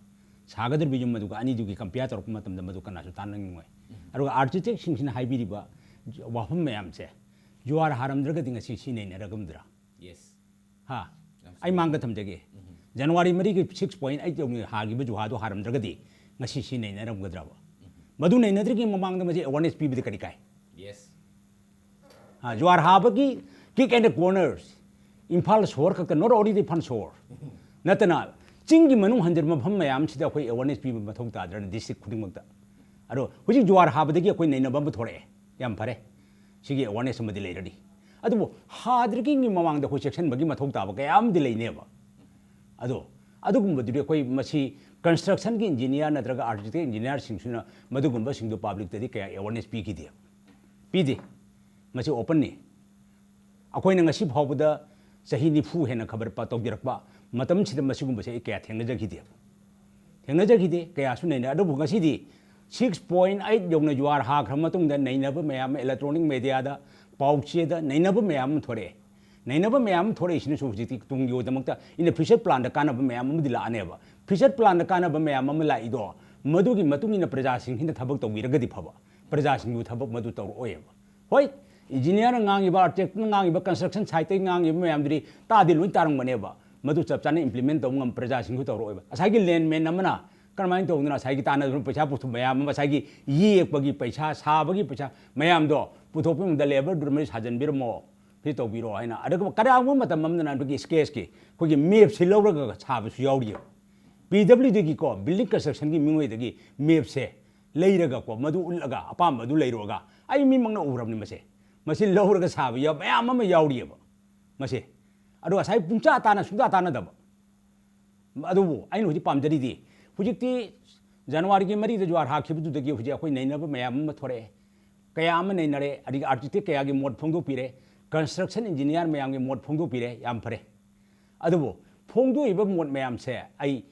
ꯁꯥꯒꯗꯧꯔꯤꯕ ꯌꯨꯝ ꯑꯗꯨꯒ ꯑꯅꯤꯗꯨꯒꯤ ꯀꯝꯄꯤꯌꯥꯔ ꯇꯧꯔꯛꯄ ꯃꯇꯝꯗ ꯃꯗꯨ ꯀꯅꯥꯁꯨ ꯇꯥꯅꯅꯤꯡꯉꯣꯏ꯫ ꯑꯗꯨꯒ ꯑꯥꯔꯀꯤꯇꯦꯛꯁꯤꯡꯁꯤꯅ ꯍꯥꯏꯕꯤꯔꯤꯕ ꯋꯥꯐꯝ ꯃꯌꯥꯝꯁꯦ ꯖꯨꯋꯥꯔ ꯍꯥꯔꯝꯗ꯭ꯔꯒꯗꯤ ꯉꯁꯤ ꯁꯤ ꯅꯩꯅꯔꯒꯝꯗ꯭ꯔꯥ? ꯌꯦꯁ꯫ ꯍꯥ? ꯑꯩ ꯃꯥꯡꯗ ꯊꯝꯖꯒꯦ꯫ ꯖꯅꯋꯥꯔꯤ ꯃꯔꯤꯒꯤ ꯁꯤꯛꯁ ꯄꯣꯏꯟ ꯑꯩꯠ ꯌꯧꯅ ꯍꯥꯈꯤꯕ ꯖꯨꯍꯥꯗꯣ ꯍꯥꯔꯝꯗ꯭ꯔꯒꯗꯤ ꯉꯁꯤ ꯁꯤ ꯅꯩꯅꯔꯝꯒꯗ꯭ꯔꯕ? ꯃꯗꯨ ꯅꯩꯅꯗ꯭ꯔꯤꯉꯩ ꯃꯃꯥꯡꯗ ꯃꯁꯤ ꯑꯦꯋꯥꯔꯅꯦꯁ ꯄꯤꯕꯗ ꯀꯔꯤ ꯀꯥꯏ? ꯌꯦꯁ꯫ ꯑ, ꯖꯨꯍꯥꯔ ꯍꯥꯕꯒꯤ ꯀꯤꯛ ꯑꯦꯟ ꯀꯣꯔꯅꯔꯁ ꯏꯝꯐꯥꯜ ꯁꯣꯍꯣꯔ ꯈꯛꯇ, not only ꯏꯝꯐꯥꯜ ꯁꯣꯍꯣꯔ ꯅꯠꯇꯅ ꯆꯤꯡꯒꯤ ꯃꯅꯨꯡ ꯍꯟꯖꯤꯟꯕ ꯃꯐꯝ ꯃꯌꯥꯝꯁꯤꯗ ꯑꯩꯈꯣꯏ ꯑꯦꯋꯥꯔꯅꯦꯁ ꯄꯤꯕ ꯃꯊꯧ ꯇꯥꯗ꯭ꯔꯅ ꯗꯤꯁꯇ꯭ꯔꯤꯛ ꯈꯨꯗꯤꯡꯃꯛꯇ? ꯑꯗꯣ ꯍꯧꯖꯤꯛ ꯖꯨꯍꯥꯔ ꯍꯥꯕꯗꯒꯤ ꯑꯩꯈꯣꯏ ꯅꯩꯅꯕ ꯑꯃ ꯊꯣꯔꯛꯑꯦ, ꯌꯥꯝ ꯐꯔꯦ, ꯁꯤꯒꯤ ꯑꯦꯋꯥꯔꯅꯦꯁ ꯑꯃꯗꯤ ꯂꯩꯔꯅꯤ꯫ ꯑꯗꯨꯕꯨ ꯍꯥꯗ꯭ꯔꯤꯉꯩꯒꯤ ꯃꯃꯥꯡꯗ ꯑꯩꯈꯣꯏ ꯆꯦꯛꯁꯤꯟꯕꯒꯤ ꯃꯊꯧ ꯇꯥꯕ ꯀꯌꯥ ꯑꯃꯗꯤ ꯂꯩꯅꯦꯕ꯫ ꯑꯗꯣ ꯑꯗꯨꯒꯨꯝꯕꯗꯨꯗꯤ ꯑꯩꯈꯣꯏ ꯃꯁꯤ ꯀꯟꯁꯇ꯭ꯔꯛꯁꯟꯒꯤ ꯏꯟꯖꯤꯅꯤꯌꯥꯔ ꯅꯠꯇ꯭ꯔꯒ ꯑꯥꯔꯀꯤꯇꯦꯛ ꯏꯟꯖꯤꯅꯤꯌꯥꯔꯁꯤꯡꯁꯤꯅ ꯃꯗꯨꯒꯨꯝꯕꯁꯤꯡꯗꯨ ꯄꯥꯕ꯭ꯂꯤꯛꯇꯗꯤ ꯀꯌꯥ ꯑꯦꯋꯥꯔꯅꯦꯁ ꯄꯤꯈꯤꯗꯦ, ꯄꯤꯗꯦ꯫ ꯃꯁꯤ ꯑꯣꯄꯟꯅꯤ꯫ ꯑꯩꯈꯣꯏꯅ ꯉꯁꯤ ꯐꯥꯎꯕꯗ ꯆꯍꯤ ꯅꯤꯐꯨ ꯍꯦꯟꯅ ꯈꯕꯔ ꯄꯥ ꯇꯧꯖꯔꯛꯄ ꯃꯇꯝꯁꯤꯗ ꯃꯁꯤꯒꯨꯝꯕꯁꯦ ꯑꯩ ꯀꯌꯥ ꯊꯦꯡꯅꯖꯈꯤꯗꯦꯕ꯫ ꯊꯦꯡꯅꯖꯈꯤꯗꯦ, ꯀꯌꯥꯁꯨ ꯅꯩꯅꯩ꯫ ꯑꯗꯨꯕꯨ ꯉꯁꯤꯗꯤ ꯁꯤꯛꯁ ꯄꯣꯏꯟ ꯑꯩꯠ ꯌꯧꯅ ꯖꯨꯍꯥꯔ ꯍꯥꯈ꯭ꯔ ꯃꯇꯨꯡꯗ ꯅꯩꯅꯕ ꯃꯌꯥꯝ ꯑꯃ, ꯏꯂꯦꯛꯇ꯭ꯔꯣꯅꯤꯛ ꯃꯦꯗꯤꯌꯥꯗ, ꯄꯥꯎ ꯆꯦꯗ ꯅꯩꯅꯕ ꯃꯌꯥꯝ ꯑꯃ ꯊꯣꯔꯛꯑꯦ꯫ ꯅꯩꯅꯕ ꯃꯌꯥꯝ ꯑꯃ ꯊꯣꯔꯛꯏꯁꯤꯅꯁꯨ ꯍꯧꯖꯤꯛꯇꯤ ꯇꯨꯡꯒꯤ ꯑꯣꯏꯗꯃꯛꯇ in the future plan ꯗ ꯀꯥꯟꯅꯕ ꯃꯌꯥꯝ ꯑꯃꯗꯤ ꯂꯥꯛꯑꯅꯦꯕ꯫ Future plan ꯗ ꯀꯥꯟꯅꯕ ꯃꯌꯥꯝ ꯑꯃ ꯂꯥꯛꯏꯗꯣ, ꯃꯗꯨꯒꯤ ꯃꯇꯨꯡ ꯏꯟꯅ ꯄ꯭ꯔꯖꯥꯁꯤꯡꯁꯤꯅ ꯊꯕꯛ ꯇꯧꯕꯤꯔꯒꯗꯤ ꯐꯕ, ꯄ꯭ꯔꯖꯥꯁꯤꯡꯕꯨ ꯊꯕꯛ ꯃꯗꯨ ꯇꯧꯔꯛꯑꯣꯏꯕ꯫ ꯍꯣꯏ, engineer ꯅ ꯉꯥꯡꯉꯤꯕ, architect ꯅ ꯉꯥꯡꯉꯤꯕ, construction site ꯇꯒꯤ ꯉꯥꯡꯉꯤꯕ ꯃꯌꯥꯝꯗꯨꯗꯤ ꯇꯥꯗꯤ ꯂꯣꯏ ꯇꯥꯔꯝꯒꯅꯦꯕ, ꯃꯗꯨ ꯆꯞ ꯆꯥꯅ implement ꯇꯧꯕ ꯉꯝꯕ ꯄ꯭ꯔꯖꯥꯁꯤꯡꯁꯨ ꯇꯧꯔꯛꯑꯣꯏꯕ꯫ ꯉꯁꯥꯏꯒꯤ landman ꯑꯃꯅ ꯀꯔꯝꯍꯥꯏꯅ ꯇꯧꯗꯅ ꯉꯁꯥꯏꯒꯤ ꯇꯥꯟꯅꯗꯨꯅ ꯄꯩꯁꯥ ꯄꯨꯊꯣꯛ ꯃꯌꯥꯝ ꯑꯃ, ꯉꯁꯥꯏꯒꯤ ꯌꯦꯛꯄꯒꯤ ꯄꯩꯁꯥ, ꯁꯥꯕꯒꯤ ꯄꯩꯁꯥ ꯃꯌꯥꯝꯗꯣ ꯄꯨꯊꯣꯛꯄ ꯉꯝꯗ labour ꯗꯨ ꯃꯣꯏ ꯁꯥꯖꯟꯕꯤꯔꯝꯃꯣ, ꯁꯤ ꯇꯧꯕꯤꯔꯣ ꯍꯥꯏꯅ꯫ ꯑꯗꯨꯒ ꯀꯅꯥꯒꯨꯝꯕ ꯃꯇꯝ ꯑꯃꯗꯅ ꯑꯗꯨꯒꯤ sketch ꯀꯤ ꯑꯩꯈꯣꯏꯒꯤ map ꯁꯤ ꯂꯧꯔꯒ ꯁꯥꯕꯁꯨ ꯌꯥꯎꯔꯤꯑꯕ꯫ P W D ꯒꯤꯀꯣ, building construction ꯒꯤ ꯃꯤꯑꯣꯏꯗꯒꯤ map ꯁꯦ ꯂꯩꯔꯒꯀꯣ, ꯃꯗꯨ ꯎꯠꯂꯒ, ꯑꯄꯥꯝꯕꯗꯨ ꯂꯩꯔꯨꯔꯒ, ꯑꯩ ꯃꯤꯃꯛꯅ ꯎꯔꯕꯅꯤ ꯃꯁꯦ, ꯃꯁꯤ ꯂꯧꯔꯒ ꯁꯥꯕ ꯌꯥꯎ-, ꯃꯌꯥꯝ ꯑꯃ ꯌꯥꯎꯔꯤꯑꯕ ꯃꯁꯦ꯫ ꯑꯗꯣ ꯉꯁꯥꯏ ꯄꯨꯡꯆꯥ ꯇꯥꯅ, ꯁꯨꯡꯇꯥ ꯇꯥꯅꯗꯕ꯫ ꯑꯗꯨꯕꯨ ꯑꯩꯅ ꯍꯧꯖꯤꯛ ꯄꯥꯝꯖꯔꯤꯗꯤ, ꯍꯧꯖꯤꯛꯇꯤ ꯖꯅꯋꯥꯔꯤꯒꯤ ꯃꯔꯤꯗ ꯖꯨꯋꯥꯔ ꯍꯥꯈꯤꯕꯗꯨꯗꯒꯤ ꯍꯧꯖꯤꯛ ꯑꯩꯈꯣꯏ ꯅꯩꯅꯕ ꯃꯌꯥꯝ ꯑꯃ ꯊꯣꯔꯛꯑꯦ, ꯀꯌꯥ ꯑꯃ ꯅꯩꯅꯔꯦ, ꯑꯗꯒꯤ architect ꯀꯌꯥꯒꯤ ꯃꯣꯠ ꯐꯣꯡꯗꯣꯛꯄꯤꯔꯦ, construction engineer ꯃꯌꯥꯝꯒꯤ ꯃꯣꯠ ꯐꯣꯡꯗꯣꯛꯄꯤꯔꯦ, ꯌꯥꯝ ꯐꯔꯦ꯫ ꯑꯗꯨꯕꯨ ꯐꯣꯡꯗꯣꯛꯏꯕ ꯃꯣꯠ ꯃꯌꯥꯝꯁꯦ ꯑꯩ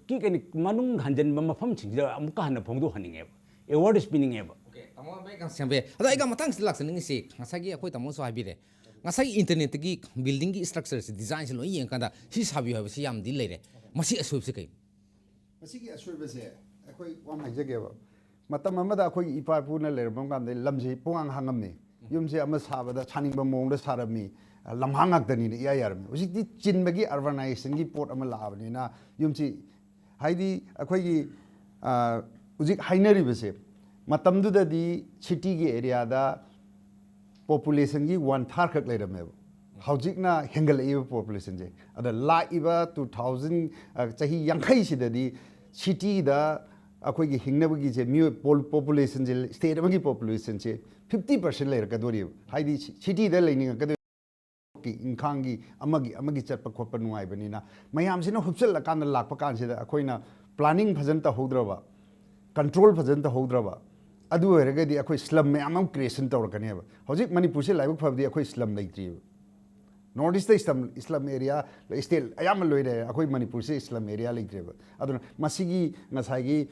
ꯀꯤ-, ꯀꯩꯅꯣ, ꯃꯅꯨꯡ ꯍꯟꯖꯤꯟꯕ ꯃꯐꯝꯁꯤꯡꯁꯤꯗ ꯑꯃꯨꯛꯀ ꯍꯟꯅ ꯐꯣꯡꯗꯣꯛꯍꯟꯅꯤꯡꯉꯦꯕ, awareness ꯄꯤꯅꯤꯡꯉꯦꯕ꯫ Okay, ꯇꯥꯃꯣ, ꯑꯩ ꯈꯤꯇꯪ ꯁꯦꯝꯕ ꯌꯥꯏ꯫ ꯑꯗꯣ ꯑꯩꯒ ꯃꯊꯪꯁꯤꯗ ꯂꯥꯛꯆꯅꯤꯡꯉꯤꯁꯤ, ꯉꯁꯥꯏꯒꯤ ꯑꯩꯈꯣꯏ ꯇꯥꯃꯣꯅꯁꯨ ꯍꯥꯏꯕꯤꯔꯦ, ꯉꯁꯥꯏꯒꯤ internet ꯇꯒꯤ building ꯒꯤ structure ꯁꯦ, design ꯁꯦ ꯂꯣꯏ ꯌꯦꯡꯉꯀꯥꯟꯗ ꯁꯤ ꯁꯥꯕꯤꯌꯨ ꯍꯥꯏꯕꯁꯤ ꯌꯥꯝꯗꯤ ꯂꯩꯔꯦ, ꯃꯁꯤ ꯑꯁꯣꯏꯕꯁꯤ ꯀꯩꯅꯣ? ꯃꯁꯤꯒꯤ ꯑꯁꯣꯏꯕꯁꯦ ꯑꯩꯈꯣꯏ ꯋꯥ ꯑꯃ ꯍꯥꯏꯖꯒꯦꯕ꯫ ꯃꯇꯝ ꯑꯃꯗ ꯑꯩꯈꯣꯏꯒꯤ ꯏꯄꯥ ꯏꯄꯨꯅ ꯂꯩꯔꯝꯕ ꯀꯥꯟꯗ ꯂꯝꯁꯤ ꯄꯨꯡꯍꯥꯡ ꯍꯥꯡꯉꯝꯃꯤ꯫ ꯌꯨꯝꯁꯦ ꯑꯃ ꯁꯥꯕꯗ ꯁꯥꯅꯤꯡꯕ ꯃꯑꯣꯡꯗ ꯁꯥꯔꯝꯃꯤ꯫ ꯂꯝꯍꯥꯡ ꯉꯥꯛꯇꯅꯤꯅ ꯏꯌꯥ ꯌꯥꯔꯝꯃꯤ꯫ ꯍꯧꯖꯤꯛꯇꯤ ꯆꯤꯟꯕꯒꯤ, urbanization ꯒꯤ ꯄꯣꯠ ꯑꯃ ꯂꯥꯛꯑꯕꯅꯤꯅ, ꯌꯨꯝꯁꯤ, ꯍꯥꯏꯗꯤ, ꯑꯩꯈꯣꯏꯒꯤ, ꯑ, ꯍꯧꯖꯤꯛ ꯍꯥꯏꯅꯔꯤꯕꯁꯦ, ꯃꯇꯝꯗꯨꯗꯗꯤ city ꯒꯤ area ꯗ population ꯒꯤ one third ꯈꯛ ꯂꯩꯔꯝꯃꯦꯕ꯫ ꯍꯧꯖꯤꯛꯅ ꯍꯦꯟꯒꯠꯂꯛꯏꯕ population ꯁꯦ꯫ ꯑꯗ ꯂꯥꯛꯏꯕ two thousand, ꯑ, ꯆꯍꯤ ꯌꯥꯡꯈꯩꯁꯤꯗꯗꯤ city ꯗ ꯑꯩꯈꯣꯏꯒꯤ ꯍꯤꯡꯅꯕꯒꯤꯁꯦ, ꯃꯤꯑꯣꯏ ꯄꯣꯜ-, population ꯁꯦ, state ꯑꯃꯒꯤ population ꯁꯦ fifty percent ꯂꯩꯔꯛꯀꯗꯣꯔꯤꯕ꯫ ꯍꯥꯏꯗꯤ ꯁꯤ-, city ꯗ ꯂꯩꯅꯤꯡꯉꯛꯀꯗꯣꯏ ꯏꯟꯈꯥꯡꯒꯤ, ꯑꯃꯒꯤ, ꯑꯃꯒꯤ ꯆꯠꯄ ꯈꯣꯠꯄ ꯅꯨꯡꯉꯥꯏꯕꯅꯤꯅ, ꯃꯌꯥꯝꯁꯤꯅ ꯍꯨꯞꯆꯜꯂꯀꯥꯟꯗ ꯂꯥꯛꯄ ꯀꯥꯟꯁꯤꯗ ꯑꯩꯈꯣꯏꯅ planning ꯐꯖꯅ ꯇꯧꯍꯧꯗ꯭ꯔꯕ, control ꯐꯖꯅ ꯇꯧꯍꯧꯗ꯭ꯔꯕ, ꯑꯗꯨ ꯑꯣꯏꯔꯒꯗꯤ ꯑꯩꯈꯣꯏ slum ꯃꯌꯥꯝ ꯑꯃ creation ꯇꯧꯔꯛꯀꯅꯦꯕ꯫ ꯍꯧꯖꯤꯛ ꯃꯅꯤꯄꯨꯔꯁꯦ ꯂꯥꯏꯕꯛ ꯐꯕꯗꯤ ꯑꯩꯈꯣꯏ slum ꯂꯩꯇ꯭ꯔꯤꯕ꯫ North East ꯇ slum, slum area, state ꯑꯌꯥꯝꯕ ꯂꯣꯏꯅ ꯑꯩꯈꯣꯏ ꯃꯅꯤꯄꯨꯔꯁꯦ slum area ꯂꯩꯇ꯭ꯔꯦꯕ꯫ ꯑꯗꯨꯅ ꯃꯁꯤꯒꯤ ꯉꯁꯥꯏꯒꯤ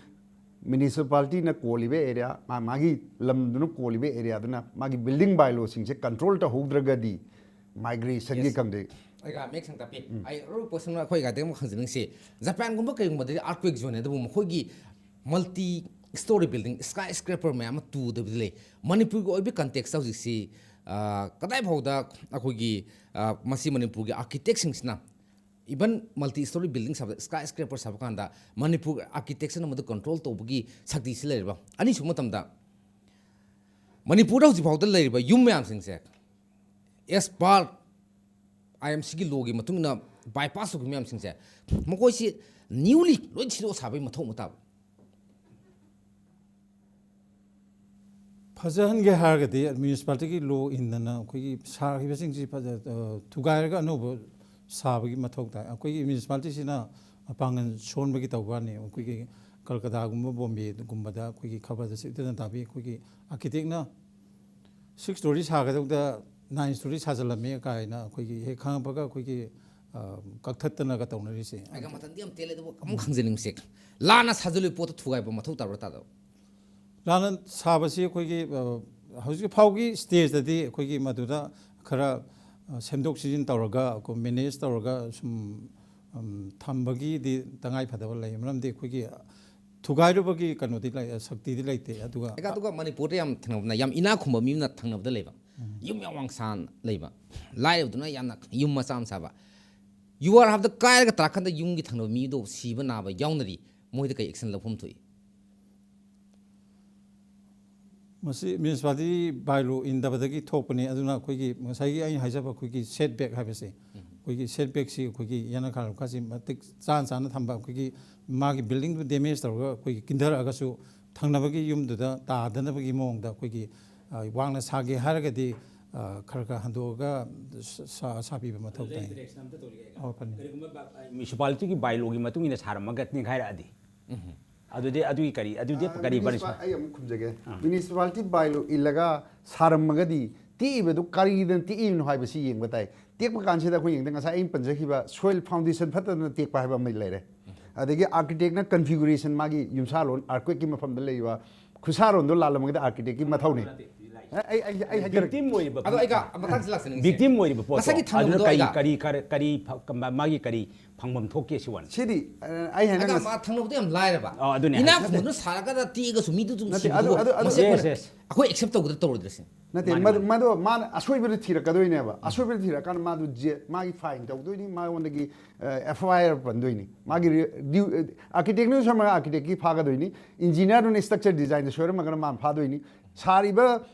municipality ꯅ ꯀꯣꯜꯂꯤꯕ area, ꯃꯥ-, ꯃꯥꯒꯤ ꯂꯝꯗꯨꯅ ꯀꯣꯜꯂꯤꯕ area ꯗꯨꯅ ꯃꯥꯒꯤ building by law ꯁꯤꯡꯁꯦ control ꯇꯧꯍꯧꯗ꯭ꯔꯒꯗꯤ, ꯃꯥꯏꯒ꯭ꯔꯦꯁꯟꯒꯤ ꯀꯝꯗꯤ? ꯑꯩꯒ ꯃꯌꯦꯛ ꯁꯦꯡꯅ ꯇꯥꯛꯄꯤ꯫ ꯑꯩ ꯑꯔꯨꯕ ꯄꯣꯠꯁꯛꯅ ꯑꯩꯈꯣꯏ ꯒꯥꯏꯗꯤ ꯑꯃꯨꯛ ꯍꯪꯖꯅꯤꯡꯁꯤ, ꯖꯄꯥꯟꯒꯨꯝꯕ ꯀꯩꯒꯨꯝꯕꯗꯗꯤ ꯑꯥꯔꯠꯀ꯭ꯋꯦꯛ ꯖꯣꯟꯅꯦ, ꯑꯗꯨꯕꯨ ꯃꯈꯣꯏꯒꯤ ꯃꯜꯇꯤ ꯁ꯭ꯇꯣꯔꯤ ꯕꯤꯜꯗꯤꯡ, ꯁ꯭ꯀꯥꯏ ꯁ꯭ꯀ꯭ꯔꯦꯄꯔ ꯃꯌꯥꯝ ꯑꯃ ꯇꯨꯗꯕꯗꯤ ꯂꯩ꯫ ꯃꯅꯤꯄꯨꯔꯒꯤ ꯑꯣꯏꯕ ꯀꯟꯇꯦꯛꯁꯇ ꯍꯧꯖꯤꯛꯁꯤ, ꯑ, ꯀꯗꯥꯏ ꯐꯥꯎꯗ ꯑꯩꯈꯣꯏꯒꯤ, ꯑ, ꯃꯁꯤ ꯃꯅꯤꯄꯨꯔꯒꯤ ꯑꯥꯔꯀꯤꯇꯦꯛꯁꯤꯡꯁꯤꯅ ꯏꯚꯟ ꯃꯜꯇꯤ ꯁ꯭ꯇꯣꯔꯤ ꯕꯤꯜꯗꯤꯡ ꯁꯥꯕꯗ, ꯁ꯭ꯀꯥꯏ ꯁ꯭ꯀ꯭ꯔꯦꯄꯔ ꯁꯥꯕ ꯀꯥꯟꯗ ꯃꯅꯤꯄꯨꯔ ꯑꯥꯔꯀꯤꯇꯦꯛꯆꯔꯅ ꯃꯗꯨ ꯀꯟꯇ꯭ꯔꯣꯜ ꯇꯧꯕꯒꯤ ꯁꯛꯇꯤꯁꯤ ꯂꯩꯔꯤꯕ? ꯑꯅꯤꯁꯨꯕ ꯃꯇꯝꯗ ꯃꯅꯤꯄꯨꯔꯗ ꯍꯧꯖꯤꯛ ꯐꯥꯎꯗ ꯂꯩꯔꯤꯕ ꯌꯨꯝ ꯃꯌꯥꯝꯁꯤꯡꯁꯦ, as per I M Cꯒꯤ ꯂꯣꯒꯤ ꯃꯇꯨꯡ ꯏꯟꯅ ꯕꯥꯏꯄꯥꯁ ꯇꯧꯈꯤꯕ ꯃꯌꯥꯝꯁꯤꯡꯁꯦ, ꯃꯈꯣꯏꯁꯤ ꯅ꯭ꯌꯨꯂꯤ ꯂꯣꯏ ꯁꯤꯗꯣꯛꯑ ꯁꯥꯕꯒꯤ ꯃꯊꯧ ꯑꯃ ꯇꯥꯕ꯫ ꯐꯖꯍꯟꯒꯦ ꯍꯥꯏꯔꯒꯗꯤ ꯃ꯭ꯌꯨꯅꯤꯁꯤꯄꯥꯂꯤꯇꯤꯒꯤ ꯂꯣ ꯏꯟꯗꯅ ꯑꯩꯈꯣꯏꯒꯤ ꯁꯥꯈꯤꯕꯁꯤꯡꯁꯤ ꯐꯖ-, ꯑ, ꯊꯨꯒꯥꯏꯔꯒ ꯑꯅꯧꯕ ꯁꯥꯕꯒꯤ ꯃꯊꯧ ꯇꯥꯏ꯫ ꯑꯩꯈꯣꯏꯒꯤ ꯃ꯭ꯌꯨꯅꯤꯁꯤꯄꯥꯂꯤꯇꯤꯁꯤꯅ ꯃꯄꯥꯡꯒꯜ ꯁꯣꯟꯕꯒꯤ ꯇꯧꯕ ꯋꯥꯅꯤ꯫ ꯑꯩꯈꯣꯏꯒꯤ ꯀꯜꯀꯇꯥꯒꯨꯝꯕ, ꯕꯣꯝꯕꯦꯒꯨꯝꯕꯗ ꯑꯩꯈꯣꯏꯒꯤ ꯈꯕꯔꯗ ꯁꯤꯗꯅ ꯇꯥꯕꯤ, ꯑꯩꯈꯣꯏꯒꯤ ꯑꯥꯔꯀꯤꯇꯦꯛꯅ six story ꯁꯥꯒꯗꯧꯕꯗ nine story ꯁꯥꯖꯤꯜꯂꯝꯃꯦ ꯀꯥꯏꯅ ꯑꯩꯈꯣꯏꯒꯤ ꯍꯦꯛ ꯈꯪꯉꯛꯄꯒ ꯑꯩꯈꯣꯏꯒꯤ, ꯑ, ꯀꯛꯊꯠꯇꯅꯒ ꯇꯧꯅꯔꯤꯁꯦ꯫ ꯑꯩꯒ ꯃꯇꯝꯗꯤ ꯌꯥꯝ ꯇꯦꯜꯂꯦ, ꯑꯗꯨꯕꯨ ꯑꯃꯨꯛ ꯍꯪꯖꯅꯤꯡꯕꯁꯦ, ꯂꯥꯟꯅ ꯁꯥꯖꯤꯜꯂꯨꯕ ꯄꯣꯠꯇꯣ ꯊꯨꯒꯥꯏꯕ ꯃꯊꯧ ꯇꯥꯕ꯭ꯔꯥ ꯇꯥꯗꯕ? ꯂꯥꯟꯅ ꯁꯥꯕꯁꯤ ꯑꯩꯈꯣꯏꯒꯤ, ꯑ, ꯍꯧꯖꯤꯛ ꯐꯥꯎꯒꯤ ꯁ꯭ꯇꯦꯖꯇꯗꯤ ꯑꯩꯈꯣꯏꯒꯤ ꯃꯗꯨꯗ ꯈꯔ, ꯑ, ꯁꯦꯝꯗꯣꯛ ꯁꯦꯝꯖꯤꯟ ꯇꯧꯔꯒ, ꯑꯩꯈꯣꯏ ꯃꯦꯅꯦꯖ ꯇꯧꯔꯒ ꯁꯨꯝ, ꯎꯝ, ꯊꯝꯕꯒꯤꯗꯤ ꯇꯉꯥꯏ ꯐꯗꯕ ꯂꯩ꯫ ꯃꯔꯝꯗꯤ ꯑꯩꯈꯣꯏꯒꯤ ꯊꯨꯒꯥꯏꯔꯨꯕꯒꯤ ꯀꯩꯅꯣꯗꯤ ꯂꯩ, ꯁꯛꯇꯤꯗꯤ ꯂꯩꯇꯦ꯫ ꯑꯗꯨꯒ ꯑꯗꯨꯒ ꯃꯅꯤꯄꯨꯔꯗ ꯌꯥꯝ ꯊꯦꯡꯅꯕꯅ, ꯌꯥꯝ ꯏꯅꯥꯛ ꯈꯨꯟꯕ ꯃꯤ ꯑꯃꯅ ꯊꯪꯅꯕꯗ ꯂꯩꯕ, ꯌꯨꯝ ꯌꯥꯝ ꯋꯥꯡ ꯁꯥꯡꯅ ꯂꯩꯕ, ꯂꯥꯏꯔꯕꯗꯨꯅ ꯌꯥꯝꯅ ꯌꯨꯝ ꯃꯆꯥ ꯑꯃ ꯁꯥꯕ꯫ ꯌꯨ ꯑꯥꯔ ꯍꯥꯞꯇ ꯀꯥꯏꯔꯒ ꯇꯥꯔꯀꯥꯟꯗ ꯌꯨꯝꯒꯤ ꯊꯪꯅꯕ ꯃꯤꯗꯣ ꯁꯤꯕ ꯅꯥꯕ ꯌꯥꯎꯅꯔꯤ꯫ ꯃꯣꯏꯗ ꯀꯩ ꯑꯦꯛꯁꯟ ꯂꯧꯐꯝ ꯊꯣꯛꯏ? ꯃꯁꯤ ꯃ꯭ꯌꯨꯅꯤꯁꯤꯄꯥꯂꯤꯇꯤ ꯕꯥꯏꯂꯣ ꯏꯟꯗꯕꯗꯒꯤ ꯊꯣꯛꯄꯅꯤ꯫ ꯑꯗꯨꯅ ꯑꯩꯈꯣꯏꯒꯤ ꯉꯁꯥꯏꯒꯤ ꯑꯩꯅ ꯍꯥꯏꯖꯕ ꯑꯩꯈꯣꯏꯒꯤ ꯁꯦꯠ ꯕꯦꯛ ꯍꯥꯏꯕꯁꯦ, ꯑꯩꯈꯣꯏꯒꯤ ꯁꯦꯠ ꯕꯦꯛꯁꯤ ꯑꯩꯈꯣꯏꯒꯤ ꯌꯦꯅꯈꯥ ꯂꯨꯈꯥꯁꯤ ꯃꯇꯤꯛ ꯆꯥꯅ ꯆꯥꯅ ꯊꯝꯕ, ꯑꯩꯈꯣꯏꯒꯤ ꯃꯥꯒꯤ ꯕꯤꯜꯗꯤꯡꯗꯨ ꯗꯦꯃꯦꯖ ꯇꯧꯔꯒ ꯑꯩꯈꯣꯏꯒꯤ ꯀꯤꯟꯊꯔꯛꯑꯒꯁꯨ ꯊꯪꯅꯕꯒꯤ ꯌꯨꯝꯗꯨꯗ ꯇꯥꯗꯅꯕꯒꯤ ꯃꯑꯣꯡꯗ ꯑꯩꯈꯣꯏꯒꯤ, ꯑ, ꯋꯥꯡꯅ ꯁꯥꯒꯦ ꯍꯥꯏꯔꯒꯗꯤ, ꯑ, ꯈꯔ ꯈꯔ ꯍꯟꯗꯣꯛꯑꯒ ꯁꯥ-, ꯁꯥ-, ꯁꯥꯕꯤꯕ ꯃꯊꯧ ꯇꯥꯏ꯫ ꯑꯣ, ꯐꯅꯤ꯫ ꯀꯔꯤꯒꯨꯝꯕ ꯕ-, ꯑ, ꯃ꯭ꯌꯨꯅꯤꯁꯤꯄꯥꯂꯤꯇꯤꯒꯤ ꯕꯥꯏꯂꯣꯒꯤ ꯃꯇꯨꯡ ꯏꯟꯅ ꯁꯥꯔꯝꯃꯒ ꯅꯤꯡꯈꯥꯏꯔꯛꯑꯗꯤ? ꯑꯗꯨꯗꯤ, ꯑꯗꯨꯒꯤ ꯀꯔꯤ, ꯑꯗꯨꯗꯤ ꯑ, ꯀꯔꯤ ꯃ꯭ꯌꯨꯅꯤꯁꯤꯄꯥ-, ꯄꯅꯤꯁꯃꯦꯟ? ꯑꯩ ꯑꯃꯨꯛ ꯈꯨꯝꯖꯒꯦ꯫ ꯑꯥ꯫ ꯃ꯭ꯌꯨꯅꯤꯁꯤꯄꯥꯂꯤꯇꯤ ꯕꯥꯏꯂꯣ ꯏꯜꯂꯒ ꯁꯥꯔꯝꯃꯒꯗꯤ ꯇꯦꯛꯏꯕꯗꯨ ꯀꯔꯤꯗꯅ ꯇꯦꯛꯏꯕꯅꯣ ꯍꯥꯏꯕꯁꯤ ꯌꯦꯡꯕ ꯇꯥꯏ꯫ ꯇꯦꯛꯄ ꯀꯥꯟꯁꯤꯗ ꯑꯩꯈꯣꯏ ꯌꯦꯡꯗ ꯉꯁꯥꯏ ꯑꯩꯅ ꯄꯟꯖꯈꯤꯕ ꯁꯣꯏꯜ ꯐꯥꯎꯟꯗꯦꯁꯟ ꯐꯠꯇꯗꯅ ꯇꯦꯛꯄ ꯍꯥꯏꯕ ꯑꯃ ꯂꯩꯔꯦ꯫ ꯑꯗꯒꯤ ꯑꯥꯔꯀꯤꯇꯦꯛꯅ ꯀꯟꯐꯤꯒꯨꯔꯦꯁꯟ, ꯃꯥꯒꯤ ꯌꯨꯝꯁꯥꯂꯣꯟ, ꯑꯥꯔꯀ꯭ꯋꯦꯛꯀꯤ ꯃꯐꯝꯗ ꯂꯩꯕ ꯈꯨꯠꯁꯥꯔꯣꯟꯗꯣ ꯂꯥꯜꯂꯝꯃꯒꯗꯤ ꯑꯥꯔꯀꯤꯇꯦꯛꯀꯤ ꯃꯊꯧꯅꯤ꯫ ꯑꯩ ꯑꯩ ꯑꯩ ꯍꯥꯏꯖꯔꯛꯀꯦ꯫ ꯕꯤꯛꯇꯤꯝ ꯑꯣꯏꯔꯤꯕ ꯑꯗꯣ ꯑꯩꯒ ꯃꯇꯥꯡꯁꯤ ꯂꯥꯛꯆꯅꯤꯡꯉꯤꯁꯦ꯫ ꯕꯤꯛꯇꯤꯝ ꯑꯣꯏꯔꯤꯕ ꯄꯣꯠꯇꯣ ꯉꯁꯥꯏꯒꯤ ꯑꯗꯨꯅ ꯊꯝꯕꯗꯣ ꯀꯔꯤ ꯑꯩꯒ ꯀꯔꯤ ꯀꯔꯤ ꯀꯔꯤ ꯐ- ꯀ- ꯃꯥꯒꯤ ꯀꯔꯤ ꯐꯪꯐꯝ ꯊꯣꯛꯀꯦ ꯁꯤ ꯋꯥꯅꯤ꯫ ꯁꯤꯗꯤ ꯑ, ꯑꯩ ꯍꯥꯏꯅ ꯑꯩꯒ ꯉꯁ- ꯃꯥ ꯊꯪꯅꯕꯗꯣ ꯌꯥꯝ ꯂꯥꯏꯔꯕ꯫ ꯑ, ꯑꯗꯨꯅꯦ ꯏꯅꯥꯛ ꯍꯥꯏꯁꯦ꯫ ꯈꯨꯟꯕꯗꯨꯅ ꯁꯥꯔꯒꯗ ꯇꯦꯛꯑꯒꯁꯨ ꯃꯤꯗꯨ ꯑꯗꯨꯝ ꯅꯠꯇꯦ, ꯁꯤꯕꯗꯨꯕꯨ ꯑꯗꯨ- ꯑꯗꯨ- ꯑꯗꯨ- ꯃꯁꯤ Yes, ꯑꯩꯈꯣꯏꯅ- yes. ꯑꯩꯈꯣꯏ ꯑꯦꯛꯁꯦꯞ ꯇꯧꯒꯗ꯭ꯔꯥ ꯇꯧꯔꯣꯏꯗ꯭ꯔꯥ ꯁꯤꯅꯤ꯫ ꯅꯠꯇꯦ ꯃꯥꯅꯤ, ꯃꯗꯨ ꯃꯥꯅꯤ꯫ ꯃꯗꯨ ꯃꯥꯅ ꯑꯁꯣꯏꯕꯗꯨ ꯊꯤꯔꯛꯀꯗꯣꯏꯅꯦꯕ꯫ ꯑꯁꯣꯏꯕꯗꯨ ꯊꯤꯔꯛꯀꯥꯟꯗ ꯃꯥꯗꯨ ꯖꯦ- ꯃꯥꯒꯤ ꯐꯥꯏꯟ ꯇꯧꯗꯣꯏꯅꯤ, ꯃꯉꯣꯟꯗꯒꯤ ꯑꯦꯐ ꯑꯥꯏ ꯑꯥꯔ ꯄꯟꯗꯣꯏꯅꯤ꯫ ꯃꯥꯒꯤ ꯑꯥꯔꯀꯤꯇꯦꯛꯅ ꯁꯣꯏꯔꯝꯃꯒ ꯑꯥꯔꯀꯤꯇꯦꯛꯀꯤ ꯐꯥꯒꯗꯣꯏꯅꯤ, ꯏꯟꯖꯤꯅꯤꯌꯥꯔꯗꯨꯅ ꯏꯁꯇ꯭ꯔꯛꯆꯔ ꯗꯤꯖꯥꯏꯟꯗ ꯁꯣꯏꯔꯝꯃꯒꯅ ꯃꯥꯅ ꯐꯥꯗꯣꯏꯅꯤ, ꯁꯥꯔꯤꯕ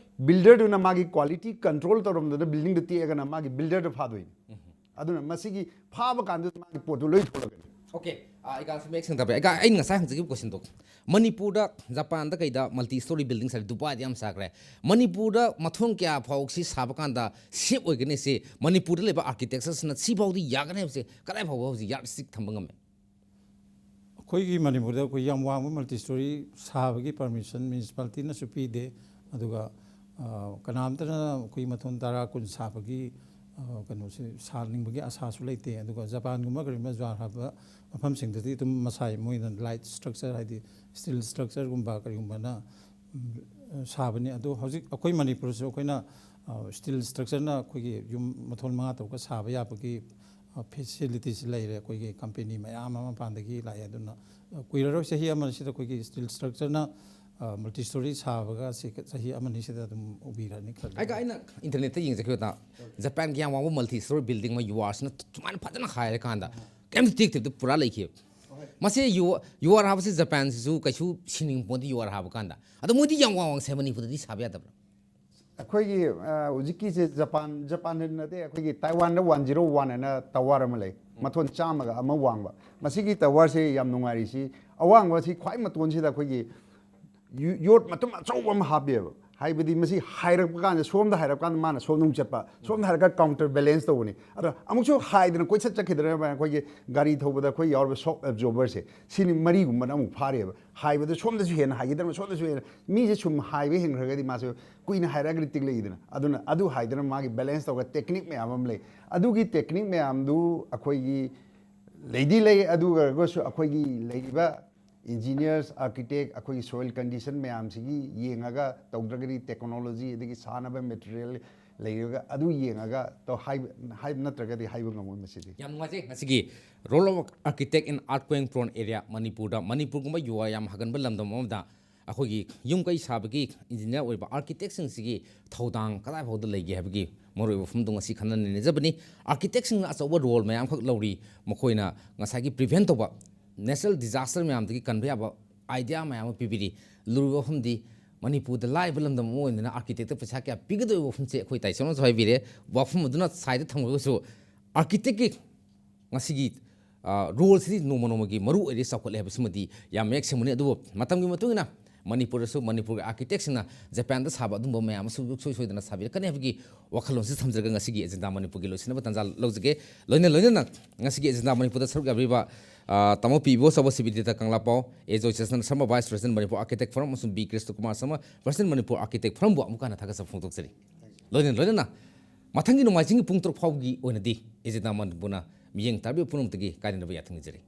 ꯕꯤꯜꯗꯔꯗꯨꯅ ꯃꯥꯒꯤ ꯀ꯭ꯋꯥꯂꯤꯇꯤ ꯀꯟꯇ꯭ꯔꯣꯜ ꯇꯧꯔꯝꯗꯅ ꯕꯤꯜꯗꯤꯡꯗꯨ ꯇꯦꯛꯑꯒꯅ ꯃꯥꯒꯤ ꯕꯤꯜꯗꯔꯗ ꯐꯥꯗꯣꯏꯅꯤ꯫ ꯑꯗꯨꯅ ꯃꯁꯤꯒꯤ ꯐꯥꯕ ꯀꯥꯟꯗ ꯃꯥꯒꯤ ꯄꯣꯠꯇꯨ ꯂꯣꯏ ꯊꯣꯛꯂꯛꯀꯅꯤ꯫ ꯑꯣꯀꯦ, ꯑꯩꯒ ꯁꯨꯝ ꯃꯌꯦꯛ ꯁꯦꯡꯗꯕ ꯑꯩꯒ ꯑꯩꯅ ꯉꯁꯥꯏ ꯍꯪꯖꯈꯤꯕ ꯀꯣꯏꯁꯟꯗꯣ, ꯃꯅꯤꯄꯨꯔꯗ, ꯖꯄꯥꯟꯗ ꯀꯩꯗ ꯃꯜꯇꯤ ꯁ꯭ꯇꯣꯔꯤ ꯕꯤꯜꯗꯤꯡ ꯁꯥꯔꯤ, ꯗꯨꯕꯥꯏꯗ ꯌꯥꯝ ꯁꯥꯈ꯭ꯔꯦ꯫ ꯃꯅꯤꯄꯨꯔꯗ ꯃꯊꯣꯟ ꯀꯌꯥ ꯐꯥꯎ ꯁꯤ ꯁꯥꯕ ꯀꯥꯟꯗ ꯁꯦꯞ ꯑꯣꯏꯒꯅꯤ? ꯁꯤ ꯃꯅꯤꯄꯨꯔꯗ ꯂꯩꯕ ꯑꯥꯔꯀꯤꯇꯦꯛꯆꯔꯁꯤꯅ ꯁꯤ ꯐꯥꯎꯗꯤ ꯌꯥꯒꯅꯤ ꯍꯥꯏꯕꯁꯦ ꯀꯗꯥꯏ ꯐꯥꯎꯕ ꯍꯧꯖꯤꯛ ꯌꯥꯔꯁꯇꯤꯛ ꯊꯝꯕ ꯉꯝꯃꯦ? ꯑꯩꯈꯣꯏꯒꯤ ꯃꯅꯤꯄꯨꯔꯗ ꯑꯩꯈꯣꯏ ꯌꯥꯝ ꯋꯥꯡꯕ ꯃꯜꯇꯤ ꯁ꯭ꯇꯣꯔꯤ ꯁꯥꯕꯒꯤ ꯄꯔꯃꯤꯁꯟ ꯃ꯭ꯌꯨꯅꯤꯁꯤꯄꯥꯂꯤꯇꯤꯅꯁꯨ ꯄꯤꯗꯦ꯫ ꯑꯗꯨꯒ ꯑ, ꯀꯅꯥꯝꯇꯅ ꯑꯩꯈꯣꯏ ꯃꯊꯣꯟ ꯇꯔꯥ ꯀꯨꯟ ꯁꯥꯕꯒꯤ ꯑ, ꯀꯩꯅꯣꯁꯦ ꯁꯥꯅꯤꯡꯕꯒꯤ ꯑꯁꯥꯁꯨ ꯂꯩꯇꯦ꯫ ꯑꯗꯨꯒ ꯖꯄꯥꯟꯒꯨꯝꯕ ꯀꯔꯤꯒꯨꯝꯕ ꯖꯨꯍꯥꯔ ꯍꯥꯕ ꯃꯐꯝꯁꯤꯡꯗꯗꯤ ꯑꯗꯨꯝ ꯃꯁꯥꯏ ꯃꯣꯏꯅ ꯂꯥꯏꯠ ꯁ꯭ꯇ꯭ꯔꯛꯆꯔ, ꯍꯥꯏꯗꯤ ꯁ꯭ꯇꯤꯜ ꯁ꯭ꯇ꯭ꯔꯛꯆꯔꯒꯨꯝꯕ ꯀꯔꯤꯒꯨꯝꯕꯅ ꯎꯝ, ꯁꯥꯕꯅꯤ꯫ ꯑꯗꯣ ꯍꯧꯖꯤꯛ ꯑꯩꯈꯣꯏ ꯃꯅꯤꯄꯨꯔꯁꯨ ꯑꯩꯈꯣꯏꯅ ꯁ꯭ꯇꯤꯜ ꯁ꯭ꯇ꯭ꯔꯛꯆꯔꯅ ꯑꯩꯈꯣꯏꯒꯤ ꯌꯨꯝ ꯃꯊꯣꯟ ꯃꯉꯥ ꯇꯔꯨꯛꯀ ꯁꯥꯕ ꯌꯥꯕꯒꯤ ꯐꯦꯁꯤꯂꯤꯇꯤꯁ ꯂꯩꯔꯦ꯫ ꯑꯩꯈꯣꯏꯒꯤ ꯀꯝꯄꯦꯅꯤ ꯃꯌꯥꯝ ꯑꯃ ꯃꯄꯥꯟꯗꯒꯤ ꯂꯥꯛꯑꯦ꯫ ꯑꯗꯨꯅ ꯀꯨꯏꯔꯔꯣꯏ, ꯆꯍꯤ ꯑꯃꯁꯤꯗ ꯑꯩꯈꯣꯏꯒꯤ ꯁ꯭ꯇꯤꯜ ꯁ꯭ꯇ꯭ꯔꯛꯆꯔꯅ ꯃꯜꯇꯤ ꯁ꯭ꯇꯣꯔꯤ ꯁꯥꯕꯒ ꯁꯤ ꯆꯍꯤ ꯑꯃꯅꯤꯁꯤꯗ ꯑꯗꯨꯝ ꯎꯕꯤꯔꯅꯤ ꯈꯜꯂꯤ꯫ ꯑꯩꯒ ꯑꯩꯅ ꯏꯟꯇꯔꯅꯦꯠꯇ ꯌꯦꯡꯖꯈꯤꯕꯗ ꯖꯄꯥꯟꯒꯤ ꯌꯥꯝ ꯋꯥꯡꯕ ꯃꯜꯇꯤ ꯁ꯭ꯇꯣꯔꯤ ꯕꯤꯜꯗꯤꯡ ꯑꯃ ꯌꯨ ꯑꯥꯔꯁꯤꯅ ꯁꯨꯃꯥꯏꯅ ꯐꯖꯅ ꯍꯥꯏꯔꯀꯥꯟꯗ ꯀꯩꯝꯇ ꯇꯦꯛꯇꯕꯤꯗ ꯄꯨꯔꯥ ꯂꯩꯈꯤꯕ꯫ ꯃꯁꯤ ꯌꯨ ꯌꯨ ꯑꯥꯔ ꯍꯥꯕꯁꯤ ꯖꯄꯥꯟꯁꯤꯁꯨ ꯀꯩꯁꯨ ꯁꯤꯅꯤꯡ ꯄꯣꯟꯗꯦ ꯌꯨ ꯑꯥꯔ ꯍꯥꯕ ꯀꯥꯟꯗ꯫ ꯑꯗꯣ ꯃꯣꯏꯗꯤ ꯌꯥꯝ ꯋꯥꯡ ꯋꯥꯡ ꯁꯥꯏ, ꯃꯅꯤꯄꯨꯔꯗꯗꯤ ꯁꯥꯕ ꯌꯥꯗꯕ꯭ꯔꯥ? ꯑꯩꯈꯣꯏꯒꯤ ꯑ, ꯍꯧꯖꯤꯛꯀꯤꯁꯦ ꯖꯄꯥꯟ ꯖꯄꯥꯟ ꯅꯠꯇꯦ, ꯑꯩꯈꯣꯏꯒꯤ ꯇꯥꯏꯋꯥꯟꯗ ꯋꯥꯟ ꯖꯤꯔꯣ ꯋꯥꯟ ꯑꯅ ꯇꯋꯥꯔ ꯑꯃ ꯂꯩ, ꯃꯊꯣꯟ ꯆꯥꯝꯃꯒ ꯑꯃ ꯋꯥꯡꯕ꯫ ꯃꯁꯤꯒꯤ ꯇꯋꯥꯔꯁꯦ ꯌꯥꯝ ꯅꯨꯡꯉꯥꯏꯔꯤꯁꯤ, ꯑꯋꯥꯡꯕꯁꯤ ꯈ꯭ꯋꯥꯏ ꯃꯇꯣꯟꯁꯤꯗ ꯑꯩꯈꯣꯏꯒꯤ ꯌꯨ- ꯌꯣꯠ ꯃꯇꯨꯝ ꯑꯆꯧꯕ ꯑꯃ ꯍꯥꯞꯄꯦꯕ꯫ ꯍꯥꯏꯕꯗꯤ ꯃꯁꯤ ꯍꯥꯏꯔꯛꯄ ꯀꯥꯟꯗ, ꯁꯣꯝꯗ ꯍꯥꯏꯔꯛꯄ ꯀꯥꯟꯗ ꯃꯥꯅ ꯁꯣꯝꯗ ꯑꯃꯨꯛ ꯆꯠꯄ, ꯁꯣꯝꯗ ꯍꯥꯏꯔꯒ ꯀꯥꯎꯟꯇꯔ ꯕꯦꯂꯦꯟꯁ ꯇꯧꯕꯅꯤ꯫ ꯑꯗꯣ ꯑꯃꯨꯛꯁꯨ ꯍꯥꯏꯗꯅ ꯀꯣꯏꯆꯠ ꯆꯠꯈꯤꯗꯅ ꯑꯩꯈꯣꯏꯒꯤ ꯒꯥꯔꯤ ꯊꯧꯕꯗ ꯑꯩꯈꯣꯏ ꯌꯥꯎꯔꯤꯕ ꯁꯣꯛ ꯑꯦꯕꯖꯣꯔꯕꯔꯁꯦ, ꯁꯤꯅꯤ ꯃꯔꯤꯒꯨꯝꯕꯅ ꯑꯃꯨꯛ ꯐꯥꯔꯦꯕ꯫ ꯍꯥꯏꯕꯗ ꯁꯣꯝꯗꯁꯨ ꯍꯦꯟꯅ ꯍꯥꯏꯒꯗꯕ, ꯁꯣꯝꯗꯁꯨ ꯍꯦꯟꯅ, ꯃꯤꯁꯦ ꯁꯨꯝ ꯍꯥꯏꯕ ꯍꯦꯟꯈ꯭ꯔꯒꯗꯤ ꯃꯥꯁꯦ ꯀꯨꯏꯅ ꯍꯥꯏꯔꯛꯑꯒꯗꯤ ꯇꯤꯛꯂꯛꯏꯗꯅ꯫ ꯑꯗꯨꯅ ꯑꯗꯨ ꯍꯥꯏꯗꯅ ꯃꯥꯒꯤ ꯕꯦꯂꯦꯟꯁ ꯇꯧꯔꯒ ꯇꯦꯛꯅꯤꯛ ꯃꯌꯥꯝ ꯑꯃ ꯂꯩ꯫ ꯑꯗꯨꯒꯤ ꯇꯦꯛꯅꯤꯛ ꯃꯌꯥꯝꯗꯨ ꯑꯩꯈꯣꯏꯒꯤ ꯂꯩꯗꯤ ꯂꯩ, ꯑꯗꯨ ꯑꯣꯏꯔꯒꯁꯨ ꯑꯩꯈꯣꯏꯒꯤ ꯂꯩꯔꯤꯕ ꯏꯟꯖꯤꯅꯤꯌꯔꯁ, ꯑꯥꯔꯀꯤꯇꯦꯛ, ꯑꯩꯈꯣꯏꯒꯤ ꯁꯣꯏꯜ ꯀꯟꯗꯤꯁꯟ ꯃꯌꯥꯝꯁꯤꯒꯤ ꯌꯦꯡꯉꯒ, ꯇꯧꯗ꯭ꯔꯒꯗꯤ ꯇꯦꯛꯅꯣꯂꯣꯖꯤ ꯑꯗꯒꯤ ꯁꯥꯟꯅꯕ ꯃꯦꯇꯔꯤꯌꯦꯜ ꯂꯩꯔꯒ ꯑꯗꯨ ꯌꯦꯡꯉꯒ ꯇꯧ-, ꯍꯥꯏꯕ, ꯍꯥꯏꯕ ꯅꯠꯇ꯭ꯔꯒꯗꯤ ꯍꯥꯏꯕ ꯉꯝꯃꯣꯏ ꯃꯁꯤꯗꯤ꯫ ꯌꯥꯝ ꯅꯨꯡꯉꯥꯏꯖꯩ ꯉꯁꯤꯒꯤ Role of Architect in Earthquake Prone Area ꯃꯅꯤꯄꯨꯔꯗ, ꯃꯅꯤꯄꯨꯔꯒꯨꯝꯕ ꯌꯨ ꯑꯥꯔ ꯌꯥꯝ ꯍꯥꯒꯟꯕ ꯂꯝꯗꯝ ꯑꯃꯗ ꯑꯩꯈꯣꯏꯒꯤ ꯌꯨꯝ ꯀꯩ ꯁꯥꯕꯒꯤ ꯏꯟꯖꯤꯅꯤꯌꯔ ꯑꯣꯏꯕ ꯑꯥꯔꯀꯤꯇꯦꯛꯁꯤꯡꯁꯤꯒꯤ ꯊꯧꯗꯥꯡ ꯀꯗꯥꯏ ꯐꯥꯎꯗ ꯂꯩꯒꯦ ꯍꯥꯏꯕꯒꯤ ꯃꯔꯨꯑꯣꯏꯕ ꯋꯥꯐꯝꯗꯣ ꯉꯁꯤ ꯈꯟꯅ ꯅꯩꯅꯖꯕꯅꯤ꯫ ꯑꯥꯔꯀꯤꯇꯦꯛꯁꯤꯡꯅ ꯑꯆꯧꯕ ꯔꯣꯜ ꯃꯌꯥꯝꯈꯛ ꯂꯧꯔꯤ꯫ ꯃꯈꯣꯏꯅ ꯉꯁꯥꯏꯒꯤ ꯄ꯭ꯔꯤꯚꯦꯟ ꯇꯧꯕ, ꯅꯦꯆꯔꯦꯜ ꯗꯤꯖꯥꯁꯇꯔ ꯃꯌꯥꯝꯗꯒꯤ ꯀꯟꯕ ꯌꯥꯕ ꯑꯥꯏꯗꯤꯌꯥ ꯃꯌꯥꯝ ꯑꯃ ꯄꯤꯕꯤꯔꯤ꯫ ꯂꯨꯔꯤꯕ ꯋꯥꯐꯝꯗꯤ ꯃꯅꯤꯄꯨꯔꯗ ꯂꯥꯏꯔꯕ ꯂꯝꯗꯝ ꯑꯃ ꯑꯣꯏꯗꯅ ꯑꯥꯔꯀꯤꯇꯦꯛꯇ ꯄꯩꯁꯥ ꯀꯌꯥ ꯄꯤꯒꯗꯧꯔꯤꯕ ꯋꯥꯐꯝꯁꯦ ꯑꯩꯈꯣꯏ ꯇꯥꯏꯁꯣꯟꯅꯁꯨ ꯍꯥꯏꯕꯤꯔꯦ꯫ ꯋꯥꯐꯝ ꯑꯗꯨꯅ ꯁꯥꯏꯗ ꯊꯝꯈ꯭ꯔꯒꯁꯨ ꯑꯥꯔꯀꯤꯇꯦꯛꯀꯤ ꯉꯁꯤꯒꯤ, ꯑ, ꯔꯣꯜꯁꯤꯗꯤ ꯅꯣꯡꯃ ꯅꯣꯡꯃꯒꯤ ꯃꯔꯨ ꯑꯣꯏꯔꯦ, ꯆꯥꯎꯈꯠꯂꯦ ꯍꯥꯏꯕꯁꯤꯃꯗꯤ ꯌꯥꯝ ꯃꯌꯦꯛ ꯁꯦꯡꯕꯅꯤ꯫ ꯑꯗꯨꯕꯨ ꯃꯇꯝꯒꯤ ꯃꯇꯨꯡ ꯏꯟꯅ ꯃꯅꯤꯄꯨꯔꯗꯁꯨ ꯃꯅꯤꯄꯨꯔꯒꯤ ꯑꯥꯔꯀꯤꯇꯦꯛꯁꯤꯡꯅ ꯖꯄꯥꯟꯗ ꯁꯥꯕ ꯑꯗꯨꯝꯕ ꯃꯌꯥꯝ ꯑꯃꯁꯨ ꯁꯨꯡꯁꯣꯏ ꯁꯣꯏꯗꯅ ꯁꯥꯕꯤꯔꯛꯀꯅꯤ ꯍꯥꯏꯕꯒꯤ ꯋꯥꯈꯜꯂꯣꯟꯁꯤ ꯊꯝꯖꯔꯒ ꯉꯁꯤꯒꯤ ꯑꯦꯖꯦꯟꯗꯥ ꯃꯅꯤꯄꯨꯔꯒꯤ ꯂꯣꯏꯁꯤꯟꯅꯕ ꯇꯥꯟꯖꯥ ꯂꯧꯖꯒꯦ꯫ ꯂꯣꯏꯅ ꯂꯣꯏꯅꯅ ꯉꯁꯤꯒꯤ ꯑꯦꯖꯦꯟꯗꯥ ꯃꯅꯤꯄꯨꯔꯗ ꯁꯔꯨꯛ ꯌꯥꯕꯤꯔꯤꯕ, ꯑ, ꯇꯥꯃꯣ ꯄꯤ ꯏꯕꯣꯆꯥꯎꯕ ꯁꯤꯕꯤꯗꯤꯇ ꯀꯪꯂꯥꯄꯥꯎ, ꯑꯦ ꯖꯣꯏꯆꯁꯅꯟ Sharma, vice president Manipur architect forum, ꯑꯃꯁꯨꯡ B Krishna Kumar Sharma, president Manipur architect ꯐꯣꯔꯝꯕꯨ ꯑꯃꯨꯛꯀ ꯍꯟꯅ ꯊꯥꯒꯠꯆꯕ ꯐꯣꯡꯗꯣꯛꯆꯔꯤ꯫ ꯂꯣꯏꯅ ꯂꯣꯏꯅꯅ ꯃꯊꯪꯒꯤ ꯅꯣꯡꯃꯥꯏꯖꯤꯡꯒꯤ ꯄꯨꯡ ꯇꯔꯨꯛ ꯐꯥꯎꯕꯒꯤ ꯑꯣꯏꯅꯗꯤ ꯑꯦꯖꯦꯟꯗꯥ ꯃꯅꯤꯄꯨꯔꯅ ꯃꯤꯠꯌꯦꯡ ꯇꯥꯕꯤꯕ ꯄꯨꯝꯅꯃꯛꯇꯒꯤ ꯀꯥꯏꯅꯅꯕ ꯌꯥꯊꯪ ꯅꯤꯖꯔꯤ꯫